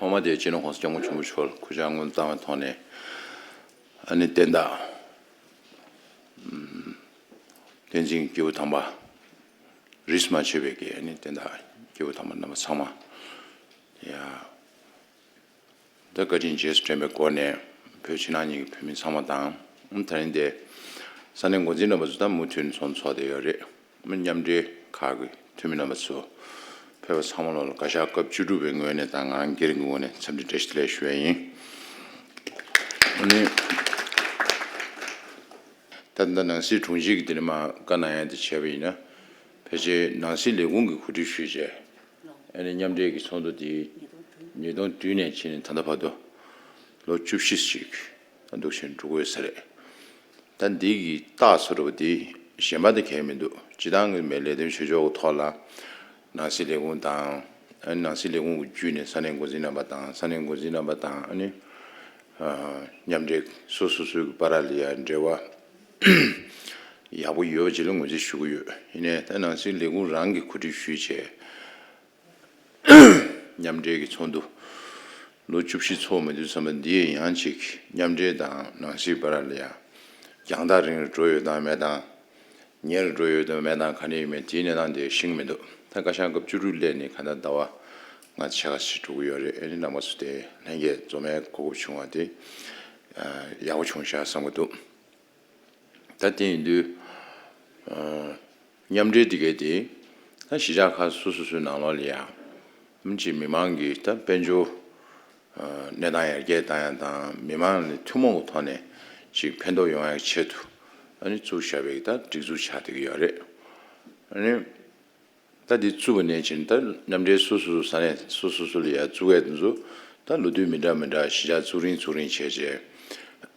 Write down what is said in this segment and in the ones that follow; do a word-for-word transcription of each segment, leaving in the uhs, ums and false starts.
ཐོག་མ་དེ་སྤྱི་ནོར་༸གོང་ས་༸སྐྱབས་མགོན་ཆེན་པོ་མཆོག་ལ་གུས་ཕྱག་སྔོན་དུ་བཏང་བའི་ཐོག་ནས། ཨ་ནི་བསྟན་བདག་བསྟན་འཛིན་སྐྱེས་བུ་དམ་པ་རིས་མ་ཆད་པའི་གི་ཨ་ནི་བསྟན་བདག་སྐྱེས་བུ་དམ་པ་རྣམ་པ་ཚང་མ་ཡ། ད་བཀའ་དྲིན་རྗེས་སུ་དྲན་པའི་སྒོ་ནས་བོད་ཕྱི་ནང་གཉིས་ཀྱི་བོད་མི་ཚང་མ་དང་། ཨ་ནི་ད་རིང་དེ་ས་གནས་འགོ་འཛིན་རྣམ་པ་ཚོ་ད་མུ་མཐུད་ནས་ཚོགས་འདུ་ཚོགས་བསྡད་ཡོད་རེད། མཉམ་འབྲེལ་ཁག་གི་འཐུས་མི་རྣམ་པ་ཚོ་ཕེབས་པ་ཚང་མ་ལོ་ལ་བཀའ་ཤག་སྐབས་བཅུ་དྲུག་པའི་ངོས་ནས་དང་ང་རང་སྒེར་གྱི་ངོས་ནས་འཚམས་འདྲི་བཀྲ་ཤིས་བདེ་ལེགས་ཞུ་ཡ་ཡིན། ཨ་ནི་ད་ལྟ་ནང་སྲིད་དྲུང་ཆེ་གི་དེ་ནས་མ་བཀའ་གནང་ཡ་དེ་བྱས་པ་ཡིན་ན། ཕལ་ཆེར་ནང་སྲིད་ལས་ཁུངས་ཀྱིས་གོ་སྒྲིག་ཞུས་བྱས། ཨ་ནི་མཉམ་འབྲེལ་གྱི་ཚོགས་འདུ་དེ་ཉིས་སྟོང་བདུན་ནས་ཕྱིན་ནས་ད་ལྟ་བར་དུ་ལོ་བཅུ་བཞི་ཞིག་འདུག་ཕྱིན་འགྲོ་གི་ཡོད་ས་རེད། ད་འདི་གི་རྟགས་བཟོ་འདྲ་བོ་འདི་གཞན་པ་དང་ཁྱད་མི་འདུག་སྤྱི་བཏང་གི་མི་ལས་དོན་བྱེད་ཕྱོགས་ཀྱི་ཐོག་ལ་ནང་སྲིད་ལས་ཁུངས་དང་། ཨ་ནི་ནང་སྲིད་ལས་ཁུངས་ཀྱི་བརྒྱུད་ནས་ས་གནས་འགོ་འཛིན་རྣམ་པ་དང་། ས་གནས་འགོ་འཛིན་རྣམ་པ་དང་། ཨ་ནི་ཨ་མཉམ་འབྲེལ་སོ་སོ་སོའི་བར་ལ་ཡང་འབྲེལ་བ་ཡག་པོ་ཡོད་ཅེས་ལ་ངོས་འཛིན་ཞུ་གི་ཡོད། ཡིན་ནའི་ད་ནང་སྲིད་ལས་ཁུངས་རང་གིས་གོ་སྒྲིག་ཞུས་བྱས། མཉམ་འབྲེལ་གྱི་ཚོགས་འདུ་ལོ་བཅུ་བཞི་ཚོགས་མ་དུས་ཙམ་པ་འདི་ཡང་ཅིག་མཉམ་འབྲེལ་དང་ནང་སྲིད་བར་ལ་ཡང་རྒྱང་ཐག་རིང་རུ་འགྲོ་ཡོད་དང་མེད་དང་། ཉེ་རུ་འགྲོ་ཡོད་དང་མེད་དང་། ག་ནས་ཡོད་མེད་དེའི་གནས་སྟངས་དེ་ཤེས་ཀྱི་མི་འདུག་ད་བཀའ་ཤག་སྐབས་བཅུ་དྲུག་སླེབས་ནས་ག་ད་ཟླ་བ་ལྔ་ཕྱེད་ཀ་ཞིག་འགྲོ་གི་ཡོད་རེད། ཨ་ནི་རྣམ་པ་ཚོ་དེ་ལྷན་རྒྱས་འཛོམས་ཡའི་གོ་སྐབས་བྱུང་བ་དེ་ཡག་པོ་བྱུང་ཤག་བསམ་གྱི་འདུག་ད་དེ་ཡིན་དུས། ཨ། མཉམ་འབྲེལ་དེ་གའི་དེ་ད་གཞིས་ཆགས་ཁག་སོ་སོ་སོའི་ནང་ལོགས་ལ་ཡང་། ཨ་ནི་ཅིག་མི་མང་གི་ད་དཔལ་འབྱོར། ཨ། གནས་སྟངས་ཡར་རྒྱས་བཏང་ཡ་དང་། མི་མང་ལ་ཐུན་མོང་གི་ཐོག་ནས་ཅིག་ཕན་ཐོགས་ཡོང་ཡའི་ཆེད་དུ། ཨ་ནི་བཙུགས་བཞག་པའི་ད་སྒྲིག་འཛུགས་ཆགས་བསྡད་ཀྱི་ཡོད་རེད། ཨ་ནི། ད་འདི་བཙུགས་པ་ནས་བྱས་ནས་ད་མཉམ་འབྲེལ་སོ་སོ་སོ་ས་གནས་སོ་སོ་སོ་ལ་ཡ་བཙུགས་ཡས་དེ་ཚོ་ད་ལོ་དུས་མི་འདྲ་མི་འདྲ་གཞིས་ཆགས་བཙུགས་རིང་བཙུགས་རིང་བྱས་བྱས་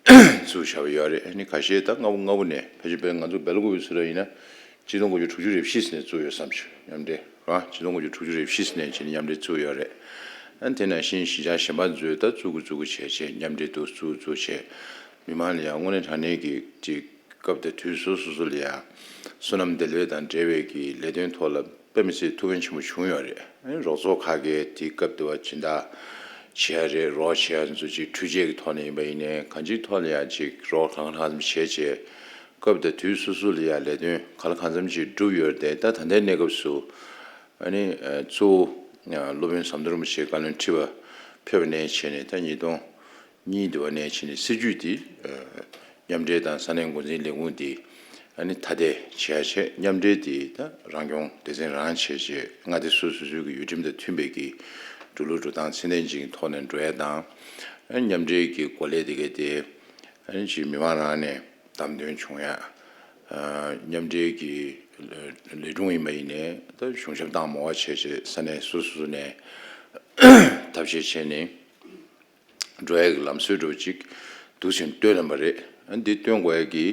བཙུགས་བཞག་པ་ཡོད་རེད། ཨ་ནི་ཁ་ཤས་ད་སྔ་པོ་སྔ་པོ་ནས་ཕལ་ཆེར་དཔེར་ང་ཚོ་སྦེལ་ཀོབ་ཚོ་ལ་ཡིན་ན་གཅིག་སྟོང་དགུ་བརྒྱ་དྲུག་ཅུ་རེ་བཞི་ནས་བཙུགས་ཡོད་བསམ་བྱུང་། མཉམ་འབྲེལ་རང་གཅིག་སྟོང་དགུ་བརྒྱ་དྲུག་ཅུ་རེ་བཞི་ནས་བྱས་ནས་མཉམ་འབྲེལ་བཙུགས་ཡོད་རེད། ཨ་ནི་དེ་ནང་བཞིན་གཞིས་ཆགས་གཞན་པ་ཚོས་ད་བཙུགས་དགོས་བཙུགས་དགོས་བྱས་བྱས་མཉམ་འབྲེལ་འདུག་བཙུགས་བཙུགས་བྱས་མི་མང་ལ་ཡང་དངོས་གནས་དྲང་གནས་ཀྱི་ཅིག་སྐབས་དེ་དུས་སོ་སོ་སོ་ལ་ཡང་བསོད་ནམས་བདེ་ལེགས་དང་འབྲེལ་བའི་གི་ལས་དོན་ཐོག་ལ་དཔེ་མི་སྲིད་ཐུགས་ཕན་ཆེན་པོ་བྱུང་ཡོད་རེད། ཨ་ནི་རོགས་ཚོགས་ཁག་གིས་དེའི་སྐབས་དེ་བ་སྦྱིན་བདག་བྱེད་ཡ་རེད། རོགས་བྱེད་ཡ་ཚོ་ཅིག་འཕྲུལ་ཆས་ཀྱི་ཐོག་ནས་ཡིན་པ་ཡིན་ནའི་གང་ཅིའི་ཐོག་ལ་ཡང་ཅིག་རོགས་གང་ལ་གང་འཚམ་བྱས་བྱས་སྐབས་དེ་དུས་སོ་སོ་ལ་ཡང་ལས་དོན་གང་ལ་གང་འཚམ་ཅིག་བསྒྲུབས་ཡོད་རེད་དེ། ད་ད་ལྟའི་གནས་སྐབས་སུ་ཨ་ནི་གཙོ་བོ་སློབ་དཔོན་ཟམ་གདོང་རིན་པོ་ཆེའི་བཀའ་བློན་ཁྲི་པ་ཕེབས་པ་ནས་བྱས་ནས་ད་ཉིས་སྟོང་གཉིས་དུ་བ་ནས་ཕྱིན་ནས་སྲིད་ཇུས་དེ་མཉམ་འབྲེལ་དང་ས་གནས་འགོ་འཛིན་ལས་ཁུངས་དེ་ཨ་ནི་ཐ་དད་བྱས་བྱས། མཉམ་འབྲེལ་དེ་ད་རང་སྐྱོང་སྡེ་ཚན་རང་བྱས་བྱས། མངའ་སྡེ་སོ་སོ་སོའི་གི་ཡུལ་ཁྲིམས་དང་མཐུན་པའི་གི་འགྲོ་ལུགས་འགྲོ་སྟངས་ཚད་ལྡན་ཅིག་གི་ཐོག་ནས་འགྲོ་ཡ་དང་། ཨ་ནི་མཉམ་འབྲེལ་གྱི་འགོ་ལས་དེ་ག་དེ་ཨ་ནི་ཅིག་མི་མང་རང་ནས་བདམས་ཐོན་བྱུང་ཡ། ཨ། མཉམ་འབྲེལ་གྱི་ལས་སྒྲུང་ཡིན་པ་ཡིན་ནའི་ད་གཞུང་ཞབས་བཏང་མང་བ་བྱས་བྱས་ས་གནས་སོ་སོ་སོ་ནས་ཐབས་ཤེས་བྱས་ནས། འགྲོ་ཡ་གི་ལམ་སྲོལ་འདྲ་བོ་ཅིག་འདུག་སེ་བཏོན་གནང་བ་རེད། ཨ་ནི་འདི་བཏོན་དགོས་ཡ་གི་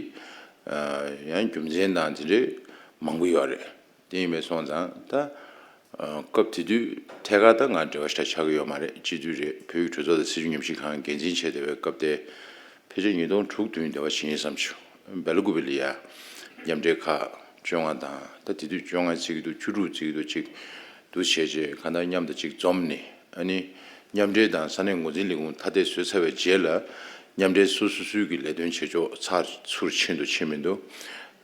ཨ་ཡང་རྒྱུ་མཚན་དང་དེ་འདྲའི་མང་པོ་ཡོད་རེད། དེ་ཡིན་པས་སོང་ཙང་ད་ཨ་སྐབས་དེ་དུས་ཐད་ཀར་ད་ང་འབྲེལ་བ་ཞེ་དྲག་ཆགས་ཀྱི་ཡོད་མ་རེད། སྤྱི་འཐུས་རེད། བོད་ཀྱི་གྲོས་ཚོགས་དང་སྲིད་བྱུས་ཉམས་ཞིབ་ཁང་འགན་འཛིན་བྱས་བསྡད་པའི་སྐབས་དེ། ཕལ་ཆེར་ཉིས་སྟོང་དྲུག་བདུན་དེ་བ་ཕྱིན་ཡིན་བསམ་བྱུང་། སྦེལ་ཀོབ་ལ་ཡ་མཉམ་འབྲེལ་ཁག་བཅོ་ལྔ་དང་། ད་དེ་དུས་བཅོ་ལྔ་བརྩི་གི་འདུག་བཅུ་དྲུག་བརྩི་གི་འདུག་ཅིག་འདུག་བྱས་རྗེས་གང་ལྟར་མཉམ་དུ་ཅིག་འཛོམས་ནས། ཨ་ནི་མཉམ་འབྲེལ་དང་ས་གནས་འགོ་འཛིན་ལས་ཁུངས་ཐ་དད་བཟོས་ཚར་བའི་རྗེས་ལ་མཉམ་འབྲེལ་སོ་སོ་སོའི་གི་ལས་དོན་བྱེད་ཕྱོགས་ཚགས་ཚུད་ཕྱིན་འདུག་ཕྱིན་མི་འདུག་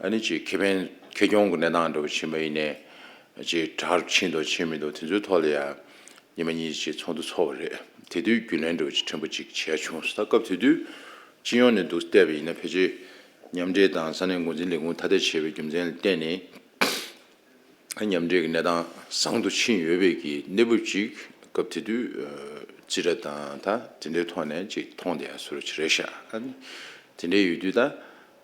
ཨ་ནི་ཅིག་ཁེ་ཕན་ཁེ་གྱོང་གི་གནས་སྟངས་འདྲ་བོ་ཕྱིན་པ་ཡིན་ནའི་ཅིག་དྲག་རུ་ཕྱིན་འདུག་ཕྱིན་མི་འདུག་དེ་ཚོའི་ཐོག་ལ་ཡང་ཉི་མ་གཉིས་ཅིག་ཚོགས་འདུ་ཚོགས་པ་རེད། དེ་དུས་རྒྱུན་ལས་འདྲ་བོ་ཅིག་ཕྲན་བུ་ཅིག་བྱས་བྱུང་། ད་སྐབས་དེ་དུས་སྤྱི་ཡོངས་ནས་འདུག་བལྟས་པ་ཡིན་ན་ཕལ་ཆེར་མཉམ་འབྲེལ་དང་ས་གནས་འགོ་འཛིན་ལས་ཁུངས་ཐ་དད་བྱས་པའི་རྒྱུ་མཚན་ལ་བརྟེན་ནས། མཉམ་འབྲེལ་གྱི་གནས་སྟངས་བཟང་དུ་ཕྱིན་ཡོད་པའི་གི་གནས་བབ་ཅིག་སྐབས་དེ་དུས་རྩིས་ཁྲ་དང་ད་དེ་འདྲའི་ཐོག་ནས་ཅིག་མཐོང་བསྡད་ཡ་བཟོ་འདྲ་ཅིག་རེད་ཤག་ཨ་ནི་དེ་འདྲའི་ཡོད་དུས་ད་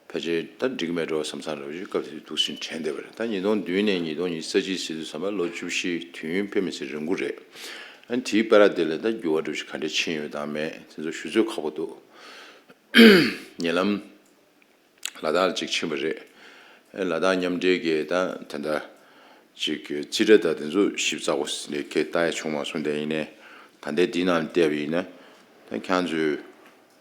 ཕལ་ཆེར་ད་འགྲིག་མེད་འགྲོ་བསམ་བསམ་འདྲ་བོ་ཅིག་སྐབས་དེ་དུས་འདུག་སེ་དྲན་བསྡད་པ་རེད། ད་ཉིས་སྟོང་བདུན་ནས་ཉིས་སྟོང་ཉི་ཤུ་རྩ་གཅིག་ཟེར་དུས་ཙམ་པ་ལོ་བཅུ་བཞི་དུས་ཡུན་དཔེ་མི་སྲིད་རིང་པོ་རེད། ཨ་ནི་དེའི་བར་དེ་ལ་ད་འགྱུར་བ་འདྲ་བོ་ཅིག་ག་འདྲ་ཕྱིན་ཡོད་དང་མེད་དེ་ཚོ་ཞུ་ཚོད་ཁག་པོ་འདུག་ཉེ་ལམ། ལ་དྭགས་ལ་ཅིག་ཕྱིན་པ་རེད། ཨེ་ལ་དྭགས་མཉམ་འབྲེལ་གྱི་ད་དེ་འདྲ་ཅིག་རྩིས་ཁྲ་དང་དེ་ཚོ་ཞིབ་ཚགས་པོ་ནས་ཁྱེད་ལྟ་ཡ་བྱུང་མ་སོང་། དེ་ཡིན་ནའི་ད་ལྟའི་འདི་ནང་ལ་བལྟས་པ་ཡིན་ན་ད་ཁྱེད་ཚོས་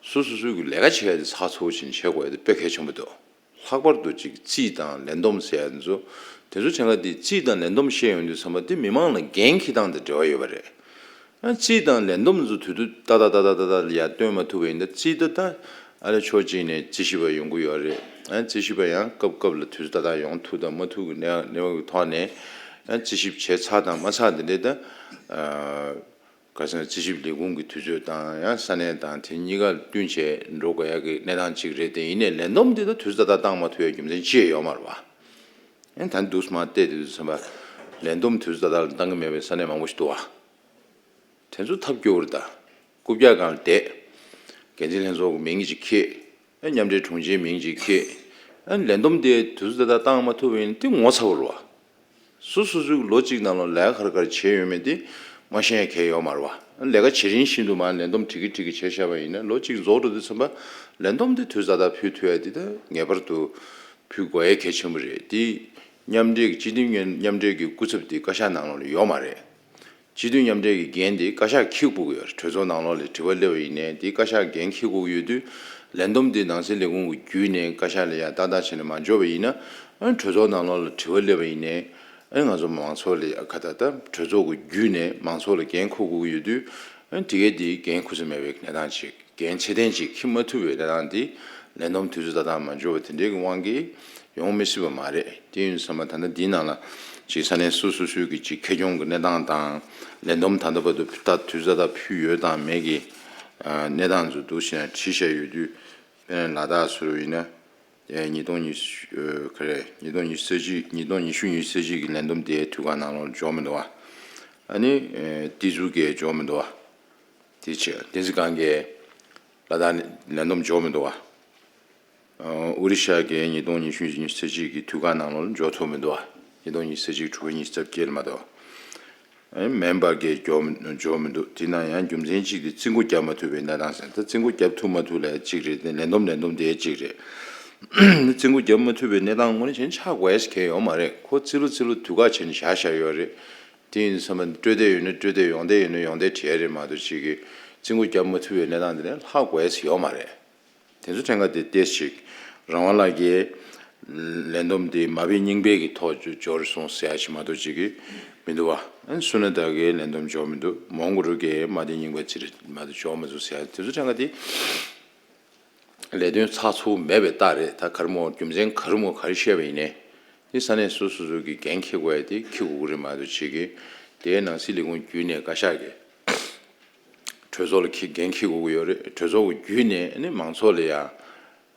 སོ་སོ་སོའི་གི་ལས་ཀ་བྱེད་ཡ་དེ་ཚགས་ཚུད་ཅིག་བྱེད་དགོས་ཡ་དེ་དཔེ་གལ་ཆེན་པོ་འདུག་ལྷག་པར་དུ་ཅིག་རྩིས་དང་ལས་བསྡོམས་ཟེར་ཡ་དེ་ཚོ་དེ་ཚོ་ཕྲན་ཁ་དེ་རྩིས་དང་ལས་བསྡོམས་བཤད་ཡོང་དུས་ཙམ་པ་དེ་མི་མང་ལ་འགན་འཁྱེར་སྟངས་དང་འབྲེལ་བ་ཡོད་པ་རེད། ཨ་རྩིས་དང་ལས་བསྡོམས་ཚོ་དུས་ཚོད་ཏག་ཏག་ཏག་ཏག་ཏག་ཏག་ལ་ཡར་སྟོན་མ་ཐུབ་པ་ཡིན་ན། རྩིས་ད་ལྟ་ཨ་ལས་ཕྱོགས་གཅིག་ནས་རྩིས་ཞིབ་པ་ཡོང་གི་ཡོད་རེད། ཨ་རྩིས་ཞིབ་པ་ཡང་སྐབས་སྐབས་ལ་དུས་ཚོད་ཏག་ཏག་ཡོང་ཐུབ་དང་མ་ཐུབ་ཀྱི་གནས་གནས་བབ་ཀྱི་ཐོག་ནས། ཨ་རྩིས་ཞིབ་བྱས་ཚར་དང་མ་ཚར་དེ་འདྲས་ད། ཨ་ག་ཟེར་ན། རྩིས་ཞིབ་ལས་ཁུངས་ཀྱི་དུས་ཚོད་དང་ཡང་ས་གནས་དང་དེ་གཉིས་ཀ་བསྟུན་བྱས་འགྲོ་དགོས་ཡག་གི་གནས་སྟངས་གཅིག་རེད། དེ་ཡིན་ནའི་ལས་བསྡོམས་འདི་ད་དུས་ཚོད་ཏག་ཏག་བཏང་མ་ཐུབ་ཡག་རྒྱུ་མཚན་ཅི་ཡང་ཡོད་མ་རེད་བ། ཨ་ནི་ད་འདུག་སེ་མར་བལྟས་དུས་ཙམ་པ། ལས་བསྡོམས་དུས་ཚོད་ཏག་ཏག་ལ་བཏང་གི་མེད་པའི་ས་གནས་མང་པོ་ཞིག་འདུག་བ། དེ་ཚོ་ཐབས་སྐྱོ་བོ་རེད་ད། རྐུབ་བཀྱག་སྒང་ལ་བསྡད། འགན་འཛིན་ལྷན་ཚོགས་ཀྱི་མིང་ཅིག་འཁྱེར། ཨ་མཉམ་འབྲེལ་དྲུང་ཆེའི་མིང་ཅིག་འཁྱེར། ཨ་ལས་བསྡོམས་དེ་དུས་ཚོད་ཏག་ཏག་བཏང་མ་ཐུབ་པ་ཡིན་ན་དེ་ངོ་ཚ་བོ་རེད་བ། སོ་སོ་སོའི་ལོ་གཅིག་ནང་ལ་ལས་ཀ་ག་རེ་ག་རེ་བྱས་ཡོད་མེད་དེ་མ་ཤེས་མཁན་ཡོད་མ་རེད་བ། ལས་ཀ་བྱེད་རིང་བཞིན་དུ་མར་ལས་བསྡོམས་བྲིས་ཀྱི་བྲིས་ཀྱི་བྱས་བཞག་པ་ཡིན་ན། ལོ་གཅིག་རྫོགས་འགྲོ་དུས་ཙམ་པ་ལས་བསྡོམས་དེ་དུས་ཚོད་ཏག་ཏག་ཕུལ་ཐུབ་ཡ་དེ་ད་ངེས་པར་དུ་ཕུལ་དགོས་ཡ་གལ་ཆེན་པོ་རེད། དེ་མཉམ་འབྲེལ་གྱི་སྤྱི་མཐུན་མཉམ་འབྲེལ་གྱི་སྐུ་ཚབ་དེ་བཀའ་ཤག་ནང་ལོགས་ལ་ཡོད་མ་རེད། སྤྱི་མཐུན་མཉམ་འབྲེལ་གྱི་འགན་དེ་བཀའ་ཤག་འཁྱེར་དགོས་ཀྱི་ཡོད་རེད། གྲོས་ཚོགས་ནང་ལོགས་ལ་དྲི་བ་སླེབས་པ་ཡིན་ནའི་དེ་བཀའ་ཤག་འགན་འཁྱེར་དགོས་ཀྱི་ཡོད་དུས། ལས་བསྡོམས་དེ་ནང་སྲིད་ལས་ཁུངས་ཀྱི་བརྒྱུད་ནས་བཀའ་ཤག་ལ་ཡར་ཏག་ཏག་བྱས་ནས་མ་འབྱོར་བ་ཡིན་ན། ཨ་གྲོས་ཚོགས་ནང་ལོགས་ལ་དྲི་བ་སླེབས་པ་ཡིན་ནའི། ཨ་ང་ཚོ་མང་ཚོགས་ལ་ཡ་ག་ད་ལྟ་གྲོས་ཚོགས་ཀྱི་བརྒྱུད་ནས་མང་ཚོགས་ལ་འགན་འཁུར་དགོས་ཀྱི་ཡོད་དུས། ཨ་དེ་གའི་དེ་འགན་འཁུར་ས་མེད་པའི་གནས་སྟངས་ཅིག་འགན་ཚད་ལྡན་ཅིག་འཁྱེར་མ་ཐུབ་པའི་གནས་སྟངས་འདི་ལས་བསྡོམས་དུས་ཚོད་ཏག་ཏག་མ་འབྱོར་བ་དེ་འདྲའི་གི་དབང་གིས་ཡོང་མི་སྲིད་པ་མ་རེད། དེ་ཡིན་དུས་ཙམ་པ་ད་ལྟ་འདིའི་ནང་ལ་ཅིག་ས་གནས་སོ་སོ་སོའི་གི་ཅིག་ཁེ་གྱོང་གི་གནས་སྟངས་དང་། ལས་བསྡོམས་ད་ལྟ་བར་དུ་ད་དུས་ཚོད་ཏག་ཏག་ཕུལ་ཡོད་དང་མེད་ཀྱི་ཨ་གནས་སྟངས་ཚོ་འདུག་སེ་བྲིས་བཞག་ཡོད་དུས། དཔེར་ན་ལ་དྭགས་ཚོ་ཡིན་ན། ཨེ་ཉིས་སྟོང་ཉི་ཤུ་ཨ་ག་རེ། ཉིས་སྟོང་ཉི་ཤུ་རྩ་གཅིག་ཉིས་སྟོང་ཉི་ཤུ་ཉི་ཤུ་རྩ་གཅིག་གི་ལས་བསྡོམས་དེ་དུས་བཀག་ནང་ལོགས་འབྱོར་མི་འདུག་བ། ཨ་ནི་ཨེ་ཏི་ཛུ་གིས་འབྱོར་མི་འདུག་བ། དེ་བྱས་བསྟན་འཛིན་སྒང་གིས་ལ་དྭགས་ནས་ལས་བསྡོམས་འབྱོར་མི་འདུག་བ། ཨ་ཨོ་རི་ཤ་གིས་ཉིས་སྟོང་ཉི་ཤུ་ཉི་ཤུ་རྩ་གཅིག་གི་དུས་བཀག་ནང་ལོགས་འབྱོར་ཐུབ་མི་འདུག་བ། ཉིས་སྟོང་ཉི་ཤུ་རྩ་གཅིག་དྲུག་པ་ཉི་ཤུ་རྩ་བརྒྱད་ལ་མ་གཏོགས། ཨ་མེན་མར་གྱིས་འབྱོར་མི་འབྱོར་མི་འདུག་དེ་ན་ཡང་རྒྱུ་མཚན་གཅིག་དེ་རྩིས་འགོ་བརྒྱབ་མ་ཐུབ་པའི་གནས་སྟངས་ཟེར། ད་རྩིས་འགོ་བརྒྱབ་ཐུབ་མ་ཐུབ་ལ་གཅིག་རེད། དེ་ལས་བསྡོམས་ལས་བསྡོམས་དེ་གཅིག་རེད། རྩིས་འགོ་བརྒྱབ་མ་ཐུབ་པའི་གནས་སྟངས་དངོས་གནས་བྱས་ན་ཆགས་དགོས་ཡ་གང་ཡང་ཡོད་མ་རེད། ཁོ་རྩིས་ལོ་རྩིས་ལོ་དུས་བཀག་བྱས་ནས་བཞག་བཞག་ཡོད་རེད། དེ་ཡིན་དུས་ཙམ་པ་སྤྲོད་བདེ་ཡོད་ན་སྤྲོད་བདེ། ཡོང་བདེ་ཡོད་ན་ཡོང་བདེ་བྲིས་ཡ་རེད་མ་གཏོགས། གཅིག་གིས་རྩིས་འགོ་བརྒྱབ་མ་ཐུབ་པའི་གནས་སྟངས་དེ་ནས་ལྷག་དགོས་ཡ་ཡོད་མ་རེད། དེ་ཚོ་ཕྲན་ཁ་དེ་ཏོག་ཙམ་ཅིག་རང་དབང་ལགས་ཀྱིས་ལས་བསྡོམས་དེ་མ་དཔེ་རྙིང་པའི་གི་ཐོག་འབྱོར་སོང་ཟེར་ཡ་ཞིག་མ་གཏོགས་ཅིག་གི་མི་འདུག་བ། ཨ་ནི་སུ་ན་ད་གིས་ལས་བསྡོམས་འབྱོར་མི་འདུག་མོན་གྷོ་རུ་གིས་མ་དཔེ་རྙིང་པ་ཅིག་རེད་མ་གཏོགས་འབྱོར་མ་འདུག་ཟེར་ཡ། དེ་ཚོ་ཕྲན་ཁ་དེ་ལས་དོན་ཚགས་ཚུད་མེད་པའི་རྟགས་རེད། ད་ག་རེ་མོ་རྒྱུ་མཚན་ག་རེ་མོ་ག་རེ་བཤད་པ་ཡིན་ནའི། དེ་ས་གནས་སོ་སོ་སོ་གི་འགན་འཁྱེར་དགོས་ཡ་དེ་འཁྱེར་དགོས་ཀྱི་རེད་མ་གཏོགས་ཅིག་གི། དེའི་ནང་སྲིད་ལས་ཁུངས་བརྒྱུད་ནས་བཀའ་ཤག་གིས་གྲོས་ཚོགས་ལ་འཁྱེར་འགན་འཁྱེར་དགོས་ཀྱི་ཡོད་རེད། གྲོས་ཚོགས་ཀྱི་བརྒྱུད་ནས་ཨ་ནི་མང་ཚོགས་ལ་ཡང་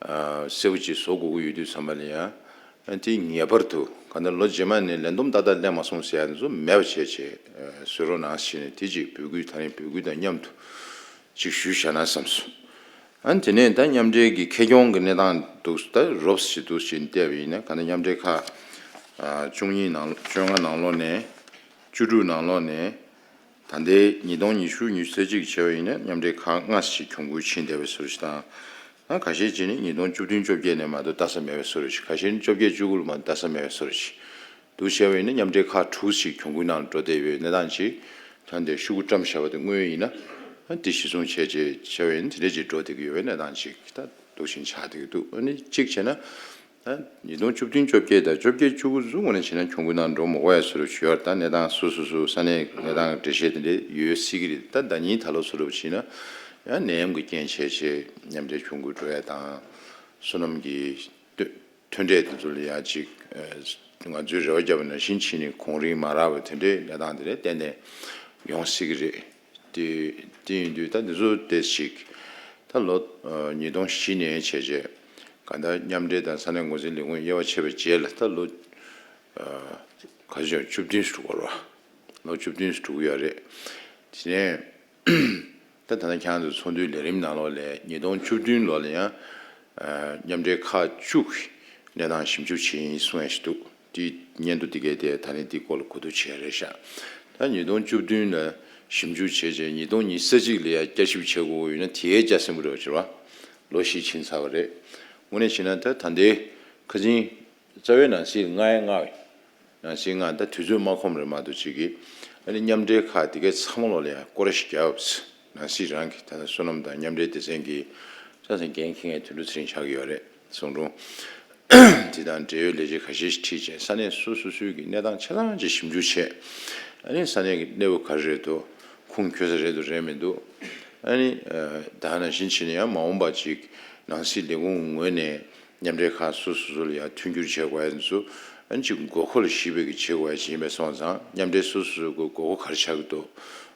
ཨ་གསལ་པོ་ཅིག་བཟོ་དགོས་ཀྱི་ཡོད་དུས་ཙམ་པ་ལ་ཡང་། ཨ་དེ་ངེས་པར་དུ་གང་ལྟར་ལོ་རྗེས་མ་ནས་ལས་བསྡོམས་ཏག་ཏག་སླེབས་མ་སོང་ཟེར་ཡ་དེ་ཚོ་མེད་པ་བྱས་བྱས་ཨ་བཟོ་རོགས་གནང་ཞེས་ནས། དེ་ཅིག་འབོད་སྐུལ། ད་རིང་འབོད་སྐུལ་དང་མཉམ་དུ་ཅིག་ཞུས་བཞག་ན་བསམས་སོང་། ཨ་དེ་ནས་ད་མཉམ་འབྲེལ་གྱི་ཁེ་གྱོང་གི་གནས་སྟངས་འདུག་ད་རོབ་ཙམ་འདུག་ཅིག་བལྟས་པ་ཡིན་ན། གང་ལྟར་མཉམ་འབྲེལ་ཁག་ཨ་བཅུ་གཉིས་ནང་བཅོ་ལྔ་ནང་ལོགས་ནས། བཅུ་དྲུག་ནང་ལོགས་ནས། ད་ལྟའི་ཉིས་སྟོང་ཉི་ཤུ་ཉི་ཤུ་རྩ་གཅིག་བྱས་པ་ཡིན་ན་མཉམ་འབྲེལ་ཁག་ལྔ་ཞིག་གྱོང་གུན་ཕྱིན་བསྡད་པའི་བཟོ་འདྲ་ཞིག་དང་། ཨ་ཁ་ཤས་ཅིག་ནི་ཉིས་སྟོང་བཅུ་བདུན་བཅོ་བརྒྱད་ནས་མ་གཏོགས་ལྟ་ས་མེད་པའི་བཟོ་འདྲ་ཞིག་ཁ་ཤས་ནི་བཅོ་བརྒྱད་བཅུ་དགུ་ལ་མ་གཏོགས་ལྟ་ས་མེད་པའི་བཟོ་འདྲ་ཞིག་འདུག་བྱས་པ་ཡིན་ན་མཉམ་འབྲེལ་ཁག་དྲུག་ཞིག་གྱོང་གུན་ནང་འགྲོ་བསྡད་ཡོད་གནས་སྟངས་ཅིག་ད་འདིར་ཤོག་གུ་བཀྲམ་བཞག་པ་དེ་དངོས་ཡིན་ན། ཨ་འདི་གཞི་བཟུང་བྱས་རྗེས་བྱས་པ་ཡིན་ན་དེ་འདྲ་ཅིག་འགྲོ་བསྡད་ཀྱི་ཡོད་པའི་གནས་སྟངས་ཅིག་ད་འདུག་བཞིན་ཆགས་བསྡད་ཀྱི་འདུག་ཨ་ནི་གཅིག་བྱས་ན། ད་ཉིས་སྟོང་བཅུ་བདུན་བཅོ་བརྒྱད་དང་བཅོ་བརྒྱད་བཅུ་དགུ་ཚོ་དངོས་གནས་བྱས་ན་གྱོང་གུན་ནང་འགྲོ་མི་དགོས་ཡ་བཟོ་འདྲ་ཅིག་ཡོད་རེད། ད་གནས་སྟངས་སོ་སོ་སོ་ས་གནས་གནས་སྟངས་འགྲེལ་བཤད་དེ་འདྲ་ཡོད་སྲིད་ཀྱི་རེད། ད་ཟླ་ཉིན་ད་ལོ་བཟོ་འདྲ་བྱས་ན་ཡང་ནད་ཡམས་ཀྱི་རྐྱེན་བྱས་བྱས་མཉམ་འབྲེལ་གྱོང་གུན་འགྲོ་ཡ་དང་། སོ་ནམ་གྱི་ཐོན་ཐོན་འབྲས་དེ་ཚོ་ལ་ཡ་ཅིག་ཨ་ང་ཚོས་རེ་བ་བརྒྱབ་པ་ནང་བཞིན་བྱས་ནས་གོང་རིམ་མ་རག་པ་དེ་འདྲའི་གནས་སྟངས་དེ་འདྲ་ཏན་ཏན་ཡོང་སྲིད་ཀྱི་རེད། དེ་དེ་ཡིན་དུས་ད་འདི་ཚོ་དེ་ཞིག་ད་ལོ་ཨ་ཉིས་སྟོང་བཞི་ནས་བྱས་རྗེས་གང་ལྟར་མཉམ་འབྲེལ་དང་ས་གནས་འགོ་འཛིན་ལས་ཁུངས་དབྱེ་བ་ཕྱེ་བའི་རྗེས་ལ་ད་ལོ་ཨ་ག་ཚོད་བཅུ་བདུན་ཙམ་འགྲོ་གི་རེད་བ། ལོ་བཅུ་བདུན་ཙམ་འགྲོ་གི་ཡོད་རེད། དེ་ནས་ད་ད་ལྟ་ཁྱེད་རང་ཚོ་ཚོགས་འདུའི་ལས་རིམ་ནང་ལོགས་ལ་ཉིས་སྟོང་བཅུ་བདུན་ལོ་ལ་ཡང་ཨ་མཉམ་འབྲེལ་ཁག་བཅུ་གི་གནས་སྟངས་ཞིབ་འཇུག་བྱས་ཡིན་གསུང་ཡ་ཞིག་འདུག་དེའི་སྙན་ཐོ་དེ་གའི་དེ་ད་ནི་དེའི་སྐོར་ལ་གོ་བསྡུར་བྱས་རེད་ཤག་ད་ཉིས་སྟོང་བཅུ་བདུན་ལ་ཞིབ་འཇུག་བྱས་རྗེས་ཉིས་སྟོང་ཉི་ཤུ་རྩ་གཅིག་ལ་ཡང་བསྐྱར་ཞིབ་བྱེད་དགོས་ཡོད་ན་དེའི་རྒྱ་ཆེན་པོ་རེད་བ། ཅེས་པ་ལོ་བཞི་ཕྱིན་ཚར་བ་རེད། དངོས་གནས་བྱས་ན་ད་ད་ལྟའི་ཁ་སང་རྩ་བའི་ནང་སྲིད་ལྔ་ཡ་ལྔ་བའི་ནང་སྲིད་ལྔ་ད་དུས་ཚོད་མ་ཁོམ་རེད་མ་གཏོགས་ཅིག་གིས་ཨ་ནི་མཉམ་འབྲེལ་ཁག་དེ་གའི་ཚང་མ་ལོགས་ལ་ཡང་སྐོར་ར་ཞིག་རྒྱབ། ནང་སྲིད་རང་གི་ད་ལྟ་སོ་ནམ་དང་མཉམ་འབྲེལ་སྡེ་ཚན་གྱི་ས་ས་འགན་འཁྱེར་མཁན་དོན་གྲུབ་ཚེ་རིང་ཆགས་ཀྱི་ཡོད་རེད། ཟུང་དྲུང་དེ་དང་འབྲེལ་ཡོད་ལས་བྱེད་ཁ་ཤས་ཤིག་ཁྲིད་བྱས་ས་གནས་སོ་སོ་སོའི་གི་གནས་སྟངས་ཆ་ཚང་ཅིག་ཞིབ་འཇུག་བྱས། ཨ་ནི་ས་གནས་ཀྱི་གནས་བབ་ག་རེ་རེད་འདུག་ཁུངས་འཁྱོལ་ས་རེད་འདུག་རེད་མི་འདུག་ཨ་ནི་ད་ནང་བཞིན་བྱས་ནས་ཡང་མ་འོངས་པ་ཅིག་ནང་སྲིད་ལས་ཁུངས་ངོས་ནས་མཉམ་འབྲེལ་ཁག་སོ་སོ་སོ་ལ་ཡང་མཐུན་འགྱུར་བྱེད་དགོས་ཡ་ཚོ་ཨ་ནི་ཅིག་དགོས་མཁོ་ལ་གཞིགས་པའི་གི་བྱེད་དགོས་ཡ་ཅིག་ཡིན་པས་སོང་ཙང་མཉམ་འབྲེལ་སོ་སོ་སོའི་དགོས་མཁོ་ག་རེ་ཆགས་ཀྱི་འདུག་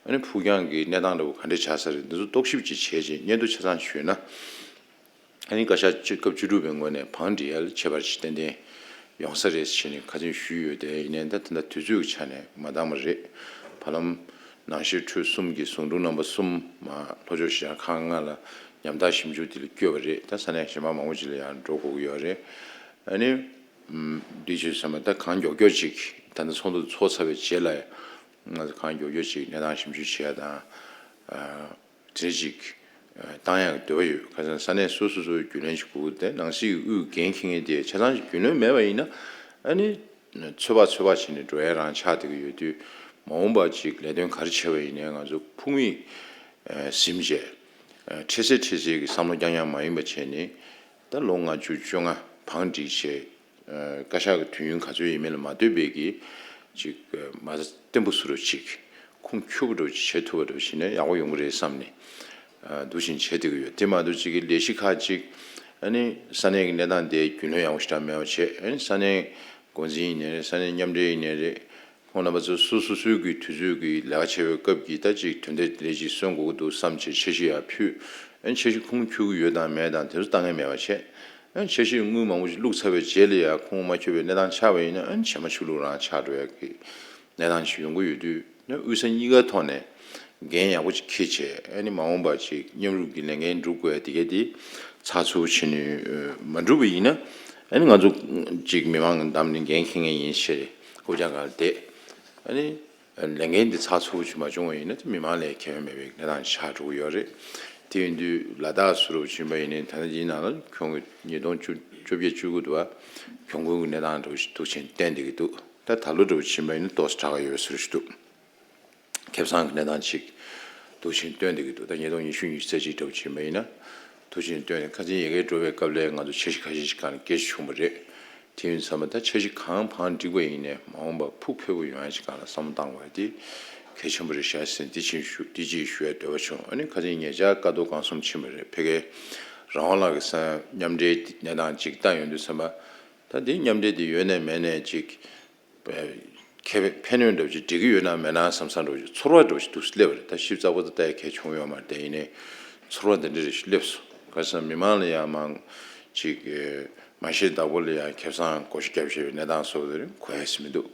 ཨ་ནི་ཕུགས་རྒྱང་གི་གནས་སྟངས་འདྲ་བོ་ག་འདྲ་ཆགས་ས་རེད། འདི་ཚོ་རྟོག་ཞིབ་ཅིག་བྱས་རྗེས་སྙན་ཐོ་ཆ་ཚང་ཞུས་ན། ཨ་ནི་བཀའ་ཤག་སྐབས་བཅུ་དྲུག་པའི་ངོས་ནས་བང་སྒྲིག་ཡ་ལ་ཁྱད་པར་ཅིག་ཏན་ཏན་ཡོང་ས་རེད་ཟེར་ནས་ཁ་སང་ཞུས་ཡོད་དེ། ཡིན་ནའི་ད་ད་ལྟ་དུས་ཚོད་ཀྱི་ཆ་ནས་མ་འདང་བ་རེད། བར་ལམ་ནང་བཤེར་འཕྲོས་གསུམ་གྱི་ཟུང་དྲུང་རྣམ་པ་གསུམ་མ་ལྷོ་ཕྱོགས་གཞིས་ཆགས་ཁག་ལྔ་ལ་ཉམ་ཐག་ཞིབ་འཇུག་དེ་ལ་བསྐྱོད་པ་རེད། ད་ས་གནས་གཞན་པ་མང་པོ་ཅིག་ལ་ཡང་འགྲོ་དགོས་ཀྱི་ཡོད་རེད། ཨ་ནི་འདི་བྱས་ཙང་མ་ད་གང་མགྱོགས་མགྱོགས་ཅིག་ད་ལྟ་ཚོགས་འདུ་ཚོགས་ཚར་བའི་རྗེས་ལ་ང་ཚོ་གང་མགྱོགས་མགྱོགས་ཅིག་གནས་སྟངས་ཞིབ་འཇུག་བྱེད་ཡ་དང་། དེ་ཅིག་བཏང་ཡག་འདོད་པ་ཡོད། ཁ་སང་ས་གནས་སོ་སོ་སོའི་རྒྱུན་ལས་ཅིག་དགོས་ཀྱི་འདུག་ནང་སྲིད་ཀྱི་དབུས་འགན་འཁྱེར་མཁན་དེ་ཆ་ཚང་ཞིག་རྒྱུན་ལས་མེད་པ་ཡིན་ན་ཨ་ནི་ཚོད་དཔག་ཚོད་དཔག་བྱས་ནས་འགྲོ་ཡ་རང་ཆགས་བསྡད་ཀྱི་ཡོད་དུས། མ་འོངས་པ་ཅིག་ལས་དོན་ག་རེ་བྱས་པ་ཡིན་ནའི་ང་ཚོ་ཕུགས་དམིགས་ཟིན་བྱས་འཕྲལ་སེལ་འཕྲལ་སེལ་གྱི་བསམ་བློ་རྐྱང་རྐྱང་མ་ཡིན་པ་བྱས་ནས། ད་ལོ་ལྔ་བཅུ་བཅོ་ལྔ་བང་སྒྲིག་བྱས། བཀའ་ཤག་གི་དུས་ཡུན་ག་ཚོད་ཡིན་མིན་ལ་མ་ལྟོས་པའི་གི་ཅིག་མ་རྩ་བརྟན་པོ་བཟོ་འདྲ་ཅིག་ཁུངས་འཁྱོལ་བ་འདྲ་ཅིག་བྱེད་ཐུབ་པ་འདྲ་བྱས་ན་ཡག་པོ་ཡོང་གི་རེད་བསམ་ནས་འདུག་བཞིན་བྱས་བསྡད་ཀྱི་ཡོད། དེ་མ་གཏོགས་ཅིག་གི་ལས་གཞི་ཁག་ཅིག་ཨ་ནི་ས་གནས་ཀྱི་གནས་སྟངས་དེ་རྒྱུས་ལོན་ཡག་པོ་ཞེ་དྲག་མེད་པ་བྱས། ཨ་ནི་ས་གནས་འགོ་འཛིན་ཡིན་ནའི་རེད། ས་གནས་མཉམ་འབྲེལ་ཡིན་ནའི་རེད། ཁོང་རྣམ་པ་ཚོ་སོ་སོ་སོའི་གི་དུས་ཚོད་ཀྱི་ལས་ཀ་བྱེད་པའི་སྐབས་ཀྱི་ད་ཅིག་དོན་དེ་དེ་འདྲ་ཅིག་སོན་དགོས་ཀྱི་འདུག་བསམ་བྱས་འཆར་གཞི་ཡར་ཕུལ། ཨ་ནི་འཆར་གཞི་ཁུངས་འཁྱོལ་གྱི་ཡོད་དང་མེད་དང་དེ་ཚོ་ལྟ་མཁན་མེད་པ་བྱས། ཨ་ནི་འཆར་གཞི་དངུལ་མང་པོ་ཞིག་བླུགས་ཚར་བའི་རྗེས་ལ་ཡང་ཁུངས་མ་འཁྱོལ་བའི་གནས་སྟངས་ཆགས་པ་ཡིན་ན་ཨ་ནི་བྱེ་མ་ཆུ་ལུག་རང་ཆགས་འགྲོ་ཡ་གི་གནས་སྟངས་ཤིག་ཡོང་གི་ཡོད་དུས། ཨ་ནི་དབུས་ས་གཉིས་ཀ་ཐོག་ནས་འགན་ཡག་པོ་ཅིག་འཁྱེར་བྱས། ཨ་ནི་མ་འོངས་པ་ཅིག་མཉམ་རུབ་ཀྱི་ལས་འགན་སྒྲུབ་དགོས་ཡ་དེ་གས་དེ་ཚགས་ཚུད་བྱས་ནས་མ་འགྲུབ་པ་ཡིན་ན། ཨ་ནི་ང་ཚོ་ཅིག་མི་མང་གི་འདམ་ནས་འགན་འཁྱེར་མཁན་ཡིན་ཞེས་རྐུབ་བཀྱག་སྒང་ལ་བསྡད། ཨ་ནི་ལས་འགན་འདི་ཚགས་ཚུད་ཅིག་མ་བྱུང་བ་ཡིན་ན་དེ་མི་མང་ལ་ཁེ་ཕན་མེད་པའི་གནས་སྟངས་ཆགས་འགྲོ་གི་ཡོད་རེད། དེ་ཡིན་དུས་ལ་དྭགས་སུ་རུ་ཕྱིན་པ་ཡིན་ནའི་ད་ནི་ཡིན་ནའང་ཁྱོན་ཉིས་སྟོང་བཅོ་བརྒྱད་བཅུ་དགུ་དུ་བ་གྱོང་གུན་གྱི་གནས་སྟངས་འགྲོ་འདུག་ཆེན་བསྟན་བསྡད་ཀྱི་འདུག་ད་ད་ལོ་འགྲོ་ཕྱིན་པ་ཡིན་ན་ཏོག་ཙམ་དྲག་ག་ཡོད་པའི་བཟོ་འདྲ་ཞིག་འདུག་ཁེ་བཟང་གི་གནས་སྟངས་ཅིག་འདུག་ཆེན་བསྟན་བསྡད་ཀྱི་འདུག་ད་ཉིས་སྟོང་ཉི་ཤུ་ཉི་ཤུ་རྩ་གཅིག་འགྲོ་ཕྱིན་པ་ཡིན་ན་འདུག་ཆེན་བསྟན་ནས་ཁ་སང་ཡ་གིར་འགྲོ་བའི་སྐབས་ལ་ང་ཚོ་འཆར་གཞི་ཁ་ཤས་ཤིག་སྒང་ལ་སྐད་ཆ་བྱུང་བ་རེད། དེ་ཡིན་ཙང་མ་ད་འཆར་གཞི་གང་བང་སྒྲིག་པ་ཡིན་ནའི་མ་འོངས་པ་ཕུགས་འཕེར་པོ་ཡོང་ཡ་ཞིག་སྒང་ལ་བསམ་བློ་བཏང་དགོས་ཡ་དེ་གལ་ཆེན་པོ་རེད་ཤག་ཟེར་འདི་ཕྱིན་ཞུ་འདི་གཅིག་ཞུ་ཡ་འདོད་པ་བྱུང་། ཨ་ནི་ཁ་སང་ཉེ་ཆར་ཀ་རྡོ་རྐང་གསུམ་ཕྱིན་པ་རེད། ཕ་གིའི་རང་དབང་ལགས་ཀྱི་སང་མཉམ་འབྲེལ་གནས་སྟངས་ཅིག་བལྟས་ཡོང་དུས་ཙམ་པ། ད་འདི་མཉམ་འབྲེལ་འདི་ཡོད་ནའི་མེད་ནའི་ཅིག་ཁེ་ཕན་ཕན་གནོད་འདྲ་བོ་ཅིག་འགྲིག་གི་ཡོད་ན་མེད་ན་བསམ་བསམ་འདྲ་བོ་ཅིག་ཚོར་བ་འདྲ་བོ་ཅིག་འདུག་སེ་སླེབས་པ་རེད། ད་ཞིབ་ཚགས་པོ་ད་ལྟ་ཡ་གལ་བྱུང་ཡོད་མ་རེད། དེ་ཡིན་ནའི་ཚོར་བ་འདི་འདྲ་རེ་ཞིག་སླེབས་སོང་། ག་རེ་ཟེར་ན་མི་མང་ལ་ཡང་མང་ཅིག་མ་ཤེས་བདག་པོ་ལ་ཡང་ཁེ་བཟང་བགོ་བཤའ་བརྒྱབ་བཞག་པའི་གནས་སྟངས་སོགས་དེ་རིང་གོ་ཡ་ཞིག་མི་འདུག་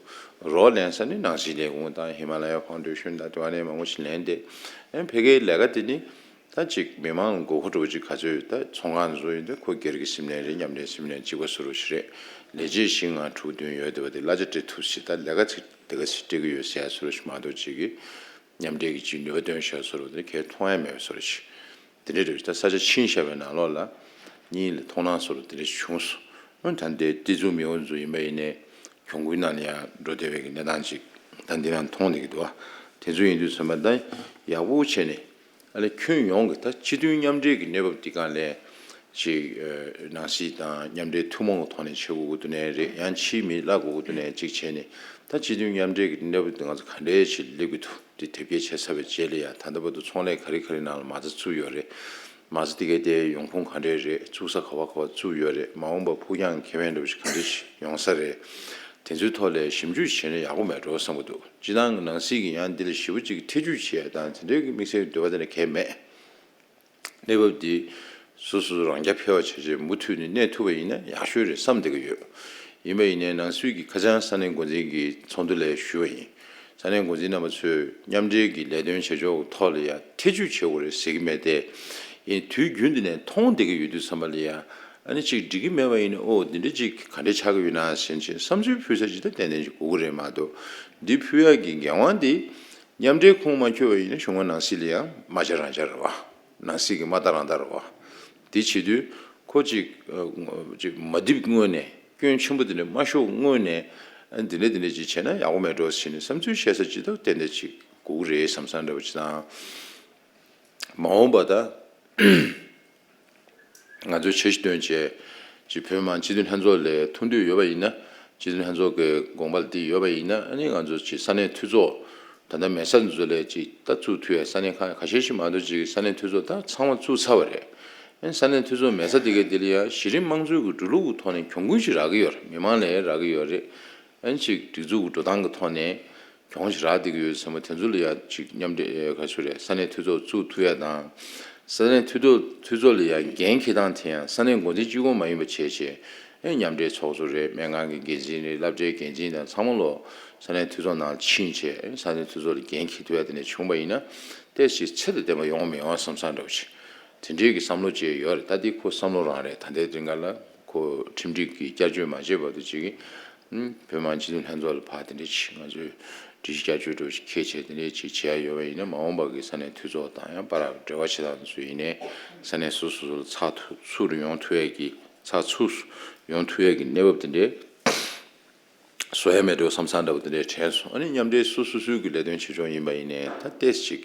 རོགས་ལེན་ས་ནི་ནང་སྲིད་ལས་ཁུངས་དང་ཧི་མ་ལ་ཡ་ཕའུན་ཌེ་ཤན་དང་དེ་བ་ནས་མང་པོ་ཞིག་ལེན་ཏེ། ཨ་ནི་ཕ་གིའི་ལས་ཀ་དེ་ནི། ད་ཅིག་མི་མང་དགོས་མཁོ་འདྲ་བོ་ཅིག་ག་ཚོད་ཡོད། ད་ཚོང་ཁང་བཟོ་ཡིན་ད་ཁོ་སྒེར་གྱི་སེམས་ནས་རེད། མཉམ་འབྲེལ་སེམས་ནས་གཅིག་པ་བཟོ་འདྲ་ཞིག་རེད། ལས་བྱེད་བཞི་ལྔ་དྲུག་བདུན་ཡོད་བསྡད་པ་དེ་གླ་ཆ་སྤྲད་ཐུབ་ཟེར། ད་ལས་ཀ་ཚིག་དེ་ག་ཚིག་སྤྲད་ཀྱི་ཡོད་ཟེར་ཡ་བཟོ་འདྲ་ཞིག་མ་གཏོགས་ཅིག་གིས་མཉམ་འབྲེལ་གྱི་ཅིག་ནུས་པ་བཏོན་བཞག་བཟོ་འདྲ་དེ་གས་མཐོང་ཡ་མེད་པ་བཟོ་འདྲ་ཞིག་དེ་འདྲ་འདྲ་བོ་ཞིག་ད་ས་ཆ་ཕྱིན་བཞག་པའི་ནང་ལོགས་ལ་གཉིས་ལ་མཐོང་སྣང་བཟོ་འདྲ་དེ་འདྲ་ཞིག་བྱུང་སོང་། ཨ་ད་འདི་ཏི་ཛུ་མི་འོ་ཛུ་ཡིན་པ་ཡིན་ནའི་གྱོང་གུན་ནང་ལ་ཡང་འགྲོ་བསྡད་པའི་གི་གནས་སྟངས་ཅིག་ད་འདི་རང་མཐོང་བསྡད་ཀྱི་འདུག་ཨ། དེ་ཚོ་ཡིན་དུས་ཚང་མ་ད་ཡག་པོ་བྱས་ནས། ཨ་ལས་ཁྱོན་ཡོངས་ཀྱི་ད་སྤྱི་མཐུན་མཉམ་འབྲེལ་གྱི་གནས་བབ་འདི་སྒང་ལས་ཅིག་ནང་སྲིད་དང་མཉམ་འབྲེལ་ཐུན་མོང་གི་ཐོག་ནས་བྱེད་དགོས་ཀྱི་འདུག་ནའི་རེད། ཡང་ཕྱིའི་མི་བསླབ་དགོས་ཀྱི་འདུག་ནའི་ཅིག་བྱས་ནས། ད་སྤྱི་མཐུན་མཉམ་འབྲེལ་གྱི་གནས་བབ་འདི་ང་ཚོ་ག་འདྲས་ཅིག་སླེབས་ཀྱི་འདུག་འདི་དེབ་སྐྱེལ་བྱས་ཚར་བའི་རྗེས་ལ་ཡང་ད་ལྟ་བར་དུ་ཚོང་ལས་ག་རེ་ག་རེ་ནང་ལ་མ་རྩ་བཙུགས་ཡོད་རེད། མ་རྩ་འདི་གའི་དེའི་ཡོང་ཁུངས་ག་འདྲས་རེད། བཙུགས་ས་ག་བ་ག་བ་བཙུགས་ཡོད་རེད། མ་འོངས་པ་ཕུགས་རྒྱང་གི་ཁེ་ཕན་འདྲ་བོ་ཞིག་ག་འདྲས་ཞིག་ཡོང་ས་རེད། དེ་ཚོའི་ཐོག་ལ་ཞིབ་འཇུག་བྱས་ན་ཡག་པོ་མེད་འགྲོ་བསམ་གྱི་འདུག་སྤྱིར་བཏང་གི་ནང་སྲིད་ཀྱི་ཡང་འདི་ལ་ཞེ་པོ་ཅིག་ཐེ་ཇུས་བྱེད་ཡ་དང་དེ་འདྲའི་གི་དམིགས་བསལ་གྱི་འདོད་པ་དེ་འདྲ་གང་ཡང་མེད། གནས་བབ་འདི་སོ་སོ་རང་རྐྱ་འཕེར་བ་བྱས་རྗེས་མུ་མཐུད་ནས་གནས་ཐུབ་པ་ཡིན་ན་ཡག་ཤོས་རེད་བསམ་བསྡད་ཀྱི་ཡོད། ཡིན་པ་ཡིན་ནའི་ནང་སྲིད་ཀྱི་ཁ་བྱང་ས་གནས་འགོ་འཛིན་གྱི་ཚོགས་འདུ་ལ་ཞུས་པ་ཡིན། ས་གནས་འགོ་འཛིན་རྣམ་པ་ཚོས་མཉམ་འབྲེལ་གྱི་ལས་དོན་བྱེད་ཕྱོགས་ཀྱི་ཐོག་ལ་ཡང་ཐེ་ཇུས་བྱེད་དགོས་རེད་ཟེར་གྱི་མེད་དེ། ཡིན་དུས་རྒྱུན་དུ་ནས་མཐོང་བསྡད་ཀྱི་ཡོད་དུས་ཙམ་པ་ལ་ཡང་ཨ་ནི་ཅིག་འགྲིག་གི་མེད་པ་ཡིན་ན་ཨོ་འདི་འདྲ་ཅིག་ག་འདྲ་ཆགས་ཀྱི་ཡོད་ན་ཟེར་ནས་བསམ་ཚུལ་ཕུལ་ས་ཅིག་ད་ཏན་ཏན་ཅིག་དགོས་ཀྱི་རེད་མ་གཏོགས། འདི་ཕུལ་ཡག་གི་འགན་དབང་འདི་མཉམ་འབྲེལ་ཁུངས་མ་འཁྱོལ་བ་ཡིན་ན་གཞུང་གི་ནང་སྲིད་ལ་ཡང་མ་བྱ་རང་བྱ་རེད་བ། ནང་སྲིད་ཀྱི་མ་ལྟ་རང་ལྟ་རེད་བ། དེ་བྱེད་དུས་ཁོ་ཅིག་ཅིག་མ་རྡིབ་སྔོན་ནས་སྐྱོན་ཆེན་པོ་དེ་འདྲ་མ་ཤོར་སྔོན་ནས་ཨ་འདི་འདྲ་འདི་འདྲ་ཅིག་བྱས་ན་ཡག་པོ་མེད་འགྲོ་ཟེར་ནས་བསམ་ཚུལ་བཤད་ས་ཅིག་ད་ཏན་ཏན་ཅིག་དགོས་ཀྱི་རེད་བསམ་བསམ་འདྲ་བོ་ཅིག་དང་། མ་འོངས་པ་ད་ང་ཚོས་འཆར་གཞི་བཏོན་བྱས་ཅིག་བོད་མི་མང་སྤྱི་འཐུས་ལྷན་ཚོགས་ལ་ཐུགས་འདོད་ཡོད་པ་ཡིན་ན། སྤྱི་འཐུས་ལྷན་ཚོགས་ཀྱི་དགོངས་པ་འདི་ཡོད་པ་ཡིན་ན་ཨ་ནི་ང་ཚོ་ཅིག་ས་གནས་འཐུས་ཚོགས་ ད་ལྟ་མེད་ས་འདི་ཚོ་ལ་ཅིག་ད་བཙུགས་ཐུབ་ཡ་ས་གནས་ཁག་ཁ་ཤས་ཤིག་མ་གཏོགས་ཅིག་ས་གནས་འཐུས་ཚོགས་ད་ཚང་མ་བཙུགས་ཚར་བ་རེད། ཨ་ནི་ས་གནས་འཐུས་ཚོགས་མེད་ས་དེ་གའི་དེ་ལ་ཡ་གཞི་རིམ་དམངས་གཙོའི་གི་འགྲོ་ལུགས་ཀྱི་ཐོག་ནས་གྱོང་གུན་ཞིག་རག་གི་ཡོད་རེད། མི་མང་ལ་ཡ་རག་གི་ཡོད་རེད། ཨ་ནི་ཅིག་སྒྲིག་འཛུགས་ཀྱི་འགྲོ་སྟངས་ཀྱི་ཐོག་ནས་གྱོང་ཞིག་རག་བསྡད་ཀྱི་ཡོད་ཟེར་མ་དེ་ཚོ་ལ་ཡ་ཅིག་མཉམ་འབྲེལ་ག་ཚོད་རེད། ས་གནས་འཐུས་ཚོགས་བཙུགས་ཐུབ་ཡ་དང་། ས་གནས་འཐུས་ཚོགས་འཐུས་ཚོགས་ལ་ཡ་འགན་འཁྱེར་སྟངས་དེ་ཡང་ས་གནས་འགོ་འཛིན་གཅིག་པོ་མ་ཡིན་པ་བྱས་བྱས། ཨེ་མཉམ་འབྲེལ་ཚོགས་གཙོ་རེད། སྨན་ཁང་གི་འགན་འཛིན་རེད། སློབ་གྲྭའི་འགན་འཛིན་དང་ཚང་མ་ལོ་ས་གནས་འཐུས་ཚོགས་ནང་ཕྱིན་བྱས། ཨེ་ས་གནས་འཐུས་ཚོགས་ལ་འགན་འཁྱེར་ཐུབ་ཡ་དེ་འདྲ་བྱུང་བ་ཡིན་ན་ཏོག་ཙམ་ཚད་དང་ལྡན་པ་ཡོང་མི་ཡོང་བསམ་བསམ་འདྲ་བོ་ཅིག་དེ་འདྲའི་གི་བསམ་བློ་བཅས་ཡོད་རེད། ད་འདི་ཁོ་བསམ་བློ་རང་རེད། ད་ལྟའི་སྒང་ལ་ཁོ་ཁྲིམས་སྒྲིག་གི་བསྐྱར་བཅོས་མ་བྱས་བར་དུ་ཅིག་གིས་བོད་མི་མང་སྤྱི་འཐུས་ལྷན་ཚོགས་ལ་ཕར་དེ་འདྲ་ཅིག་ང་ཚོས་སྒྲིག་གཞི་བསྐྱར་བཅོས་འདྲ་བོ་ཅིག་འཁྱེར་བྱས་དེ་འདྲ་ཅིག་བྱེད་ཡ་ཡོད་པ་ཡིན་ན། མ་འོངས་པ་གི་ས་གནས་འཐུས་ཚོགས་དང་ཡང་བར་འབྲེལ་བ་བྱེད་སྟངས་ཚོ་ཡིན་ནའི་ས་གནས་སོ་སོ་སོ་ལ་ཚགས་ཚུད་ཡོང་ཐུབ་ཡ་གི་ཚགས་ཚུད་ཡོང་ཐུབ་ཡ་གི་གནས་བབ་དེ་འདྲའི་བཟོ་ཡ་མེད་འགྲོ་བསམ་བསམ་འདྲ་བོ་དེ་འདྲའི་དྲན་སོང་། ཨ་ནི་མཉམ་འབྲེལ་སོ་སོ་སོའི་གི་ལས་དོན་བྱེད་ཕྱོགས་ཡིན་པ་ཡིན་ནའི་ད་ཏོག་ཙམ་ཅིག་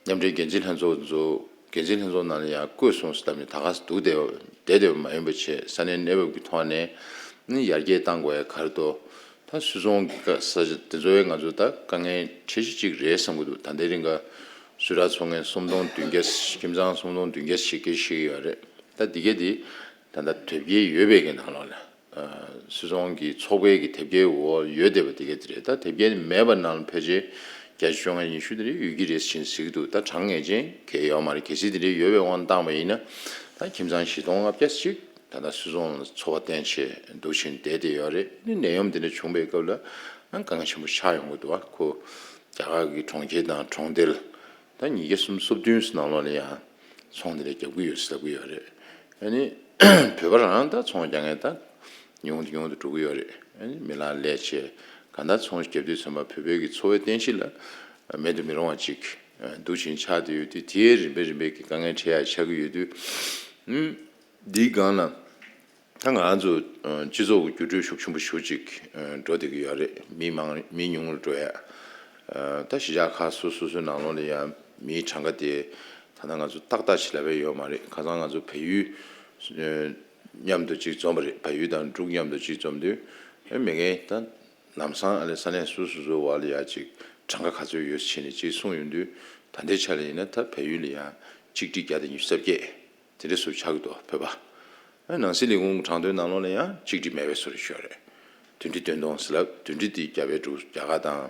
མཉམ་འབྲེལ་འགན་འཛིན་ལྷན་ཚོགས་ཚོ་འགན་འཛིན་ལྷན་ཚོགས་ནང་ལ་ཡང་བསྐོས་སོང་ཟེར་ལབ་ནས་ད་ག་སེ་འདུག་བསྡད་བསྡད་བསྡད་པ་མ་ཡིན་པ་བྱས། ས་གནས་གནས་བབ་ཀྱི་ཐོག་ནས་ནི་ཡར་རྒྱས་གཏང་དགོས་ཡ་ག་རེ་འདུག་ད་སུད་ཚོང་གི་ས་ཆ་དེ་ཚོ་ཡང་ང་ཚོ་ད་དཀའ་ངལ་འཕྲད་གཞི་གཅིག་རེད་བསམ་གྱི་འདུག་ད་ལྟའི་རིང་ག་སུད་ཊར་ཚོང་མཁན་སུམ་སྟོང་བདུན་བརྒྱ། ཁྱིམ་ཚང་སུམ་སྟོང་བདུན་བརྒྱ་ཞིག་སྐད་བཤད་ཀྱི་ཡོད་རེད། ད་འདི་གས་འདི་ད་ལྟ་དེབ་སྐྱེལ་ཡོད་པའི་གི་ནང་ལོགས་ལ། སུད་ཚོང་གི་ཚོགས་པའི་གི་དེབ་སྐྱེལ་འོག་ཡོད་བསྡད་པ་དེ་གས་དེ་རེད། ད་དེབ་སྐྱེལ་མེད་པ་ནང་ལ་ཕལ་ཆེར་བརྒྱ་ཆ་བཅོ་ལྔ་ཉི་ཤུ་དེ་འདྲ་ཡོད་ཀྱི་རེད་ཟེར་གྱི་འདུག་ད་གྲངས་ངེས་ཅན་གང་ཡང་ཡོད་མ་རེད། གལ་སྲིད་དེ་འདྲ་ཡོད་པའི་དབང་བཏང་བ་ཡིན་ན་ད་ཁྱིམ་ཚང་བཞི་སྟོང་ལྔ་བརྒྱ་ཞིག་ད་ལྟ་སུད་ཚོང་ལ་འཚོ་བ་བརྟེན་བྱས་འདུག་བཞིན་བསྡད་བསྡད་ཡོད་རེད། ནད་ཡམས་དེ་འདྲ་བྱུང་བའི་སྐབས་ལ་ཨང་དཀའ་ངལ་ཆེན་པོ་ཆགས་ཡོང་གི་འདུག་བ། ཁོ་རྒྱ་གར་གྱི་གྲོང་ཁྱེར་དང་གྲོང་རྡལ་ད་ཉིས་བརྒྱ་སུམ་ཅུ་སོ་བདུན་ནང་ལོགས་ལ་ཡང་ཚོང་དེ་འདྲ་རྒྱག་གི་ཡོད་ཟེར་གྱི་ཡོད་རེད། ཨ་ནི་བོད་པ་རང་ད་ཚོང་རྒྱག་མཁན་ད་ཉུང་དུ་ཉུང་དུ་འགྲོ་གི་ཡོད་རེད། ཨ་ནི་མི་ལ་ལས་བྱས་གང་ལྟར་ཚོང་རྒྱབ་དུས་ཙམ་པ་བོད་པའི་གི་འཚོ་བའི་རྟེན་གཞི་ལ་མེད་དུ་མི་རུང་བ་ཅིག་འདུག་བཞིན་ཆགས་བསྡད་ཡོད་དུས། དེའི་རིམ་པས་རིམ་པས་ཀྱི་དཀའ་ངལ་འཕྲད་ཡ་ཆགས་ཀྱི་ཡོད་དུས། ཨུམ། འདིའི་སྒང་ལ་ད་ང་རང་ཚོ་སྤྱི་ཚོགས་ཀྱི་འགྱུར་འགྲོས་ཤུགས་ཆེན་པོ་ཞེ་པོ་ཅིག་འགྲོ་བསྡད་ཀྱི་ཡོད་རེད། མི་མང་མི་ཉུང་རུ་འགྲོ་ཡ། ད་གཞིས་ཆགས་ཁག་སོ་སོ་སོའི་ནང་ལོགས་ལ་ཡང་མིའི་གྲངས་ཀ་དེ་ད་ལྟ་ང་ཚོ་ཏག་ཏག་ཅིག་ལབ་ཡ་ཡོད་མ་རེད། ཁ་སང་ང་ཚོ་བལ་ཡུལ་མཉམ་དུ་ཅིག་འཛོམས་པ་རེད། བལ་ཡུལ་དང་འབྲུག་མཉམ་དུ་ཅིག་འཛོམས་དུས་མི་ངན་ད་ལམ་སང་ཨ་ལས་ས་གནས་སོ་སོ་སོའི་བར་ལ་ཡ་ཅིག་གྲངས་ཀ་ག་ཚོད་ཡོད་ཟེར་ནས་ཅིག་གསུངས་ཡོང་དུས། ད་ལྟའི་ཆ་ལ་ཡིན་ན་ད་བལ་ཡུལ་ལ་ཡང་ཆིག་ཁྲི་བརྒྱ་དང་ཉི་ཤུ་རྩ་བརྒྱད་དེ་འདྲ་ཚོ་ཆགས་ཀྱི་འདུག་བོད་པ། ཨ་ནང་སྲིད་ལས་ཁུངས་དྲང་དོན་ནང་ལོགས་ལ་ཡང་ཆིག་ཁྲི་མེད་པའི་བཟོ་འདྲ་ཞིག་ཡོད་རེད། བདུན་ཁྲི་བདུན་སྟོང་ཟེར་ལབ། བདུན་ཁྲི་དེ་རྒྱ་བལ་འབྲུག་རྒྱ་གར་དང་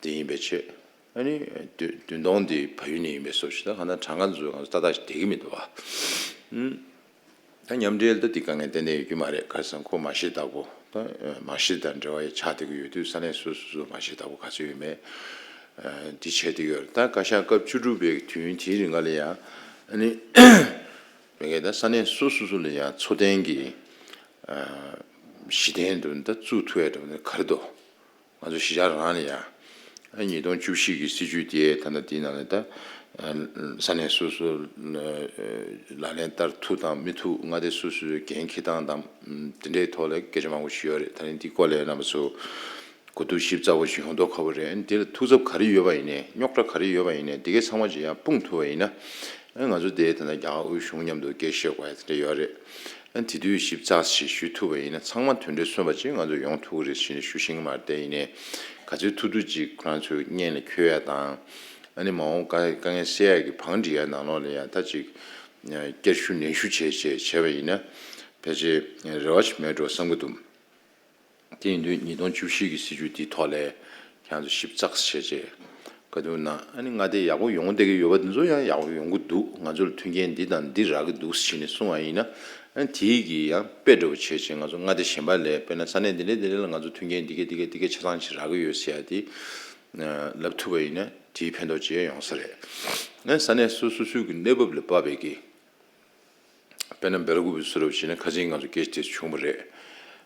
དེ་ཡིན་པའི་ཆེད། ཨ་ནི་བདུན་བདུན་སྟོང་དེ་བལ་ཡུལ་ནས་ཡིན་པའི་བཟོ་ཞིག་ད་གང་ལྟར་གྲངས་ཀ་ཚོ་ང་ཚོ་ཏག་ཏག་ཞིག་བསྡད་ཀྱི་མི་འདུག་བ། ཨུམ། ད་མཉམ་འབྲེལ་ད་འདི་དཀའ་ངལ་ཏན་ཏན་ཡོད་ཀྱི་མ་རེད། ག་རེ་ཟེར་ན་ཁོ་མ་ཤི་བདག་པོ་ད་མ་ཤི་དང་འབྲེལ་བ་ཡང་ཆགས་བསྡད་ཀྱི་ཡོད་དུས་ས་གནས་སོ་སོ་སོ་མ་ཤི་བདག་པོ་ག་ཚོད་ཡོད་མེད་འདི་བྱས་བསྡད་ཀྱི་ཡོད་རེད། ད་བཀའ་ཤག་སྐབས་བཅུ་དྲུག་པའི་དུས་ཡུན་དེའི་རིང་ག་ལ་ཡང་ཨ་ནི་མི་སྒེར་ད་ས་གནས་སོ་སོ་སོ་ལ་ཡང་འཚོ་རྟེན་གྱི་གཞི་རྟེན་དུ་ད་བཙུགས་ཐུབ་ཡ་འདྲ་བོ་ག་རེ་འདུག་ང་ཚོ་གཞིས་ཆགས་རང་ལ་ཡང་ཉིས་སྟོང་བཅུ་བཞི་གི་སྲིད་ཇུས་དེ་ད་ལྟ་དེའི་ནང་ལ་ད་ས་གནས་སོ་སོ་ལག་ལེན་བསྟར་ཐུབ་དང་མི་ཐུབ། མངའ་སྡེ་སོ་སོའི་འགན་འཁྱེར་སྟངས་དང་དེ་འདྲའི་ཐོག་ལ་སྐད་ཆ་མང་པོ་ཞིག་ཡོད་རེད། ད་རིང་འདི་སྐོར་ལ་རྣམ་པ་ཚོ་གོ་བསྡུར་ཞིབ་ཚགས་པོ་ཞིག་ཡོང་མདོག་ཁ་པོ་རེད། དེ་ལ་ཐུགས་འཚབ་ག་རེ་ཡོད་པ་ཡིན་ནའི་རྙོག་དྲ་ག་རེ་ཡོད་པ་ཡིན་ནའི་དེ་གའི་ཚང་མ་ཅིག་ཡང་སྤུངས་ཐུབ་པ་ཡིན་ན། ང་ཚོ་དེ་ད་ལྟ་རྒྱ་གར་དབུས་གཞུང་མཉམ་དུ་སྐད་ཆ་བཤད་དགོས་ཡ་དེ་འདྲ་ཡོད་རེད། ཨ་དེ་དུས་ཞིབ་ཚགས་ཤིག་ཞུ་ཐུབ་པ་ཡིན་ན་ཚང་མ་དོན་འབྲས་སོན་པ་ཅིག་ང་ཚོ་ཡོང་ཐུབ་ཀྱི་རེད་ཟེར་ནས་ཞུ་ཤེས་ཀྱི་མ་རེད། དེ་ཡིན་ནའི་ག་ཚོད་ཐུབ་ཐུབ་ཅིག་ཁོ་རང་ཚོའི་སྙན་ལ་འཁྱོལ་ཡ་དང་། ཨ་ནི་མ་འོངས་དཀའ་དཀའ་ངལ་སེལ་ཡ་གི་བང་སྒྲིག་ཡ་ནང་ལོགས་ལ་ཡང་ད་ཅིག་བསྐྱར་ཞུ་ནན་ཞུ་བྱས་བྱས་བྱས་པ་ཡིན་ན་ཕལ་ཆེར་རེ་བ་ཞིག་མེད་འགྲོ་བསམ་གྱི་འདུག་དེ་ཡིན་དུས་ཉིས་སྟོང་བཅུ་བཞི་གི་སྲིད་ཇུས་འདིའི་ཐོག་ལས་ཁྱེད་ཚོ་ཞིབ་ཚགས་བྱས་རྗེས་བཀའ་བསྡུར་གནང་། ཨ་ནི་མངའ་སྡེ་ཡག་པོ་ཡོང་བསྡད་ཀྱི་ཡོད་པ་འདི་ཚོ་ཡང་ཡག་པོ་ཡོང་གི་འདུག་ང་ཚོ་ལ་མཐུན་རྐྱེན་འདི་དང་འདི་རག་གི་འདུག་ཟེར་ནས་གསུངས་པ་ཡིན་ན། ཨ་ནི་དེའི་གི་ཡང་དཔེ་འདྲ་བོ་བྱས་བྱས་ང་ཚོ་མངའ་སྡེ་གཞན་པ་ལ་དཔེར་ན་ས་གནས་འདི་འདྲ་འདི་འདྲ་ལ་ང་ཚོ་མཐུན་རྐྱེན་འདི་ག་འདི་ག་འདི་ག་ཆ་ཚང་ཞིག་རག་གི་ཡོད་ཟེར་ཡ་དེ་ལབ་ཐུབ་པ་ཡིན་ན་དེའི་ཕན་ཐོགས་ཅིག་ཡོང་ས་རེད། ཨ་ནི་ས་གནས་སོ་སོ་སོའི་གི་གནས་བབ་ལ་དཔག་པའི་གི་དཔེར་ན་སྦེལ་ཀོབ་བཟོ་འདྲ་བྱས་ན་ཁ་སང་ང་ཚོ་སྐད་ཆ་དེ་བྱུང་བ་རེད།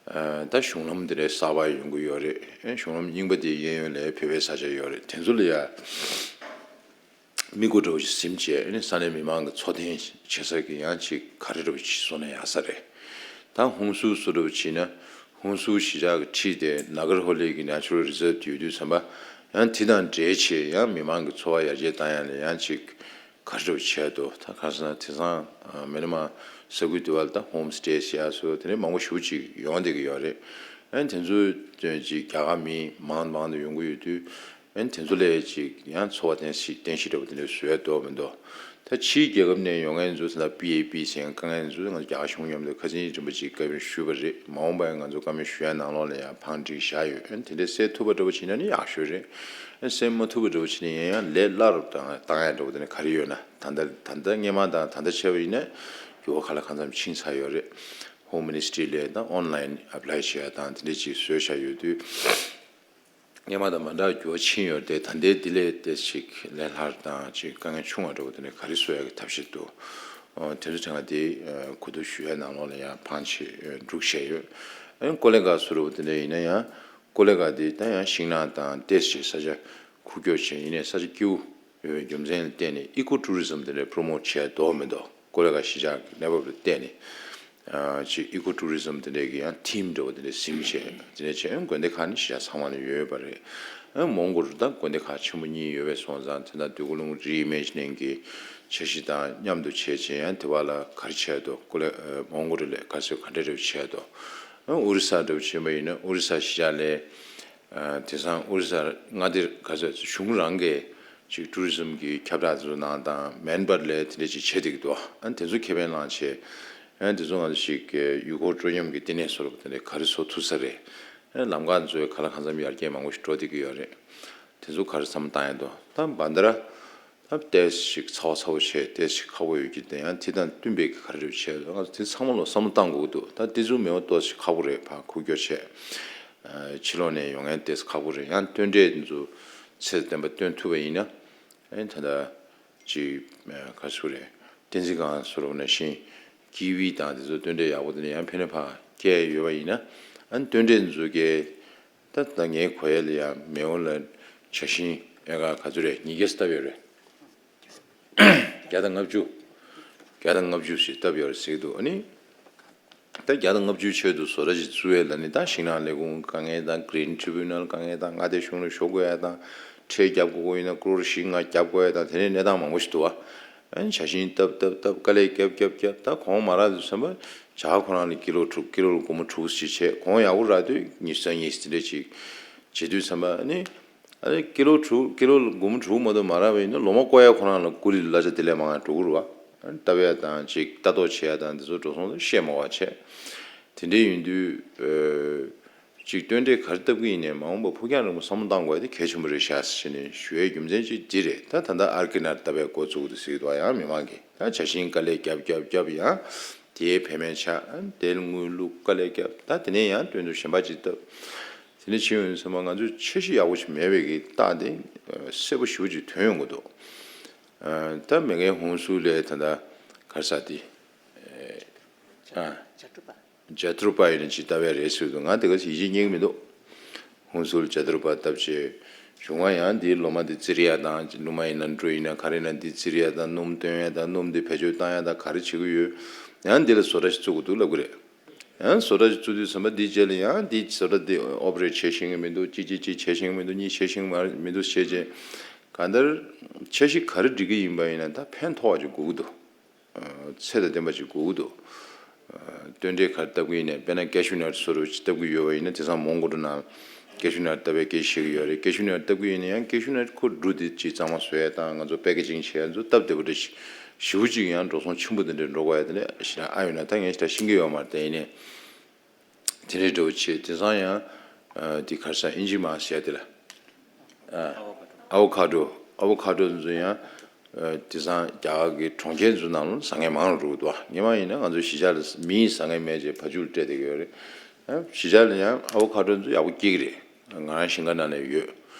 ཨ་ད་གཞུང་ལམ་དེ་འདྲའི་གསར་པ་ཡོང་གི་ཡོད་རེད། ཨ་གཞུང་ལམ་རྙིང་པ་དེ་གཡས་གཡོན་ལ་བོད་པའི་ས་ཆ་ཡོད་རེད། དེ་ཚོ་ལ་ཡ་མིག་སྒོ་འདྲ་བོ་ཞིག་ཟིམ་བྱས་ཨ་ནི་ས་གནས་མི་མང་གི་འཚོ་རྟེན་བྱེད་ས་གི་ཡང་ཅིག་ག་རེ་འདྲ་བོ་ཞིག་བཟོ་ན་ཡག་ས་རེད། ད་ཧུན་སུར་བཟོ་འདྲ་བོ་བྱས་ན་ཧུན་སུར་གཞིས་ཆགས་ཀྱི་འཁྲིས་དེ་ནཱ་གར་ཧོ་ལེ་གི་Natural Reserve་དེ་ཡོད་དུས་ཙམ་པ་ཡང་དེ་དང་འབྲེལ་བྱས་ཡང་མི་མང་གི་འཚོ་བ་ཡར་རྒྱས་བཏང་ཡ་ལ་ཡང་ཅིག་ག་རེ་བྱས་འདུག་ད་ག་རེ་ཟེར་ན་དེང་སང་མི་ནི་མ་ས་ཁུལ་དེ་བ་ལ་ད་ཧོམ་སི་ཊེ་ཟེར་ཡ་སོགས་དེ་འདྲའི་མང་པོ་ཞེ་པོ་ཅིག་ཡོང་བསྡད་ཀྱི་ཡོད་རེད། ཨ་ནི་དེ་ཚོའི་དོན་ཅིག་རྒྱ་གར་མི་མང་མང་དུ་ཡོང་གི་ཡོད་དུས་ ཨན་དེ་ཚོ་ལས་ཅིག་ཡང་འཚོ་བ་བརྟན་གཞི་བརྟན་གཞི་འདྲ་པོ་དེ་འདྲ་བཟོ་ཡ་འདོད་མི་འདུག་ད་ཕྱིའི་རྒྱལ་ཁབ་ནས་ཡོང་མཁན་ཚོ་ད་ལྟ་པི་ཨེ་པི་ཟེར་མཁན་དཀའ་ངལ་ཚོ་ང་ཚོ་རྒྱ་གར་གཞུང་མཉམ་དུ་ཁ་སང་རིན་པོ་ཆེས་བཀའ་མོལ་ཞུས་པ་རེད། མ་འོངས་པ་ཡང་ང་ཚོ་བཀའ་མོལ་ཞུ་ཡ་ནང་ལོགས་ལ་ཡང་བང་སྒྲིག་བཞག་ཡོད། ཨན་དེ་འདྲ་སེལ་ཐུབ་པ་འདྲ་པོ་བྱས་ན་ནི་ཡག་ཤོས་རེད། ཨན་སེལ་མ་ཐུབ་པ་འདྲ་པོ་བྱས་ན་ཡང་ཡང་ལས་སླ་རུ་བཏང་བཏང་ཡ་འདྲ་པོ་དེ་འདྲ་ག་རེ་ཡོད་ན། ད་ལྟ་ད་ལྟ་སྔས་མ་དང་ད་ལྟ་བྱས་པ་ཡིན་ན་འགྱུར་བ་གང་ལ་གང་འཚམ་ཕྱིན་ཚར་ཡོད་རེད། ཧོམ་མི་ནི་སི་ཊི་རི་ལས་ད་ཨོན་ལའིན་ཨེབ་ལའི་བྱེད་ཡ་དང་དེ་འདྲ་ཅིག་བཟོས་བཞག་ཡོད་དུས། སྔས་མ་དང་མ་འདྲ་འགྱུར་བ་ཕྱིན་ཡོད་དེ། ད་ལྟའི་འདི་ལས་ཏོག་ཙམ་ལས་སླ་དང་ཅིག་དཀའ་ངལ་ཆུང་བ་འདྲ་པོ་དེ་འདྲ་ག་རེ་བཟོ་ཡག་གི་ཐབས་ཤེས་འདུག་ཨོ་དེ་ཚོ་དྲན་ག་དེ་གོ་བསྡུར་ཞུ་ཡ་ནང་ལོགས་ལ་ཡང་བང་ཆེ་འབྲུག་བཤད་ཡོད། ཨ་ནི་ཀོ་ལི་གྷལ་བཟོ་འདྲ་པོ་དེ་འདྲ་ཡིན་ན་ཡང་ཀོ་ལི་གྷལ་དེ་ད་ཡང་ཤིང་ནགས་དང་ཏོག་ཙམ་ས་ཆ་ཁུག་ཀྱོག་བྱས་ཡིན་ནའི་ས་ཆ་སྐྱིད་པོ་ཡོད་པའི་རྒྱུ་མཚན་ལ་བརྟེན་ནས་ཨི་ཀོ་ཊུ་རི་ཛམ་དེ་འདྲ་པོ་རོ་མོཊ་བྱས་འདུག་མི་འདུག་ཀོ་ལི་གྷལ་གཞིས་ཆགས་ཀྱི་གནས་བབ་ལ་བལྟས་ནས། ཨ་ཅིག་ཨི་ཀོ་ཊུ་རི་ཛམ་དེ་འདྲས་ཀྱི་ཡང་ཐིམ་འདྲ་པོ་དེ་འདྲས་ཟིན་བྱས། དེ་འདྲས་བྱས་དགོན་སྡེ་ཁག་ནི་གཞིས་ཆགས་ཚང་མ་ལ་ཡོད་ཡོད་པ་རེད། ཨ་མོན་གྷོ་རུ་ད་དགོན་སྡེ་ཁག་ཆེན་པོ་གཉིས་ཡོད་པའི་སོང་ཙང་དེ་དང་འདོད་རྒུ་ལུང་རི་ཨི་མེ་ཇི་ནིང་གི་འཆར་གཞི་དང་མཉམ་དུ་བྱས་བྱས་ཡང་དེ་བ་ལ་ག་རེ་བྱས་འདུག་ཀོ་ལི་ཨ་མོན་གྷོ་རུ་ལས་ག་ཚོད་ག་འདྲས་འདྲ་པོ་བྱས་འདུག་ཨ་ཨོ་རི་ས་འདྲ་པོ་བྱས་པ་ཡིན་ན་ཨོ་རི་ས་གཞིས་ཆགས་ལས། ཨ་དེང་སང་ཨོ་རི་ས་མངའ་སྡེ་ག་ཚོད་གཞུང་རང་གིས་ཅིག་ཊུ་རི་ཛམ་གྱི་ཁྱབ་བསྒྲགས་ཚོ་ནང་དང་མེན་པར་ལས་དེ་འདྲ་ཅིག་བྱེད་བསྡད་ཀྱི་འདུག་ཨ་དེ་ཚོ་ཁེ་ཕན་བླངས་བྱས། ཨ་དེ་ཚོ་ང་ཚོ་ཞིག་གི་ཡུལ་སྐོར་སྤྲོ་ཉམས་ཀྱི་ལྟེ་གནས་བཟོ་འདྲ་པོ་དེ་འདྲ་ག་རེ་བཟོ་ཐུབ་ས་རེད། ཨ་ལམ་ཁ་ཚོའི་ག་ལ་གང་འཚམ་ཡར་རྒྱས་མང་པོ་ཞིག་འགྲོ་བསྡད་ཀྱི་ཡོད་རེད། དེ་ཚོ་ག་རེ་བསམ་བློ་བཏང་ཡ་འདུག་ད་བན་དྷ་ར། ད་ཏོག་ཙམ་ཞིག་ཚ་བ་ཚ་བོ་བྱས་ཏོག་ཙམ་ཞིག་ཁག་པོ་ཡོད་ཀྱི་དེ་ཡང་དེ་དང་བསྟུན་པའི་ག་རེ་རེད་བྱས་ང་ཚོ་དེ་ཚང་མ་ལ་བསམ་བློ་བཏང་དགོས་ཀྱི་འདུག་ད་དེ་ཚོ་མེད་པ་ཏོག་ཙམ་ཁག་པོ་རེད། ཕར་ཁུག་ཀྱོག་བྱས། ཕྱི་ལོགས་ནས་ཡོང་མཁན་ཏོག་ཙམ་ཁག་པོ་རེད། ཡང་སྟོན་འབྲས་དེ་ཚོ་ཚད་ལྡན་པ་སྟོན་ཐུབ་པ་ཡིན་ན། ཨ་ནི་ད་ལྟ་ཅིག་ག་རེ་ཟེར་དགོས་རེད། བསྟན་འཛིན་སྒང་བཟོ་འདྲ་པོ་ནང་བཞིན་ཀི་ཝི་དང་དེ་ཚོ་སྟོན་འབྲས་ཡག་པོ་དེ་འདྲ་ཡང་ཕན་ནུས་ཕར་སྐྱེལ་ཡོད་པ་ཡིན་ན། ཨ་ནི་སྟོན་འབྲས་དེ་ཚོ་གས། ད་ད་ངའི་གོ་ཡ་ལ་ཡང་མེའོ་ལ་བྱ་ཤིང་ཨེ་ཀར་ག་ཚོད་རེད། ཉིས་བརྒྱ་བཏབ་ཡོད་རེད། བརྒྱ་དང་ལྔ་བཅུ། བརྒྱ་དང་ལྔ་བཅུ་ཞིག་བཏབ་ཡོད་རེད་ཟེར་གྱི་འདུག་ཨ་ནི། ད་བརྒྱ་དང་ལྔ་བཅུའི་ཆེད་དུ་བཟོ་གྲྭ་ཞིག་བཙུགས་ཡས་ལ་ནི་ད་ཤིང་ནགས་ལས་ཁུངས་དཀའ་ངལ་དང་། Green Tribunal དཀའ་ངལ་དང་། མངའ་སྡེ་གཞུང་ལ་ཤོག་དགོས་ཡ་དང་། ཁྲལ་རྒྱབ་དགོས་ཀྱི་ཡིན་ན་ཀོ་རོར་བཞི་ལྔ་རྒྱབ་དགོས་ཡ་དང་། དེ་འདྲའི་གནས་སྟངས་མང་པོ་ཞིག་འདུག་བ། ཨ་ནི་བྱ་ཤིང་བཏབ་བཏབ་བཏབ། དཀའ་ལས་རྒྱབ་རྒྱབ་རྒྱབ། ད་གོང་མ་རག་དུས་ཙམ་པ་བྱ་ཁོ་རང་ལ་ཀི་ལོ་དྲུག་ཀི་ལོ་ལ་སྒོར་མོ་དྲུག་ཅིག་བྱས། གོང་ཡག་པོ་རག་དུས་ཉི་ཤུ་རྩ་གཉིས་དེ་འདྲ་ཅིག་བྱེད་དུས་ཙམ་པ། ཨ་ནི་ཨ་ནི་ཀི་ལོ་དྲུག་ཀི་ལོ་ལ་སྒོར་མོ་དྲུག་མ་གཏོགས་མ་རག་པ་ཡིན་ན་ལོ་མ་བརྐོ་ཡ་ཁོ་རང་ལ་ཀུ་ལི་གླ་ཆ་དེ་ལས་མང་བ་འགྲོ་གི་རེད་བ། ཨ་ནི་བཏབ་ཡ་དང་ཅིག་ལྟ་རྟོག་བྱེད་ཡ་དང་དེ་ཚོ་འགྲོ་སོང་ལ་བཤད་མ་བ་བྱས། དེ་འདྲ་ཡིན་དུས་ཨ། གཅིག་སྟོན་འབྲས་ག་རེ་བཏབ་ཀྱི་ཡིན་ནའི་མ་འོངས་པ་ཕུགས་རྒྱང་རིང་པོ་བསམ་བློ་བཏང་དགོས་དེ་གལ་ཆེན་པོ་རེད་ཤག་ཟེར་ནས་ཞུ་ཡའི་རྒྱུ་མཚན་གཅིག་འདི་རེད། ད་ད་ལྟ་ཨར་ཀི་ནར་བཏབ་པའི་འགོ་བཙུགས་འདུག་ཟེར་གྱི་འདུག་ཡང་མི་མང་གིས་ད་བྱ་ཤིང་དཀའ་ལས་རྒྱབ་རྒྱབ་རྒྱབ་ཡང་དེའི་བེད་མེད་ཆགས། དེ་ལ་དངུལ་བླུགས་དཀའ་ལས་རྒྱབ། ད་དེ་ནས་ཡང་སྟོན་ཐོག་གཞན་པ་ཅིག་བཏབ། དེ་ནས་ཕྱིན་ཡོང་ཙམ་པ་ང་ཚོས་འཆར་གཞི་ཡག་པོ་ཞིག་མེད་པའི་གི་རྟགས་དེ་གསལ་པོ་ཞེ་པོ་ཅིག་ཐོན་ཡོང་གི་འདུག་ད་མེ་ཀན་ཧུན་སུར་ལས་ད་ལྟ་ག་རེ་ཟེར་དེ། ཨ། ཇ་ཏྲུ་པ། ཇ་ཏྲུ་པ་ཡིན་ན་ཅིག་བཏབ་ཡ་རེད་ཟེར་འདུག་ང་དེ་ག་ཡིད་ཆེས་རྙེད་ཀྱི་མི་འདུག་ཧུན་སུར་ཇ་ཏྲུ་པ་བཏབ་བྱས། གཞུག་མ་ཡང་འདིའི་ལོ་མ་འདི་བཙིར་ཡ་དང་། ལོ་མ་ཡིན་ན་འབྲུ་ཡིན་ན་ག་རེ་ཡིན་ན་འདི་བཙིར་ཡ་དང་། སྣུམ་བཏོན་ཡ་དང་། སྣུམ་འདི་བེད་སྤྱོད་བཏང་ཡ་དང་ག་རེ་བྱེད་ཀྱི་ཡོད། ཡང་འདི་ལ་བཟོ་གྲྭ་ཞིག་བཙུགས་དགོས་འདུག་ལབ་ཀྱི་རེད། ཡང་བཟོ་གྲྭ་ཞིག་བཙུགས་དུས་ཙམ་པ་འདིའི་རྗེས་ལ་ཡང་འདི་བཟོ་གྲྭ་འདི་ཨོ་པ་རེ་ཊི་བྱེད་ཤེས་ཀྱི་མི་འདུག་གཅིག་གཅིག་གཅིག་བྱེད་ཤེས་ཀྱི་མི་འདུག་གཉིས་བྱེད་ཤེས་ཀྱི་མི་འདུག་བྱས་བྱས། གང་ལྟར་འཆར་གཞི་ག་རེ་སྒྲིག་གི་ཡིན་པ་ཡིན་ན་ད་ཕན་ཐོགས་པ་ཅིག་དགོས་ཀྱི་འདུག་ཚད་དང་ལྡན་པ་ཅིག་དགོས་ཀྱི་འདུག་སྟོན་འབྲས་ག་རེ་བཏབ་ཀྱི་ཡིན་ནའི་དཔེར་ན་ཀེ་ཤུ་ནཊ་བཟོ་འདྲ་ཅིག་བཏབ་ཀྱི་ཡོད་པ་ཡིན་ན། དེང་སང་མོན་གྷོ་འདྲ་ནང་ཀེ་ཤུ་ནཊ་བཏབ་པའི་སྐད་ཆ་བཤད་ཀྱི་ཡོད་རེད། ཀེ་ཤུ་ནཊ་བཏབ་ཀྱི་ཡིན་ན་ཡང་ཀེ་ཤུ་ནཊ་ཁོ་འབྲུ་དེ་ཅིག་གཙང་མ་བཟོ་ཡ་དང་། ང་ཚོ་པེ་ཀེ་ཇིང་བྱེད་ཡ་ཚོ་སྟབས་བདེ་པོ་འདྲ་ཞིག་ཞེ་པོ་ཅིག་ཡང་འགྲོ་སོང་ཆེན་པོ་དེ་འདྲ་འགྲོ་དགོས་ཡ་དེ་འདྲ་ཞེ་དྲག་ཨ་ཡོད་ན། ད་ངས་ཞེ་དྲག་ཤེས་ཀྱི་ཡོད་མ་རེད། དེ་ཡིན་ནའི་དེ་འདྲའི་འདྲ་བོ་བྱེད། དེང་སང་ཡང་ཨ་དེ་ག་རེ་ཟེར་ཨིན་ཇི་མ་ཟེར་ཡ་དེ་ལ། ཨ་ཨ་བོ་ཁ་ཌོ། ཨ་བོ་ཁ་ཌོ་ཚོ་ཡང་ཨ་དེང་སང་རྒྱ་གར་གྱི་གྲོང་ཁྱེར་ཚོ་ནང་ལ་ཟ་མཁན་མང་རུ་འདུག་སྔོན་མ་ཡིན་ན་ང་ཚོ་གཞིས་ཆགས་ལ་མིས་ཟ་མཁན་མེད་ཅེས་བ་ཕྱུགས་སྤྲད་བསྡད་ཀྱི་ཡོད་རེད། ཨ་གཞིས་ཆགས་ལ་ཡང་ཨ་བོ་ཁ་ཌོ་ཚོ་ཡག་པོ་སྐྱེ་གི་རེད། ང་རང་ཞིང་ཁ་ནང་ནས་ཡོད།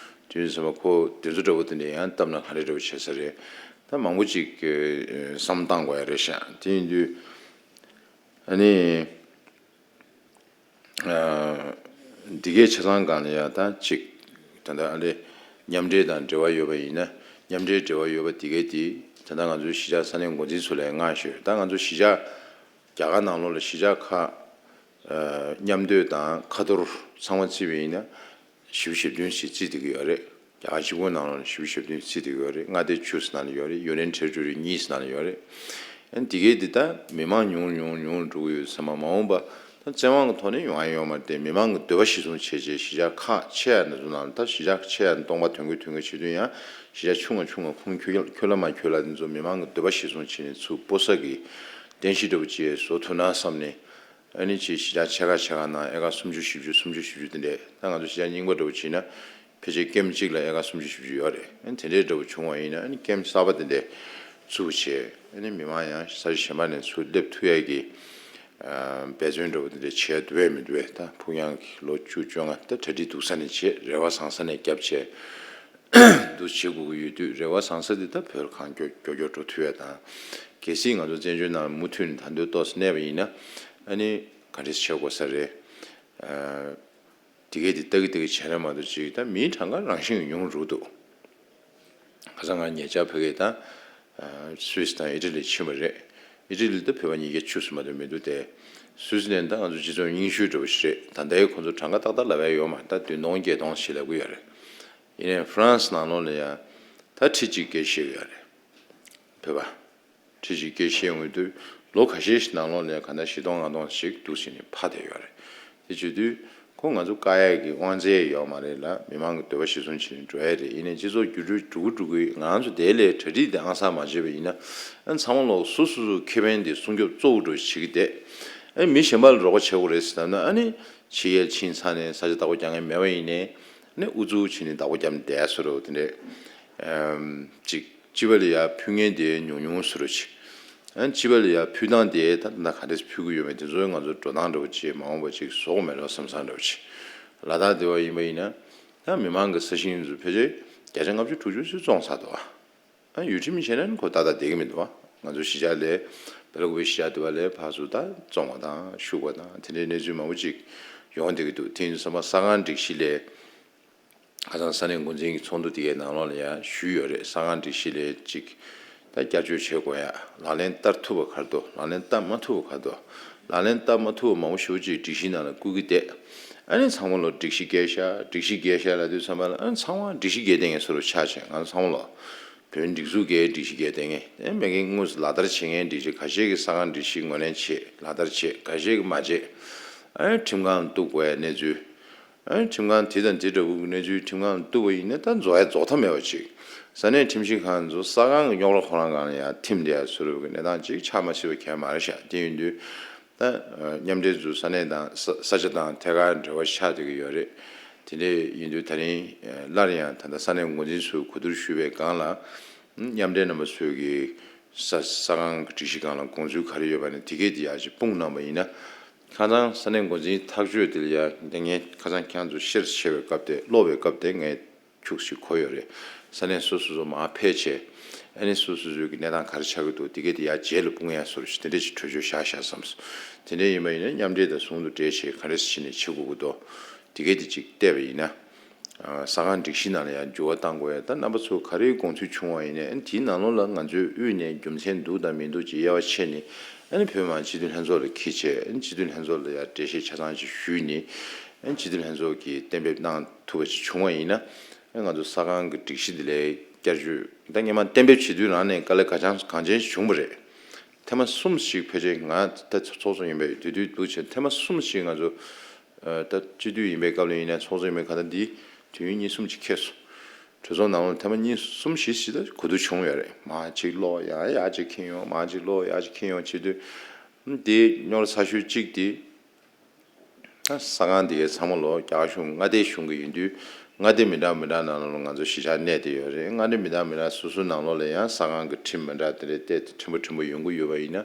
དེ་ཡིན་ཙང་ཁོ་དེ་ཚོ་འདྲ་བོ་དེ་འདྲ་ཡང་བཏབ་ན་ག་འདྲ་འདྲ་བོ་བྱེད་ས་རེད། ད་མང་པོ་ཅིག་ཨ་བསམ་བཏང་དགོས་ཡ་རེད་ཤག་དེ་ཡིན་དུས་ཨ་ནི། ཨ་འདི་གའི་ཆ་ཚང་སྒང་ལ་ཡ་ད་ཅིག་ད་ལྟ་ཨ་ལེ་མཉམ་འབྲེལ་དང་འབྲེལ་བ་ཡོད་པ་ཡིན་ན། མཉམ་འབྲེལ་འབྲེལ་བ་ཡོད་པ་འདི་གའི་དེ་ད་ལྟ་ང་ཚོའི་གཞིས་ཆགས་ས་གནས་འགོ་འཛིན་ཚོ་ལ་མངགས་ཞོར། ད་ང་ཚོ་གཞིས་ཆགས་རྒྱ་གར་ནང་ལོགས་ལ་གཞིས་ཆགས་ཁག་ཨ་མཉམ་སྡོད་དང་ཁ་ཐོར་ཚང་མ་བརྩིས་པ་ཡིན་ན། བཞི་བཅུ་ཞེ་བདུན་ཞིག་བརྩིས་བསྡད་ཀྱི་ཡོད་རེད། རྒྱ་གར་གཅིག་པོའི་ནང་ལོགས་ལ་བཞི་བཅུ་ཞེ་བདུན་བརྩིས་བསྡད་ཀྱི་ཡོད་རེད། མངའ་སྡེ་བཅུ་ཙམ་ནང་ལ་ཡོད་རེད། ཡུ་ནི་ཡན་ཊེ་རི་ཊོ་རི་གཉིས་ཙམ་ནང་ལ་ཡོད་རེད། ཨ་ནི་དེ་གའི་དེ་ད་མི་མང་ཉུང་ཉུང་ཉུང་འགྲོ་གི་ཡོད་ཙང་མ་འོངས་པ། བཙན་དབང་གི་ཐོག་ནས་ཡོང་ཡ་ཡོད་མ་རེད་དེ། མི་མང་གི་འདོད་པ་གཞིར་བཟུང་བྱས་བྱས་གཞིས་ཆགས་ཁག་ཆེ་ཡ་འདི་ཚོ་ནང་ལ། ད་གཞིས་ཆགས་ཆེ་ཡ་སྟོང་པ་དོན་ཁུལ་དོན་ཁུལ་བྱེད་དུས་ཡང་གཞིས་ཆགས་ཆུང་བ་ཆུང་བ་ཁུངས་འཁྱོལ་འཁྱོལ་ལ་མ་འཁྱོལ་ལ་འདི་ཚོ་མི་མང་གི་འདོད་པ་གཞིར་བཟུང་བྱས་ནས་ཚུར་སྤོ་ས་གི་རྟེན་གཞི་འདྲ་པོ་ཅིག་བཟོ་ཐུབ་ན་བསམ་ནས། ཨ་ནི་ཅིག་གཞིས་ཆགས་ཆེ་ཁག་ཆེ་ཁག་ནང་ཨེ་ཀར་སུམ་ཅུ་བཞི་བཅུ་སུམ་ཅུ་བཞི་བཅུ་དེ་འདྲས། ད་ང་ཚོ་གཞིས་ཆགས་རྙིང་པ་འདྲ་པོ་བྱས་ན་ཕལ་ཆེར་ཀེམ་གཅིག་ལ་ཨེ་ཀར་སུམ་ཅུ་བཞི་བཅུ་ཡོད་རེད། ཨ་ནི་དེ་འདྲས་འདྲ་པོ་བྱུང་བ་ཡིན་ན། ཨ་ནི་ཀེམ་གསར་པ་དེ་འདྲས་བཙུགས་བྱས། ཨ་ནི་མི་མང་ཡང་ས་ཆ་གཞན་པ་ནས་ཚུར་སླེབས་ཐུབ་ཡ་གི་འབད་བརྩོན་འདྲ་པོ་དེ་འདྲས་བྱས་འདུག་པས་མི་འདུག་པས། ད་ཕུགས་རྒྱང་གི་ལོ་བཅུ་བཅོ་ལྔ་ད་གྲ་སྒྲིག་སྡུག་ས་ནས་བྱས། རེ་བ་བཟང་ས་ནས་བརྒྱབ་བྱས་འདུག་བྱེད་དགོས་ཀྱི་ཡོད་དུས། རེ་བ་བཟང་ས་དེ་ད་བོད་གང་མགྱོགས་མགྱོགས་མགྱོགས་འགྲོ་ཐུབ་ཡ་དང་། གལ་སྲིད་ང་ཚོ་བཙན་བྱོལ་ནང་མུ་མཐུད་ནས་ད་དུང་ཏོག་ཙམ་གནས་པ་ཡིན་ན། ཨ་ནི་ག་འདྲས་བྱེད་དགོས་ས་རེད། ཨ། དེ་གས་དེ་ལྟ་གི་ལྟ་གི་བྱས་ན་མ་གཏོགས་ཅིག་ད་མིའི་གྲངས་ཀ་རང་བཞིན་གྱིས་ཉུང་རུ་འདུག་ཁ་སང་ང་ཉེ་ཆར་ཕ་གི་དང་སུད་སི་དང་ཨི་ཊ་ལི་ཕྱིན་པ་རེད། ཨི་ཊ་ལི་ད་བོད་པ་ཉིས་བརྒྱ་བཅུ་ཙམ་མ་གཏོགས་མི་འདུག་སྟེ། སུད་སི་ནས་ད་ང་ཚོ་སྤྱི་ཚོགས་རྙིང་ཤོས་འདྲ་པོ་ཞིག་རེད། ད་ལྟའི་ཁོང་ཚོ་གྲངས་ཀ་ཏག་ཏག་ལབ་ཡ་ཡོད་མ་རེད། ད་བདུན་སྟོང་བརྒྱད་སྟོང་ཞིག་ལབ་གི་ཡོད་རེད། ཡིན་ནའི་ཧྥ་རན་སི་ནང་ལོགས་ལ་ཡང་ད་ཁྲི་གཅིག་བརྒལ་བཞག་གི་ཡོད་རེད། བོད་པ། ཁྲི་གཅིག་བརྒལ་བཞག་ཡོང་དུས་ལོ་ཁ་ཤས་ཤིག་ནང་ལོགས་ལ་གང་ལྟར་བཞི་སྟོང་ལྔ་སྟོང་ཞིག་འདུག་ཟེར་ནས་ཕར་བསྡད་ཡོད་རེད། དེ་བྱེད་དུས་ཁོ་ང་ཚོ་བཀག་ཡག་གི་དབང་ཚད་ཡོད་མ་རེད་ལ། མི་མང་གི་འདོད་པ་གཞིར་བཟུང་བྱས་ནས་འགྲོ་ཡ་རེད། ཡིན་ནའི་སྤྱི་ཚོགས་འགྱུར་འགྲོས་འགྲོ་གི་འགྲོ་གི་འགྲོ་གི། ང་ཚོ་དེ་ལས་གྲ་སྒྲིག་དེ་ཨང་གསར་མ་བྱས་པ་ཡིན་ན། ཨ་ནི་ཚང་མ་ལོག་སོ་སོ་སོའི་ཁེ་ཕན་དེ་སྲུང་སྐྱོབ་གཙོ་བོ་འདྲ་བྱེད་ཀྱི་བསྡད། ཨ་ནི་མི་གཞན་པ་ལ་རོགས་པ་བྱེད་དགོས་རེད་ཟེར་ན། ཨ་ནི་ཕྱི་རྒྱལ་ཕྱིན་ཚར་ནས་ས་ཆ་བདག་པོ་རྒྱག་མཁན་མེད་པ་ཡིན་ནའི། ཨ་ནི་ཨུ་ཚུགས་བྱས་ནས་བདག་པོ་རྒྱབ་ནས་བསྡད་ཡ་བཟོ་འདྲ་པོ་དེ་འདྲས། ཨམ། ཅིག་སྤྱི་པ་ལ་ཡ་ཕུལ་མཁན་དེ་ཉུང་ཉུང་བཟོ་འདྲ་ཅིག་ཨ་ནི་སྤྱི་པ་ལ་ཡ་ཕུལ་སྟངས་དེ་ད་ད་ག་འདྲས་ཕུལ་གྱི་ཡོད་མེད་དེ་ཚོ་ང་ཚོ་འགྲོ་སྟངས་འདྲ་པོ་ཅིག་མ་འོངས་པ་ཅིག་བཟོ་དགོས་མེད་འགྲོ་བསམ་བསམ་འདྲ་པོ་ཅིག་ལ་དྭགས་དེ་བ་ཡིན་པ་ཡིན་ན། ད་མི་མང་གི་ས་ཞིང་ཚོ་ཕལ་ཆེར་བརྒྱ་ཆ་ལྔ་བཅུ་དྲུག་ཅུ་ཚོད་བཙོངས་ཚར་འདུག་ཨ། ཡུལ་ཁྲིམས་བྱས་ན་ཁོ་ཏག་ཏག་བསྡད་ཀྱི་མི་འདུག་བ། ང་ཚོ་གཞིས་ཆགས་ལས་སྦེལ་ཀོབ་གཞིས་ཆགས་དེ་བ་ལས་ཕར་ཚུར་ད་བཙོང་བ་དང་ཤུག་པ་དང་དེ་འདྲའི་གནས་ཚུལ་མང་པོ་ཅིག་ཡོང་བསྡད་ཀྱི་འདུག་དེ་ཡིན་དུས་ཙམ་པ་ས་ཁང་སྒྲིག་གཞི་ལས། ཁ་སང་ས་གནས་འགོ་འཛིན་གྱི་ཚོགས་འདུ་དེ་གའི་ནང་ལོགས་ལ་ཡང་ཞུས་ཡོད་རེད། ས་ཁང་སྒྲིག་གཞི་ལས་ཅིག་ད་བསྐྱར་བཅོས་བྱེད་དགོས་ཡ། ལག་ལེན་བསྟར་ཐུབ་པ་ག་རེ་འདུག་ལག་ལེན་བསྟར་མ་ཐུབ་པ་ག་རེ་འདུག་ལག་ལེན་བསྟར་མ་ཐུབ་པ་མང་པོ་ཞེ་པོ་ཅིག་སྒྲིག་གཞི་ནང་ལ་བཀོད་ཀྱི་བསྡད། ཨ་ནི་ཚང་མ་ལོ་སྒྲིག་གཞི་བརྒལ་ཤག་སྒྲིག་གཞི་བརྒལ་ཤག་ལབ་དུས་ཙམ་པ་ལ། ཨ་ནི་ཚང་མ་སྒྲིག་གཞི་བརྒལ་བསྡད་མཁན་བཟོ་འདྲ་ཆགས་བྱས། ང་ཚོ་ཚང་མ་ལོ་བོད་སྒྲིག་འཛུགས་ཀྱི་སྒྲིག་གཞི་བརྒལ་བསྡད་མཁན། ཨེ་མེད་མཁན་དངོས་སུ་ལག་བསྟར་བྱེད་མཁན་སྒྲིག་གཞི། ཁ་ཤས་ཀྱིས་ས་ཁང་སྒྲིག་གཞི་ངོས་ལེན་བྱེད། ལག་བསྟར་བྱེད། ཁ་ཤས་ཀྱིས་མ་བྱེད། ཨ་ནི་ཁྲིམས་ཁང་ལ་གཏུག་དགོས་ཡ་གནས་ཚུལ། ཨ་ནི་ཁྲིམས་ཁང་དེ་དང་དེ་འདྲ་བོ་གི་གནས་ཚུལ་ཁྲིམས་ཁང་ལ་གཏུག་པ་ཡིན་ན་ད་རྫོགས་ཡ་རྫོགས་མཐའ་མེད་པ་ཅིག་ས་གནས་ཁྲིམས་ཞིབ་ཁང་ཚོ་ས་ཁང་གི་རྙོག་དྲ་ཁོ་རང་སྒང་ལ་ཡང་ཐིམ་བསྡད་ཡ་བཟོ་འདྲ་བོ་གི་གནས་སྟངས་ཅིག་ཆགས་མ་སྲིད་པ་གང་ཡང་མ་རེད་ཤག་དེ་ཡིན་དུས་ད་མཉམ་འབྲེལ་ཚོ་ས་གནས་དང་ས་ས་ཆ་དང་ཐད་ཀར་འབྲེལ་བ་ཆགས་བསྡད་ཀྱི་ཡོད་རེད། དེ་འདྲ་ཡིན་དུས་ད་རིང་སླར་ཡང་ད་ལྟ་ས་གནས་འགོ་འཛིན་ཚོས་གོ་བསྡུར་ཞུས་པའི་སྒང་ལ། མཉམ་འབྲེལ་རྣམ་པ་ཚོས་ཀྱི་ས་ས་ཁང་གི་སྒྲིག་གཞི་སྒང་ལ་དགོངས་ཚུལ་ག་རེ་ཡོད་པ་ནི་དེ་གས་དེ་ཡར་ཅིག་སྤུངས་གནང་པ་ཡིན་ན། ཁ་སང་ས་གནས་འགོ་འཛིན་ཐག་གཅོད་དེ་ལ་ཡ་ངས་ཁ་སང་ཁྱེད་ཚོ་བཤེར་བྱས་པའི་སྐབས་དེ་ཀློག་པའི་སྐབས་དེ་ངས་ཁྱུག་ཅིག་གོ་ཡོད་རེད། ས་གནས་སོ་སོ་སོ་མར་ཕེབས་བྱས། ཨ་ནི་སོ་སོ་སོའི་གི་གནས་སྟངས་ག་རེ་ཆགས་ཀྱི་འདུག་དེ་གས་དེ་ཡར་རྗེས་ལ་སྤུངས་ཡ་བཟོ་འདྲ་ཞིག་དེ་འདྲ་ཞིག་གྲོས་ཆོད་བཞག་བཞག་བསམས་སོང་། དེ་འདྲ་ཡིན་པ་ཡིན་ན་མཉམ་འབྲེལ་དང་ཟུང་དུ་འབྲེལ་བྱས་ག་རེ་བྱས་ནས་བྱེད་དགོས་ཀྱི་འདུག་དེ་གས་དེ་ཅིག་བལྟས་པ་ཡིན་ན། ཨ། ས་ཁང་སྒྲིག་གཞི་ནང་ལ་ཡང་འགྱུར་བ་གཏང་དགོས་ཡ། ད་རྣམ་པ་ཚོ་ག་རེའི་དགོངས་ཚུལ་བྱུང་བ་ཡིན་ནའི། ཨ་ནི་དེའི་ནང་ལོགས་ལ་ང་ཚོའི་དབུས་ནས་རྒྱུ་མཚན་འདུག་དང་མི་འདུག་ཅིག་དབྱེ་བ་ཕྱེ་ནས། ཨ་ནི་བོད་མི་མང་སྤྱི་འཐུས་ལྷན་ཚོགས་ལ་འཁྱེར་བྱས། ཨ་ནི་སྤྱི་འཐུས་ལྷན་ཚོགས་ལ་ཡང་འགྲེལ་བཤད་ཆ་ཚང་ཅིག་ཞུས་ནས། ཨ་ནི་སྤྱི་འཐུས་ལྷན་ཚོགས་ཀྱིས་གཏན་འབེབས་གནང་ཐུབ་པ་ཅིག་བྱུང་བ་ཡིན་ན། ཨ་ནི་ང་ཚོ་ས་ཁང་གི་སྒྲིག་གཞི་འདི་ལ་བསྐྱར་བཅོས། ད་སྔོན་མ་གཏན་འབེབས་བྱེད་དུས་རང་ནས་དཀའ་ལས་ག་ཅང་གང་ཅན་ཞིག་བྱུང་བ་རེད། ཐེངས་མ་གསུམ་ཞིག་ཕལ་ཆེར་ང་ད་ཚོགས་གཙོ་ཡིན་པའི་དུས་དུས་འདུག་བྱས། ཐེངས་མ་གསུམ་ཞིག་ང་ཚོ་ད་སྤྱི་འཐུས་ཡིན་པའི་སྐབས་ལ་ཡིན་ན། ཚོགས་གཙོ་ཡིན་པའི་ཁ་ད་འདི་དུས་ཡུན་གཉིས་གསུམ་ཅིག་འཁེལ་སོང་། གྲོས་ཚོགས་ནང་ལ་ཐེངས་མ་གཉིས་གསུམ་བཞི་ཞིག་ད་གོ་བསྡུར་བྱུང་ཡོད་རེད། མར་ཅིག་ཀློག་ཡ་ཡར་ཅིག་འཁྱེར་ཡོང་། མར་ཅིག་ཀློག་ཡར་ཅིག་འཁྱེར་ཡོང་བྱེད་དུས། དེ་རྙོག་དྲ་ཚ་ཤོས་གཅིག་དེ། ད་ས་ཁང་དེ་གའི་ཚང་མ་ལོ་རྒྱ་གར་གཞུང་མངའ་སྡེ་གཞུང་གི་ཡིན་དུས། མངའ་སྡེ་མི་འདྲ་མི་འདྲ་ནང་ལ་ང་ཚོ་གཞིས་ཆགས་གནས་བསྡད་ཡོད་རེད། མངའ་སྡེ་མི་འདྲ་མི་འདྲ་སོ་སོའི་ནང་ལོགས་ལ་ཡང་ས་ཁང་གི་ཁྲིམས་མི་འདྲ་དེ་འདྲ་སྟེ་ཕྲན་བུ་ཕྲན་བུ་ཡོང་གི་ཡོད་པ་ཡིན་ན།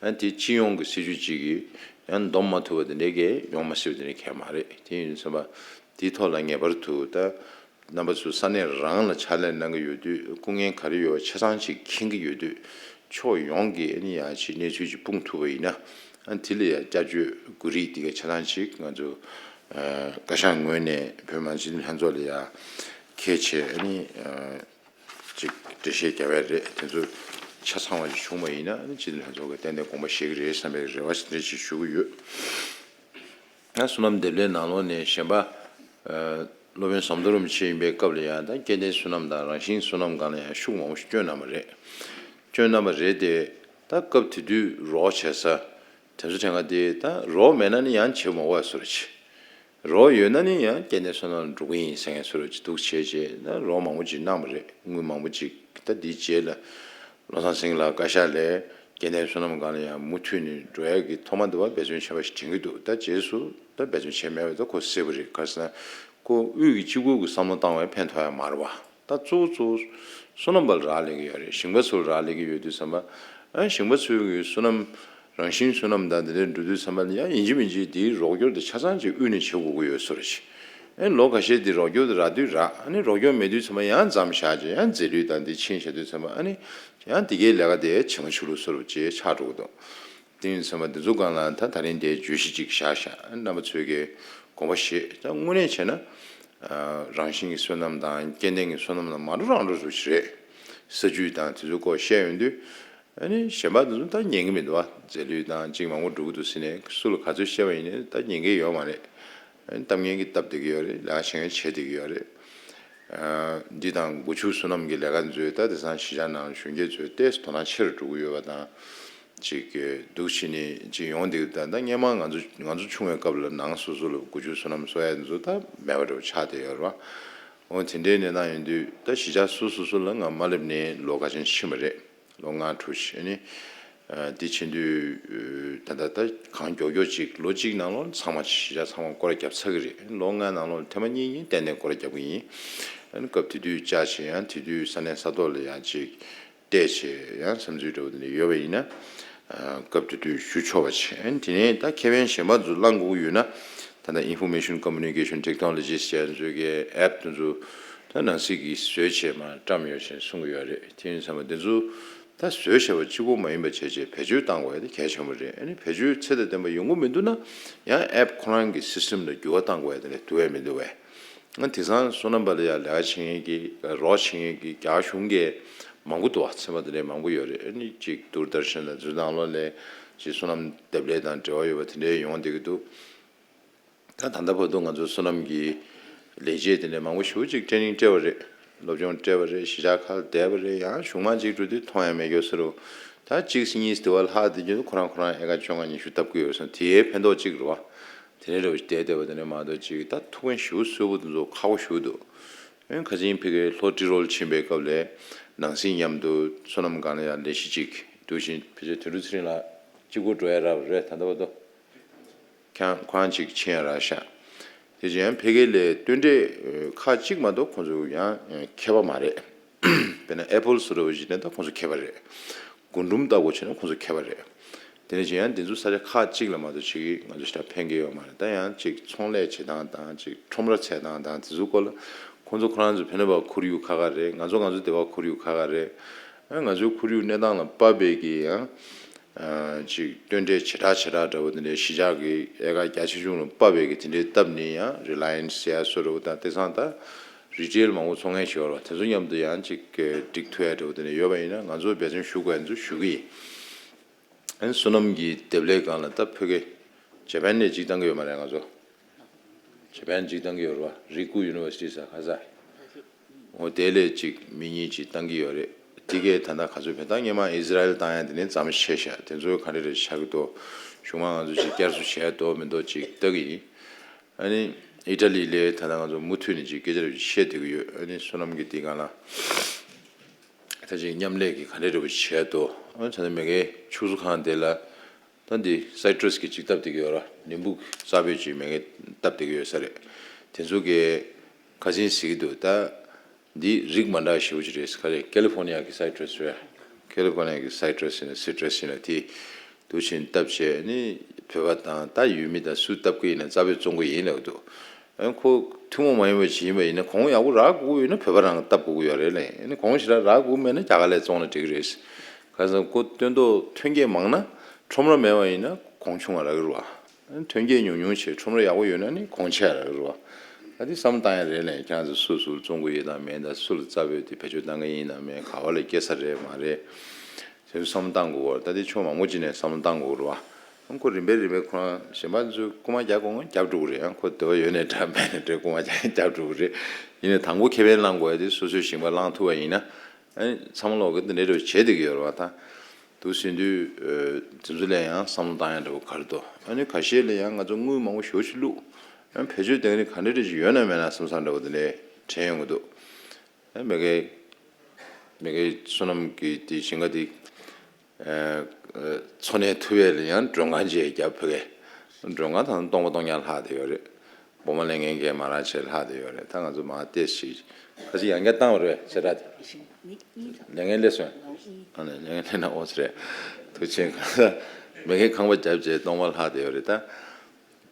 ཨ་ནི་དེ་སྤྱི་ཡོངས་ཀྱི་སྲིད་ཇུས་གཅིག་གིས་ཡང་འདོམས་མ་ཐུབ་པ་དེ་འདྲའི་གས་ཡོང་མ་སྲིད་པ་དེ་འདྲ་གས་མ་རེད། དེ་ཡིན་ཙང་པ་དེའི་ཐོག་ལ་ངེས་པར་དུ་ད། རྣམ་པ་ཚོ་ས་གནས་རང་ལ་ཕྱག་ལས་གནང་གི་ཡོད་དུས། སྐུ་ངལ་ག་རེ་ཡོད་པ་ཆ་ཚང་ཅིག་མཁྱེན་གྱི་ཡོད་དུས། ཕྱོགས་ཡོངས་ཀྱི་ཨ་ནི་ཡང་ཅིག་གནས་ཚུལ་ཅིག་སྤུངས་ཐུབ་པ་ཡིན་ན། ཨ་ནི་དེ་ལ་ཡང་བསྐྱར་བཅོས་དགོས་རིགས་དེ་ག་ཆ་ཚང་ཅིག་ང་ཚོ་ཨ་བཀའ་ཤག་ངོས་ནས་བོད་མི་མང་སྤྱི་འཐུས་ལྷན་ཚོགས་ལ་ཡང་འཁྱེར་བྱས། ཨ་ནི་ཨ་ཅིག་འགྲེལ་བཤད་རྒྱབ་ཡ་རེད། དེ་ཚོ་ཆ་ཚང་བ་ཅིག་བྱུང་བ་ཡིན་ན། ཨ་ནི་སྤྱི་འཐུས་ལྷན་ཚོགས་ཀྱིས་ཏན་ཏན་དགོངས་པ་བཞེས་ཀྱི་རེད་བསམ་པའི་རེ་བ་དེ་འདྲ་ཅིག་ཞུ་གི་ཡོད། ང་བསོད་ནམས་སྡེ་བློན་ནང་ལོགས་ནས་གཞན་པ། ཨ། སློབ་དཔོན་ཟམ་གདོང་རིན་པོ་ཆེ་ཡིན་པའི་སྐབས་ལ་ཡང་ད་སྐྱེ་ལྡན་བསོད་ནམས་དང་རང་བཞིན་བསོད་ནམས་སྒང་ལ་ཡང་ཤུགས་མང་པོ་ཞིག་བསྐྱོན་གནང་བ་རེད། བསྐྱོན་གནང་བ་རེད་དེ། ད་སྐབས་དེ་དུས་རོགས་བྱས་ས་ དེ་ཚོ་དྲན་ག་དེ་ད་རོགས་མེད་ན་ནི་ཡང་བྱེད་མ་དགོས་བཟོ་འདྲ་ཅིག་རོགས་ཡོད་ན་ནི་ཡང་སྐྱེ་ལྡན་བསོད་ནམས་ལ་འགྲོ་གི་ཡིན་ཟེར་མཁན་བཟོ་འདྲ་ཅིག་འདུག་བྱས་བྱས་ད་རོགས་མང་པོ་ཅིག་གནང་བ་རེད། དངུལ་མང་པོ་ཅིག་ད་འདིའི་རྗེས་ལ་བློ་བཟང་སེང་གེ་ལགས་བཀའ་ཤག་ལས་སྐྱེ་ལྡན་བསོད་ནམས་སྒང་ལ་ཡང་མུ་མཐུད་ནས་འགྲོ་ཡག་གི་ཐོག་མ་འདི་བ་འབད་བརྩོན་བྱས་པ་ཞིག་དྲན་གྱི་འདུག་ད་རྗེས་སུ་ད་འབད་བརྩོན་བྱས་མེད་པ་ད་ཁོ་གསལ་པོ་རེད། ག་རེ་ཟེར་ན་ཁོ་དབུས་ཀྱི་གཅིག་པུ་གི་བསམ་བློ་བཏང་བས་ཕན་ཐོགས་ཡ་མ་རེད་བ། ད་གཙོ་བོ་གཙོ་བོ་བསོད་ནམས་པ་ལ་རག་ལས་ཀྱི་ཡོད་རེད། ཞིང་པ་ཚོ་ལ་རག་ལས་ཀྱི་ཡོད་དུས་ཙམ་པ། ཨ་ཞིང་པ་ཚོའི་གི་བསོད་ནམས་རང་བཞིན་བསོད་ནམས་དང་དེ་འདྲ་འགྲོ་དུས་ཙམ་པ་ལ་ཡང་ཡིན་གཅིག་མིན་གཅིག་དེའི་རོགས་སྐྱོར་དེ་ཆ་ཚང་ཅིག་དབུས་ནས་བྱེད་དགོས་ཀྱི་ཡོད་བཟོ་འདྲ་ཅིག་ཨེ་ལོ་ཁ་ཤས་དེ་རོགས་སྐྱོར་དེ་རག་དུས་རག་ཨ་ནི་རོགས་སྐྱོར་མེད་དུས་ཙམ་པ་ཡང་མཚམས་བཞག་ཅིག་ཡང་རྫས་ལུད་དང་དེ་ཕྱིན་བཞག་དུས་ཙམ་པ་ཨ་ནི་ཡང་དེ་གའི་ལས་ཀ་དེ་བྱེད་མ་ཆོག་ལུགས་བཟོ་འདྲ་ཅིག་ཆགས་འགྲོ་གི་འདུག་དེ་ཡིན་ཙམ་པ་འདི་ཚོ་སྒང་ལ་ད་ད་རིང་དེའི་བརྗོད་གཞི་ཅིག་བཞག་བཞག་རྣམ་པ་ཚོས་ཀྱི་དགོངས་པ་བཞེས། ད་དངོས་གནས་བྱས་ན་རང་བཞིན་གྱི་བསོད་ནམས་དང་སྐྱེ་ལྡན་གྱི་བསོད་ནམས་ལ་མ་འགྲོ་རང་འགྲོ་ཟུག་ཞིག་རེད། ས་རྒྱུས་དང་དེ་ཚོའི་སྐོར་བཤད་ཡོང་དུས་ཨ་ནི་གཞན་པ་འདི་ཚོ་ད་ཉན་གི་མི་འདུག་བ། རྫས་ལུད་དང་ཅིག་མང་པོ་འགྲོ་གི་འདུག་ཟེར་ནས་སུ་ལ་ག་ཚོད་བཤད་པ་ཡིན་ནའི་ད་ཉན་གི་ཡོད་མ་རེད། ཨ་ནི་གཏམ་ངན་གྱིས་བཏབ་བསྡད་ཀྱི་ཡོད་རེད། ལས་ཀ་བྱེད་མཁན་བྱེད་བསྡད་ཀྱི་ཡོད་རེད། འདི་དང་སྒོ་ཕྱུགས་བསོད་ནམས་ཀྱི་ལས་ཀ་འཛུལ་ད་དེང་སང་གཞིས་ཆགས་ནང་གཞོན་སྐྱེས་ཚོའི་ཏོག་ཙམ་དོ་སྣང་ཆེ་རུ་འགྲོ་གི་ཡོད་པ་དང་། ཅིག་འདུག་བྱས་ནས་ཅིག་ཡོང་བསྡད་ཀྱི་འདུག་ད་ལྟ་སྔས་མ་ང་ཚོ་ང་ཚོ་ཆུང་བའི་སྐབས་ལ་ནང་སོ་སོ་ལ་སྒོ་ཕྱུགས་བསོད་ནམས་གསོག་ཡ་འདི་ཚོ་ད་མེད་པ་འདྲ་བོ་ཆགས་བསྡད་ཡོད་རེད་བ། འོ་དེ་འདྲའི་གནས་སྟངས་ཡིན་དུས་ད་གཞིས་ཆགས་སོ་སོ་སོ་ལ་ང་མ་སླེབས་ནས་ལོ་ག་ཚོད་ཕྱིན་པ་རེད། ལོ་ལྔ་དྲུག་ཅིག་ཨ་ནི། འདི་ཕྱིན་དུས་ད་ལྟ་ད་གང་མགྱོགས་མགྱོགས་ཅིག་ལོ་གཅིག་ནང་ལོགས་ཚང་མ་གཞིས་ཆགས་ཚང་མ་སྐོར་ར་བརྒྱབ་ཚར་གི་རེད། ལོ་ལྔའི་ནང་ལོགས་ཐེངས་མ་གཉིས་གཉིས་ཏན་ཏན་སྐོར་ར་བརྒྱབ་གི་ཡིན། ཨ་ནི་སྐབས་དེ་དུས་བཅར་བྱས་ཡང་དེ་དུས་ས་གནས་ས་ཐོག་ལ་ཡང་ཅིག་བལྟས་བྱས་ཡང་བསམ་ཚུལ་འདྲ་བོ་དེ་འདྲ་ཡོད་པ་ཡིན་ན། སྐབས་དེ་དུས་ཞུ་ཆོག་པ་བྱས། ཨ་ནི་དེ་ནས་ད་ཁེ་ཕན་གཞན་པ་ཚོ་བླང་དགོས་ཀྱི་ཡོད་ན། ད་ལྟ་Information Communication Technologies ཅན་ཚོའི་གི་ཨེབ་དེ་ཚོ་ད་ནང་སྲིད་ཀྱིས་བཟོས་བྱས་མར་བཀྲམ་ཡོད་ཅེས་གསུང་གི་ཡོད་རེད། དེ་ཡིན་ཙང་མ་དེ་ཚོ་ད་བཟོས་བྱས་པ་གཅིག་པོ་མ་ཡིན་པ་བྱས་བྱས་བེད་སྤྱོད་བཏང་དགོས་ཡ་དེ་གལ་ཆེན་པོ་རེད། ཨ་ནི་བེད་སྤྱོད་ཚད་དང་ལྡན་པ་ཡོང་གི་མི་འདུག་ན་ཡང་ཨེབ་ཁོ་རང་གི་སི་སི་ཊེམ་ལ་འགྱུར་བ་བཏང་དགོས་ཡ་དེ་འདྲ་འདུག་བས་མི་འདུག་བས། ང་དེང་སང་བསོད་ནམས་པ་ལ་ཡ་ལས་ཀ་བྱེད་མཁན་གྱི་རོགས་བྱེད་མཁན་གྱི་རྒྱ་གཞུང་གི་མང་པོ་འདུག་བ། ཚན་པ་དེ་འདྲའི་མང་པོ་ཡོད་རེད། ཨ་ནི་གཅིག་དུར་དར་ཤན་དང་འཛུལ་ནང་ལོགས་ལས་གཅིག་བསོད་ནམས་འདེབས་ལས་དང་འབྲེལ་བ་ཡོད་པ་དེ་འདྲའི་ཡོང་བསྡད་ཀྱི་འདུག་ད་ད་ལྟ་བར་དུ་ང་ཚོ་བསོད་ནམས་ཀྱི་ལས་བྱེད་དེ་འདྲ་མང་པོ་ཞེ་པོ་ཅིག་ཊེ་ནིང་སྤྲད་པ་རེད། སློབ་སྦྱོང་སྤྲད་པ་རེད། གཞིས་ཆགས་ཁག་ལ་བསྡད་པ་རེད། ཡང་གཞུང་མང་ཅིག་འགྲོ་དུས་མཐོང་ཡང་མེད་རྒྱུ་ཟེར་རོ། ད་གཅིག་གཉིས་དེ་བ་ལྷག་བསྡད་རྒྱུ་ཁོ་རང་ཁོ་རང་ཨེ་ཀར་བཅོ་ལྔ་ཉི་ཤུ་བཏབ་ཀྱི་ཡོད་སོང་། དེའི་ཕན་ཐོགས་གཅིག་རེད་བ། དེ་འདྲ་རེ་བ་ཞིག་བསྡད་བསྡད་པ་དེ་འདྲ་མ་གཏོགས་ཅིག་ད་ཐུགས་ཕན་ཞེ་པོ་གསོས་པོ་དེ་ཚོ་ཁག་པོ་ཞེ་པོ་འདུག་ཨེ་ཁ་སང་ཕ་གིར་ལྷོ་ཏི་རོལ་ཕྱིན་པའི་སྐབས་ལ་ནང་སྲིད་མཉམ་དུ་བསོད་ནམས་སྒང་ལ་ཡང་ལས་གཞི་གཅིག་འདུག་བཞིན་ཕལ་ཆེར་དོན་གྲུབ་ཚེ་རིང་ལགས་གཅིག་པོ་འགྲོ་ཡ་རག་པ་རེད། ད་ལྟ་བར་དུ། ཁྱང་ཁོང་ཅིག་ཕྱིན་ཡ་རག་ཤག་དེ་བཞིན་ཕ་གི་ལ་སྟོན་འབྲས་ཁག་ཅིག་མ་གཏོགས་ཁོང་ཚོ་ཡང་མཁས་པ་མ་རེད། དཔེར་ན་ཨེ་པལ་བཟོ་འདྲ་བོ་ཞིག་ནས་ད་ཁོང་ཚོ་མཁས་པ་རེད། རྒུན་འབྲུམ་ལྟ་བུ་བྱས་ན་ཁོང་ཚོ་མཁས་པ་རེད། དེ་ནས་ཅིག་ཡང་འདི་ཚོ་ས་ཆ་ཁག་ཅིག་ལ་མ་གཏོགས་ཅིག་ང་ཚོ་ཞེ་དྲག་ཕན་གྱི་ཡོད་མ་རེད། ད་ཡང་ཅིག་ཚོང་ལས་བྱེད་སྟངས་དང་ཅིག་ཁྲོམ་ར་བྱེད་སྟངས་དང་དེ་ཚོའི་སྐོར་ལ་ཁོང་ཚོ་ཁོ་རང་ཚོ་ཕན་པ་ཁོར་ཡུག་ཁག་ཁག་རེད། ང་ཚོ་ང་ཚོ་བདེ་བ་ཁོར་ཡུག་ཁག་ཁག་རེད། ང་ཚོའི་ཁོར་ཡུག་གནས་སྟངས་ལ་དཔག་པའི་གི་ཡང་། ཅིག་སྟོན་འབྲས་ཇེ་དྲག་ཇེ་དྲག་འདྲ་བོ་དེ་འདྲའི་གཞིས་ཆགས་ཀྱི་ཨེ་ཀར་བརྒྱ་ཆ་གཞུང་ལ་དཔག་པའི་གི་དེ་འདྲའི་བཏབ་ནས་ཡང་རི་ལ་ཡན་སི་ཟེར་ཡ་བཟོ་འདྲ་བོ་དང་དེང་སང་ད་རི་ཊེལ་མང་པོ་ཚོང་མཁན་ཞིག་ཡོད་རེད་བ། དེ་ཚོ་མཉམ་དུ་ཡང་ཅིག་འགྲིག་ཐུབ་ཡ་འདྲ་བོ་དེ་འདྲ་ཡོད་པ་ཡིན་ན་ང་ཚོ་འབད་བརྩོན་ཞུ་དགོས་ཡ་ཚོ་ཞུ་གི་ཡིན། ཨ་ནི་བསོད་ནམས་ཀྱི་འདེབས་ལས་སྒང་ལ་ད་ཕ་གི་ཇ་པན་ནས་ཅིག་བཏང་གི་ཡོད་མ་རེད་ང་ཚོ། ཇ་པན་ཅིག་བཏང་གི་ཡོད་རེད་བ། རི་ཀུ་ཡུ་ནི་ཝར་སི་ཊི་ཟེར་ག་ས། འོ་དེ་ལས་ཅིག་མི་གཉིས་ཅིག་བཏང་གི་ཡོད་རེད། དེ་གས་ད་ལྟ་ག་ཚོད་ཕན། ད་སྔོན་མ་ཨི་ཟི་རལ་བཏང་ཡ་དེ་ནས་མཚམས་ཆད་ཤག་དེ་ཚོ་ག་འདྲ་རེད་ཆགས་ཀྱི་འདུག་གཞུག་མ་ང་ཚོ་ཅིག་བསྐྱར་གསོ་བྱས་འདུག་མི་འདུག་ཅིག་ལྟ་གི་ཡིན། ཨ་ནི་ཨི་ཊ་ལི་ལ་ད་ལྟ་ང་ཚོ་མུ་མཐུད་ནས་ཅིག་སྐད་ཆ་རེ་བཤད་བསྡད་ཀྱི་ཡོད། ཨ་ནི་བསོད་ནམས་ཀྱི་དེ་སྒང་ལ་ད་ཅིག་མཉམ་ལས་ཀྱི་ག་འདྲ་རེ་བྱས་འདུག་ཨ་ནི་ད་ལྟ་མ་གིའི་ཕྱུགས་བཟོ་ཁང་དེ་ལ། ད་འདི་སའི་ཊྲས་ཀྱི་ཅིག་བཏབ་བསྡད་ཀྱི་ཡོད་ར། ལིམ་བུ་རྩ་བོད་ཅིག་མ་གིས་བཏབ་བསྡད་ཀྱི་ཡོད་ས་རེད། དེ་ཚོ་གི་ཁ་སང་ཟེར་གྱི་འདུག་ད་འདི་རིགས་མ་འདྲ་ཞེ་པོ་ཅིག་རེད། ག་རེ་ཀ་ལི་ཧྥོར་ནི་ཡ་གི་སའི་ཊྲས་རེད། ཀ་ལི་ཧྥོར་ནི་ཡ་གི་སའི་ཊྲས་ཡིན་ན་སི་ཊྲས་ཡིན་ན་དེ་འདུག་བྱས་བཏབ་བྱས་ནི་བོད་པ་དང་ད་ཡུལ་མི་དང་སུ་བཏབ་ཀྱི་ཡིན་ན་རྩ་བོད་བཙོང་གི་ཡིན་ལབ་འདུག་ཨ་ཁོ་ཐུན་མོང་མ་ཡིན་པ་ཞིག་ཡིན་པ་ཡིན་ན་གོང་ཡག་པོ་རག་དགོས་ཀྱི་ཡོད་ན་བོད་པ་རང་བཏབ་དགོས་ཀྱི་ཡོད་རེད་ལབ། ཨ་ནི་གོང་ཞེ་དྲག་རག་དགོས་མེད་ན་རྒྱ་གར་ལ་བཙོང་ན་འགྲིག་གི་རེད། ག་ཟེར་ན་ཁོ་སྟོན་ཐོག་ཐོན་སྐྱེད་མང་ན་ཁྲོམ་ར་མེད་པ་ཡིན་ན་གོང་ཆུང་བ་རག་གི་རེད་བ། ཨ་ནི་ཐོན་སྐྱེད་ཉུང་ཉུང་བྱས་ཁྲོམ་ར་ཡག་པོ་ཡོད་ན་ནི་གོང་ཆེ་བ་རག་གི་རེད་བ། ད་འདི་བསམ་བློ་བཏང་ཡ་རེད་ལབ། ཁྱེད་རང་ཚོ་སུ་སུ་ལ་བཙོང་དགོས་ཡོད་དམ་མེད་དང་སུ་ལ་རྩ་བོད་དེ་བེད་སྤྱོད་བཏང་གི་ཡིན་དམ་མེད་ག་བ་ལ་སྐྱེ་ས་རེད་མ་རེད། དེ་ཚོ་བསམ་བློ་བཏང་དགོས་པ་རེད། ད་འདི་ཕྱོགས་མང་པོ་ཅིག་ནས་བསམ་བློ་བཏང་དགོས་རེད་བ། ཨང་ཁོ་རིམ་པས་རིམ་པས་ཁོ་རང་གཞན་པ་ཚོས་རྐུ་མ་རྒྱག་དགོས་ན་རྒྱག་འགྲོ་གི་རེད། ཨང་ཁོ་དེ་བ་ཡོད་ནས་འདྲ་མེད་ནས་འདྲ་རྐུ་མ་རྒྱག་རྒྱག་འགྲོ་གི་རེད། ཡིན་ནའི་དང་པོ་ཁེ་ཕན་བླང་དགོས་ཡ་དེ་སོ་སོའི་ཞིང་པ་བླང་ཐུབ་པ་ཡིན་ན། ཨ་ནི་ཚང་མ་ལོག་གི་འདི་འདྲའི་འདྲ་བྱེད་བསྡད་ཀྱི་ཡོད་རེད་བ། ད་ འདུག་ཟེར་དུས་དེ་ཚོ་ལ་ཡང་བསམ་བློ་བཏང་ཡ་འདྲ་བོ་ག་རེ་འདུག་ཨ་ནི་ཁ་ཤས་ལ་ཡང་ང་ཚོ་དངུལ་མང་པོ་ཞེ་པོ་ཅིག་བླུགས། ཨ་ནི་བེད་སྤྱོད་དེ་ནི་ག་འདྲ་འདྲ་ཅིག་ཡོད་ན་མེད་ན་བསམ་བསམ་འདྲ་བོ་དེ་འདྲ་དྲན་ཡོང་གི་འདུག་ཨ་མི་དགེ་མི་དགེ་བསོད་ནམས་ཀྱི་དེ་ཞིང་ཁ་དེ་འཚོ་གནས་ཐུབ་ཡས་ལ་ཡང་མགྲོན་ཁང་ཅིག་བརྒྱབ། ཕ་གི་མགྲོན་ཁང་དང་སྟོང་པ་སྟོང་རྐྱང་ལྷག་བསྡད་ཡོད་རེད། སྦོམ་ལས་ངན་གྱིས་མ་རག་བྱས་ལྷག་བསྡད་ཡོད་རེད། ད་ང་ཚོ་མ་ཏེས་ཤིག་ཁ་ཅིག་ཡང་བསྐྱར་བཏང་བ་རེད་ཟེར་ར། ལས་ངན་སླེབས་སོང་། ཨ་ནི་ལས་ངན་སླེབས་ན་ཨོ་ཙི་རེད། ཐུགས་ཆེན་ག་ས་མི་དགེ་ཁང་པ་བརྒྱབ་བྱས་སྟོང་པ་ལྷག་བསྡད་ཡོད་རེད་ད།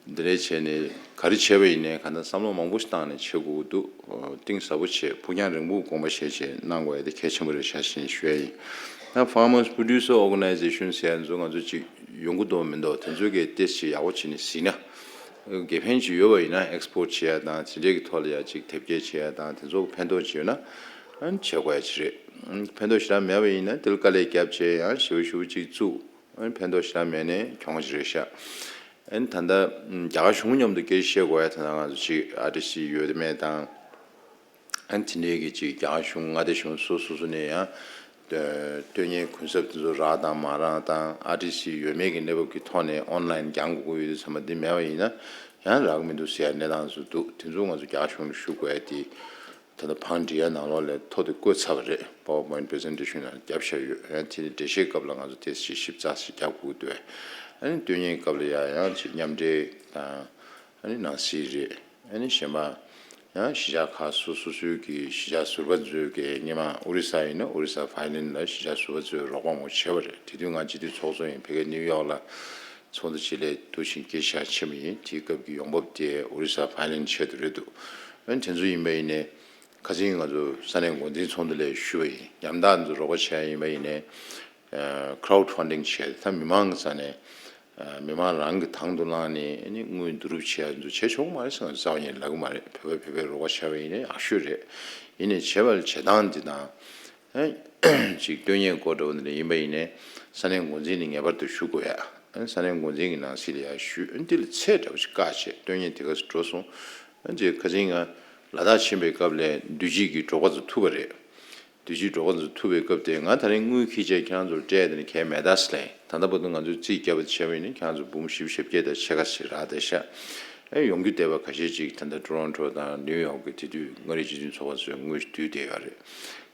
འདི་འདྲའི་བྱས་ནས་ག་རེ་བྱས་པ་ཡིན་ནའི་ག་ན་བསམ་བློ་མང་པོ་ཞིག་བཏང་ནས་བྱེད་དགོས་ཀྱི་འདུག་གཏིང་ཟབ་པོ་བྱས་ཕུགས་རྒྱང་རིང་པོའི་དགོངས་པ་བཞེས་བྱས་གནང་དགོས་ཡ་དེ་གལ་ཆེན་པོ་རེད་ཤག་ཞེས་ཞུ་ཡ་ཡིན། ད་Farmers Producer Organization ཟེར་ཡ་ཚོ་ང་ཚོ་ཅིག་ཡོང་གི་འདུག་མི་འདུག་དེ་ཚོ་གས་ཏེས་ཅིག་ཡག་པོ་བྱས་ནས་གཟིགས་ན། དགེ་ཕན་ཅིག་ཡོད་པ་ཡིན་ན་ཨེག་སི་པོར་ཊི་བྱེད་ཡ་དང་དེ་འདྲའི་གི་ཐོག་ལ་ཡ་ཅིག་དེབ་སྐྱེལ་བྱེད་ཡ་དང་དེ་ཚོ་ཕན་ཐོགས་ཅིག་ཡོད་ན་ཨ་ནི་བྱེད་དགོས་ཡ་ཅིག་རེད། ཕན་ཐོགས་ཞེ་དྲག་མེད་པ་ཡིན་ན་དེ་ལ་དཀའ་ལས་བརྒྱབ་བྱས་ཡང་ཞེ་པོ་ཞེ་པོ་ཅིག་བཙུགས། ཨ་ནི་ཕན་ཐོགས་ཞེ་དྲག་མེད་ནའི་གྱོང་ཅིག་རེད་ཤག་ཨ་ནི་ད་ལྟ་རྒྱ་གར་གཞུང་མཉམ་དུ་སྐད་ཆ་བཤད་དགོས་ཡ་ད་ལྟ་ང་ཚོ་ཅིག་ཨར་ཊི་སི་ཡོད་མེད་དང་། ཨ་ནི་དེ་འདྲའི་གི་ཅིག་རྒྱ་གར་གཞུང་མངའ་སྡེ་གཞུང་སོ་སོ་སོ་ནས་ཡང་ལྟོས་ངན་གུན་གསབ་དེ་ཚོ་རག་དང་མ་རག་དང་ཨར་ཊི་སི་ཡོད་མེད་ཀྱི་གནས་བབ་ཀྱི་ཐོག་ནས་ཨོན་ལན་རྒྱག་དགོས་ཀྱི་ཡོད་དུས་ཙམ་པ་འདི་མེད་པ་ཡིན་ན་ཡང་རག་གི་མི་འདུག་ཟེར་ཡ་གནས་སྟངས་སུ་འདུག་དེ་ཚོ་ང་ཚོ་རྒྱ་གར་གཞུང་ལ་ཞུ་དགོས་ཡ་དེ། ད་ལྟ་བང་སྒྲིག་ཡ་ནང་ལོགས་ལ་ཐོ་དེ་བཀོད་ཚར་བ་རེད། PowerPoint presentation ནང་བརྒྱབ་བཞག་ཡོད། ཡང་དེ་ནི་འགྲེལ་བཤད་སྐབས་ལ་ང་ཚོ་དེ་ཞིབ་ཞིབ་ཚགས་ཤིག་རྒྱབ་དགོས་འདུག་ཨ་ནི་ལྟོས་ངན་སྐབས་ལ་ཡ་ཡང་ཅིག་མཉམ་འབྲེལ་དང་ཨ་ནི་ནང་སྲིད་རེད། ཨ་ནི་གཞན་པ་ཡང་གཞིས་ཆགས་ཁག་སོ་སོ་སོའི་གི་གཞིས་ཆགས་ཟུར་པ་ཚོའི་གི་སྔོན་མ་ཨོ་རི་ས་ཡིན་ན་ཨོ་རི་ས་ཕའི་ལན་ལ་གཞིས་ཆགས་ཟུར་པ་ཚོས་རོགས་པ་མང་པོ་བྱས་པ་རེད། དེ་དུས་ང་སྤྱི་འཐུས་ཚོགས་གཙོ་ཡིན། ཕ་གི་ནིའུ་ཡོག་ལ་ཚོགས་འདུ་ཅིག་ལ་འདུག་ཕྱིན་སྐད་ཆ་བཤད་པ་ཡིན། དེའི་སྐབས་ཀྱི་ཡོང་འབབ་དེ་ཨོ་རི་ས་ཕའི་ལན་ཆེད་དུ་རེད་འདུག་ཨ་ནི་དེ་ཚོ་ཡིན་པ་ཡིན་ནའི་ཁ་སང་ང་ཚོ་ས་གནས་འགོ་འཛིན་ཚོགས་འདུ་ལ་ཞུས་པ་ཡིན། ཉམ་ཐག་ཚོ་རོགས་པ་བྱས་ཡིན་པ་ཡིན་ནའི་crowd funding བྱས་ད་མི་མང་གི་ས་ནས་མི་མང་རང་གི་དང་དུ་བླངས་ནས་ཨ་ནི་དངུལ་བསྡུ་རུབ་བྱས་ཚོ་བྱས་ཆོག་མ་རེད་ཟེར་ང་ཚོ་རྩ་བ་ཉིད་ལབ་གི་མ་རེད། བོད་པས་བོད་པས་རོགས་པ་བྱས་པ་ཡིན་ནའི་ཡག་ཤོས་རེད། ཡིན་ནའི་བྱས་པ་ལ་བྱེད་སྟངས་འདི་དང་། ཅིག་ལྟོས་ངན་སྐོར་འདྲ་བོ་འདི་འདྲ་ཡིན་པ་ཡིན་ནའི་ས་གནས་འགོ་འཛིན་ནས་ངེས་པར་དུ་ཞུ་དགོས་ཡ། ས་གནས་འགོ་འཛིན་གྱི་ནང་སྲིད་ལ་ཡ་ཞུས། འདི་ལ་ཚད་འདྲ་བོ་ཞིག་བཀག་བྱས་ལྟོས་ངན་དེ་ག་སུ་འགྲོ་སོང་། ཅིག་ཁ་སང་ང་ལ་དྭགས་ཕྱིན་པའི་སྐབས་ལ་དུས་ཕྱིས་ཀྱི་འབྲོག་པ་ཚོ་ཐུག་པ་རེད། དུས་ཕྱིས་འབྲོག་པ་ཚོ་ཐུག་པའི་སྐབས་དེ་ང་ད་རིང་དངུལ་འཁྱེར་བྱས་ཁྱེད་རང་ཚོར་སྤྲད་དེ་ནི་གལ་མེད་ད་ཟེར་ལབ་ཡིན། ད་ལྟ་བར་དུ་ང་ཚོས་རྩིས་བརྒྱབ་པ་བྱས་པ་ཡིན་ན་ཁྱེད་རང་ཚོ་འབུམ་བཞི་བཅུ་ཞེ་བརྒྱད་དང་ཕྱེད་ཀ་ཞིག་རག་བསྡད་ཤག་ཨེ་ཡོང་རྒྱུ་བསྡད་པ་ཁ་ཤས་ཅིག་ད་ལྟ་ཊོ་རོན་ཊོ་དང་ནིའུ་ཡོག་གི་དེ་དུས་མངའ་རིས་སྤྱི་མཐུན་ཚོགས་པ་ཚོས་དངུལ་བསྡུས་བསྡད་ཡོད་རེད།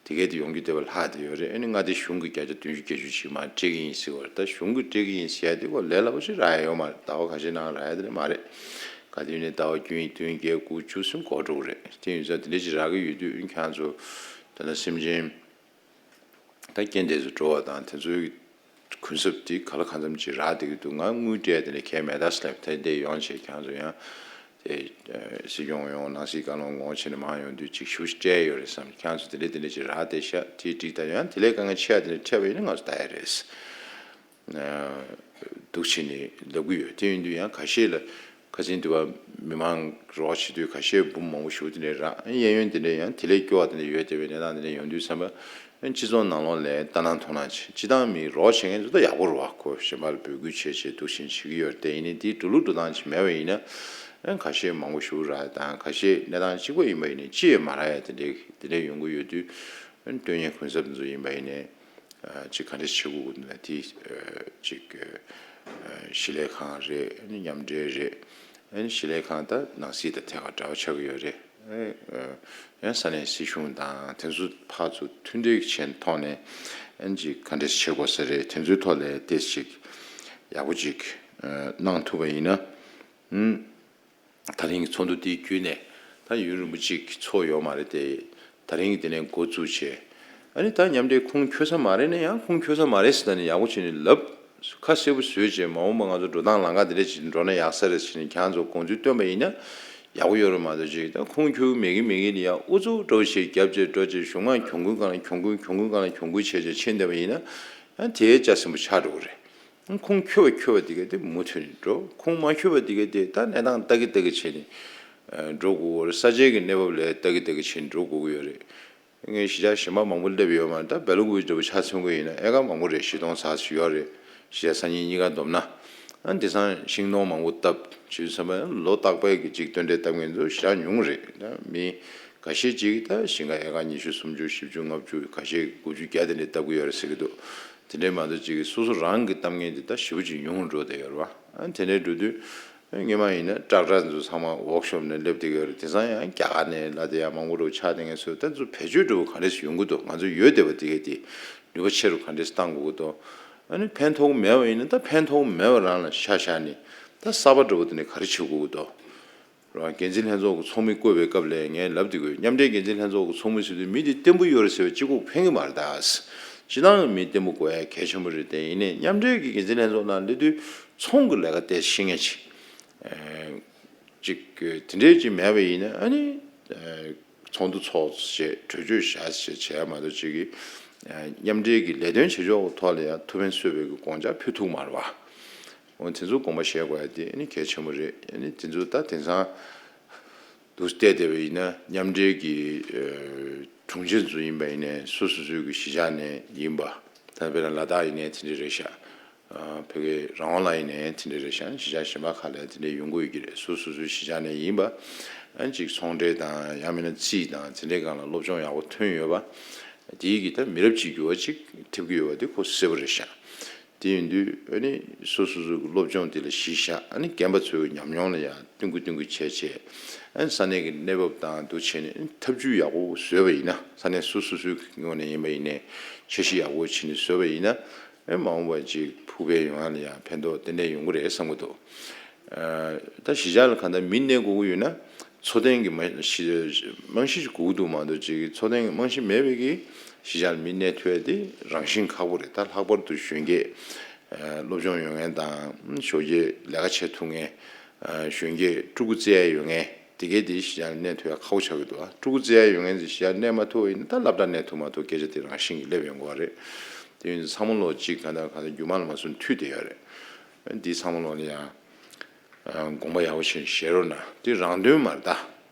དེ་གས་དེ་ཡོང་རྒྱུ་བསྡད་པ་ལྷག་བསྡད་ཡོད་རེད། ཨ་ནི་མངའ་སྡེ་གཞུང་གི་བརྒྱ་ཆ་བདུན་ཅུ་བརྒྱད་ཅུ་ཅིག་མར་སྤྲད་ཀྱི་ཡིན་ཟེར་བ་རེད། ད་གཞུང་གིས་སྤྲད་ཀྱི་ཡིན་ཟེར་ཡ་དེ་ཁོ་ལས་སླ་པོ་ཞིག་རག་ཡ་ཡོད་མ་རེད། ཟླ་བ་ཁ་ཤས་ནང་རག་ཡ་དེ་འདྲ་མ་རེད། ག་དུས་ནས་ཟླ་བ་བདུན་བདུན་བརྒྱད་དགུ་བཅུ་ཟིན་འགོར་འགྲོ་གི་རེད། དེ་ཡིན་ཙང་དེ་འདྲ་ཞིག་རག་གི་ཡོད་དུས་ཨ་ནི་ཁྱེད་རང་ཚོ་ད་ལྟ་སེམས་ཅན་ད་རྐྱེན་འདས་སུ་འགྲོ་བ་དང་དེ་ཚོའི་གུན་གསབ་དེ་ག་ལ་གང་འཚམ་ཅིག་རག་བསྡད་ཀྱི་འདུག་ང་དངུལ་སྤྲད་དེ་ནས་གལ་མེད་ད་ཟེར་ལབ། ད་དེ་ཡོང་བྱས་ཁྱེད་རང་ཚོ་ཡང་དེ་སྲིད་སྐྱོང་ཡོང་ནང་སྲིད་བཀའ་བློན་ངོ་ཆེ་ནས་མང་ཡོང་དུས་ཅིག་ཞུ་སྤྲད་ཡོད་རེད་བསམ། ཁྱེད་རང་ཚོ་དེ་འདྲ་དེ་འདྲ་ཅིག་རག་བསྡད་ཤག་དེ་འགྲིག་ད་ཡང་དེ་ལས་དཀའ་ངལ་ཆེ་བ་དེ་འདྲ་འཕྲད་པ་ཡིན་ན་ང་ཚོ་ད་ཡ་རེད། འདུག་བྱས་ནས་ལབ་ཀྱི་ཡོད། དེ་ཡིན་དུས་ཡང་ཁ་ཤས་ལ་ཁ་སང་དུས་བ་མི་མང་རོགས་བྱེད་དུས་ཁ་ཤས་འབུམ་མང་པོ་ཞིག་དེ་འདྲས་རག་གཡས་གཡོན་དེ་འདྲས་ཡང་དེ་ལས་སྐྱོ་བ་དེ་འདྲས་ཡོད་བསྡད་པའི་གནས་སྟངས་དེ་འདྲས་ཡོང་དུས་ཙམ་པ་སྤྱི་ཚོགས་ནང་ལོགས་ལ་ལྟ་སྣང་མཐོང་སྣང་བྱེད། སྤྱི་བཏང་མི་རོགས་བྱེད་མཁན་ཚོ་ད་ཡག་པོ་རེད་བ། ཁོ་གཞན་པ་ལ་འབོད་སྐུལ་བྱས་བྱས་འདུག་བྱས་བྱེད་ཀྱི་ཡོད་རེད། དེ་ཡིན་ནའི་དེའི་འགྲོ་ལུགས་འགྲོ་སྟངས་ཅིག་མེད་པ་ཡིན་ན་ཁ་ཤས་མང་པོ་ཞིག་རག་དང་ཁ་ཤས་གནས་སྟངས་གཅིག་པ་ཡིན་པ་ཡིན་ནའི་ཅི་ཡང་མ་རག་ཡ་དེ་འདྲས་དེ་འདྲས་ཡོང་གི་ཡོད་དུས་ལྟོས་ངན་གུན་གསབ་དེ་ཚོ་ཡིན་པ་ཡིན་ནའི། ཅིག་ག་འདྲ་བྱེད་དགོས་ཀྱི་འདུག་ན་དེ་ཅིག་གཞིས་ལས་ཁང་རེད། ཨ་ནི་མཉམ་འབྲེལ་རེད། ཨ་ནི་གཞིས་ལས་ཁང་ད་ནང་སྲིད་དང་ཐད་ཀར་འབྲེལ་བ་ཆགས་ཀྱི་ཡོད་རེད། ཡང་ས་གནས་སྲིད་གཞུང་དང་དེ་ཚོ་ཕར་ཚུར་མཐུན་འབྲེལ་བྱས་ཐོག་ནས་ཨ་ནི་ཅིག་ག་འདྲ་བྱེད་དགོས་ས་རེད། དེ་ཚོའི་ཐོག་ལ་ཏོག་ཙམ་ཅིག་ཡག་པོ་ཅིག་གནང་ཐུབ་པ་ཡིན་ན། ད་རིང་གི་ཚོགས་འདུ་དེའི་བརྒྱུད་ནས་ད་ཡུན་རིང་པོ་ཅིག་ཚོགས་ཡོད་མ་རེད་དེ། ད་རིང་གི་དེ་ནས་འགོ་བཙུགས་བྱས། ཨ་ནི་ད་མཉམ་འབྲེལ་ཁུངས་འཁྱོལ་ས་མ་རེད་ན་ཡང་ཁུངས་འཁྱོལ་ས་མ་རེད་ཟེར་ད་ནི་ཡག་པོ་བྱས་ནས་ལབ། ཁ་གསལ་པོ་བཟོས་བྱས་མ་འོངས་པ་ང་ཚོ་འགྲོ་སྟངས་ལམ་ཁ་དེ་འདྲ་ཅིག་འགྲོ་ན་ཡག་ས་རེད་ཟེར་ནས་ཁྱེད་ཚོ་དགོངས་ཚུལ་བཏོན་པ་ཡིན་ན་ཡག་པོ་ཡོད་རེད་མ་གཏོགས་ཅིག་ད་ཁུངས་འཁྱོལ་མེད་གི་མེད་གི་ནི་ཡང་ཨུ་ཚུགས་འགྲོ་བྱས་རྒྱབ་བྱས་འགྲོ་བྱས་གཞུང་མང་གྱོང་གུན་སྒང་ལ་གྱོང་གུན་གྱོང་གུན་སྒང་ལ་གྱོང་གུན་བྱས་བྱས་ཕྱིན་བསྡད་པ་ཡིན་ན་ཡང་དེའི་ལྕགས་སྲིན་པོ་ཆགས་འགྲོ་གི་རེད། ཁུངས་འཁྱོལ་བ་འཁྱོལ་བ་དེ་ག་དེ་མུ་མཐུད་ནས་འགྲོ། ཁུངས་མ་འཁྱོལ་བ་དེ་ག་དེ་ད་གནས་སྟངས་ལྟ་གི་ལྟ་གི་བྱས་ནས་འགྲོ་དགོས་ཀྱི་རེད། ས་ཆའི་གི་གནས་བབ་ལ་ལྟ་གི་ལྟ་གི་བྱས་ནས་འགྲོ་དགོས་ཀྱི་ཡོད་རེད། ངས་གཞིས་ཆགས་གཞན་པ་མང་པོ་སླེབས་ཡོད་མ་རེད། ད་སྦེལ་ཀོབ་འདྲ་བོ་ཆ་མཚོན་གྱི་ཡིན་ན་ཨེ་ཀར་མང་པོ་རེད། བཞི་སྟོང་ཙམ་ཞིག་ཡོད་རེད། གཞིས་ཆགས་སང་ཉིན་གཉིས་ཀ་བསྡོམས་ན། ཨ་དེང་སང་ཤིང་སྡོང་མང་པོ་བཏབ་བྱས་ཙམ་པ་ལོ་རྟག་པའི་གི་ཅིག་སྟོན་འབྲས་བཏབ་མཁན་ཚོ་ཞེ་དྲག་ཉུང་རེད། ད་མི་འགའ་ཤས་ཅིག་ད་ཞིང་ཁ་ཨེ་ཀར་ཉི་ཤུ་སུམ་ཅུ་བཞི་བཅུ་ལྔ་བཅུ་ཁ་ཤས་དགུ་བཅུ་བརྒྱ་དེ་འདྲ་བཏབ་ཀྱི་ཡོད་རེད་ཟེར་གྱི་འདུག་དེ་འདྲའི་མ་གཏོགས་ཅིག་སོ་སོ་རང་གི་གཏམ་ངན་དེ་ད་ཞེ་པོ་ཅིག་ཉུང་འགྲོ་བསྡད་ཡོད་རེད་བ། ཨ་དེ་འདྲའི་འགྲོ་དུས་སྔོན་མ་ཡིན་ན་ཀྲག་ཀྲག་ཚོ་ཚང་མ་ཝོག་ཤོབ་ནས་སླེབས་བསྡད་ཀྱི་ཡོད་རེད། དེང་སང་ཡང་རྒྱ་གར་ནས་ལ་དེ་ཡང་མང་པོ་འགྲོ་ཆགས་བསྡད་མཁན་ཚོ་ད་ཚོ་བེད་སྤྱོད་འགྲོ་བ་ག་འདྲས་ཡོང་གི་འདུག་ང་ཚོ་ཡོད་བསྡད་པ་དེ་གས་དེ་ནུས་པ་ཆེ་རུ་ག་འདྲས་བཏང་དགོས་ཀྱི་འདུག་ཨ་ནི་ཕན་ཐོགས་མེད་པ་ཡིན་ན་ད་ཕན་ཐོགས་མེད་པ་རང་ལ་ཤ་བཞག་ནས་ད་གསར་པ་འགྲོ་བ་དེ་ནས་ག་རེ་བྱེད་དགོས་ཀྱི་འདུག་རང་འགན་འཛིན་ལྷན་ཚོགས་ཀྱི་ཚོགས་མི་བསྐོས་པའི་སྐབས་ལ་ངས་ལབ་བསྡད་ཀྱི་ཡོད། མཉམ་འབྲེལ་འགན་འཛིན་ལྷན་ཚོགས་ཀྱི་ཚོགས་མི་ཟེར་དུས་མི་དེ་བརྟན་པོ་ཡོད་རེད་ཟེར་བའི་གཅིག་པོ་ཕན་གྱི་མ་རེད་ད། སྤྱིར་བཏང་མི་བརྟན་པོ་དགོས་ཡ་གལ་ཆེན་པོ་རེད། དེ་ཡིན་ནའི་མཉམ་འབྲེལ་གྱི་འགན་འཛིན་ལྷན་ཚོགས་ནང་སླེབས་དུས་ཚོང་གི་ལས་ཀ་དེ་ཤེས་མཁན་ཅིག་ཅིག་དེ་འདྲའི་ཅིག་མེད་པ་ཡིན་ན་ཨ་ནི་ཚོགས་འདུ་ཚོགས་བྱས་གྲོས་ཆོད་བཞག་བྱས་བྱས་མ་གཏོགས་ཅིག་གི་མཉམ་འབྲེལ་གྱི་ལས་དོན་བྱེད་ཕྱོགས་ཀྱི་ཐོག་ལ་ཡང་ཐུགས་ཕན་གསོས་པའི་གི་དགོངས་འཆར་ཕུལ་ཐུབ་མ་རེད་བ། འོ་དེ་ཚོ་དགོངས་པ་བཞེས་དགོས་ཡ་དེ་ནི་གལ་ཆེན་པོ་རེད། ཨ་ནི་དེ་ཚོ་ད་དེང་སང་འདུག་བལྟས་བསྡད་པ་ཡིན་ན་མཉམ་འབྲེལ་གྱི་ཨ་དྲུང་ཆེ་ཚོ་ཡིན་པ་ཡིན་ནའི་སོ་སོ་སོའི་གི་གཞིས་ཆགས་ནས་ཡིན་པ། ད་དཔེར་ན་ལ་དྭགས་ཡིན་ནའི་དེ་འདྲ་རེད་ཤག་ཨ་བོད་ཀྱི་རང་དབང་ལ་ཡིན་ནའི་དེ་འདྲ་རེད་ཤག་གཞིས་ཆགས་གཞན་པ་ཁག་ལ་དེ་འདྲ་ཡོང་གི་ཡོད་ཀྱི་རེད། སོ་སོ་སོའི་གཞིས་ཆགས་ནས་ཡིན་པ། ཨ་ནི་ཅིག་ཚོང་འབྲེལ་དང་ཡང་མིན་ན་རྩིས་དང་དེ་འདྲའི་སྒང་ལ་སློབ་སྦྱོང་ཡག་པོ་ཐོན་ཡོད་པ། དེའི་གི་ད་མི་རབས་གཅིག་གྱུར་བ་ཅིག་ཐེབས་ཀྱི་ཡོད་པ་དེ་ཁོ་གསལ་པོ་རེད་ཤག་དེ་ཡིན་དུས་ཨ་ནི་སོ་སོ་སོ་གི་སློབ་སྦྱོང་དེ་ལ་གཞི་བཞག་ཨ་ནི་རྒན་པ་ཚོའི་ཉམས་མྱོང་ལ་ཡང་བསྟུན་གི་བསྟུན་གི་བྱས་བྱས། ཨ་ནི་ས་གནས་ཀྱི་གནས་བབ་དང་འདུ་བྱས་ནས་ཨ་ནི་ཐབས་ཇུས་ཡག་པོ་བཟོས་པ་ཡིན་ན། ས་གནས་སོ་སོ་སོའི་ངོས་ནས་ཡིན་པ་ཡིན་ནའི་འཆར་གཞི་ཡག་པོ་བྱས་ནས་བཟོས་པ་ཡིན་ན། ཨེ་མ་འོངས་པ་ཅིག་ཕུགས་ཕན་ཡོང་ཡ་ལ་ཡང་ཕན་ཐོགས་ཏན་ཏན་ཡོང་གི་རེད་བསམ་གི་འདུག་ཨ་ད་གཞིས་ཆགས་ལ་གང་ལྟར་མི་གནས་དགོས་ཀྱི་ཡོད་ན་འཚོ་རྟེན་གྱི་རྨང་གཞི་རྨང་གཞི་ཅིག་དགོས་ཀྱི་འདུག་མ་གཏོགས་ཅིག་འཚོ་རྟེན་གྱི་རྨང་གཞི་མེད་པའི་གི་གཞིས་ཆགས་ལ་མི་གནས་ཐུབ་ཡ་དེ་རང་བཞིན་ཁག་པོ་རེད། ད་ལྷག་པར་དུ་གཞོན་སྐྱེས་ཨ་སློབ་སྦྱོང་ཡོད་མཁན་དང་ཞོགས་ཀྱི་ལས་ཀ་བྱེད་ཐུབ་མཁན། ཨ་གཞོན་སྐྱེས་ཕྲུ་གུ་བཙའ་ཡ་ཡོད་མཁན་དེ་གས་དེ་གཞིས་ཆགས་ལ་གནས་ཐུབ་ཡ་ཁག་པོ་ཆགས་ཀྱི་འདུག་ཨ་ཕྲུ་གུ་བཙའ་ཡ་ཡོད་མཁན་དེ་གཞིས་ཆགས་ལ་གནས་མ་ཐུབ་པ་ཡིན་ན་ད་སློབ་གྲྭ་གནས་ཐུབ་མ་ཐུབ་སྐད་ཆ་དེ་རང་བཞིན་གྱིས་སླེབས་ཡོང་གི་རེད། དེ་ཡིན་ཚང་མ་ལོ་གཅིག་གང་ལྟར་གང་ལྟར་རྒྱུ་མ་ལ་མ་སོན་མཐུད་བསྡད་ཡོད་རེད། འདི་ཚང་མ་ལོ་ལ་ཡང་དགོངས་པ་ཡག་པོ་བྱས་བཞེས་རོགས་གནང་། འདི་རང་དོན་མ་རེད་ད།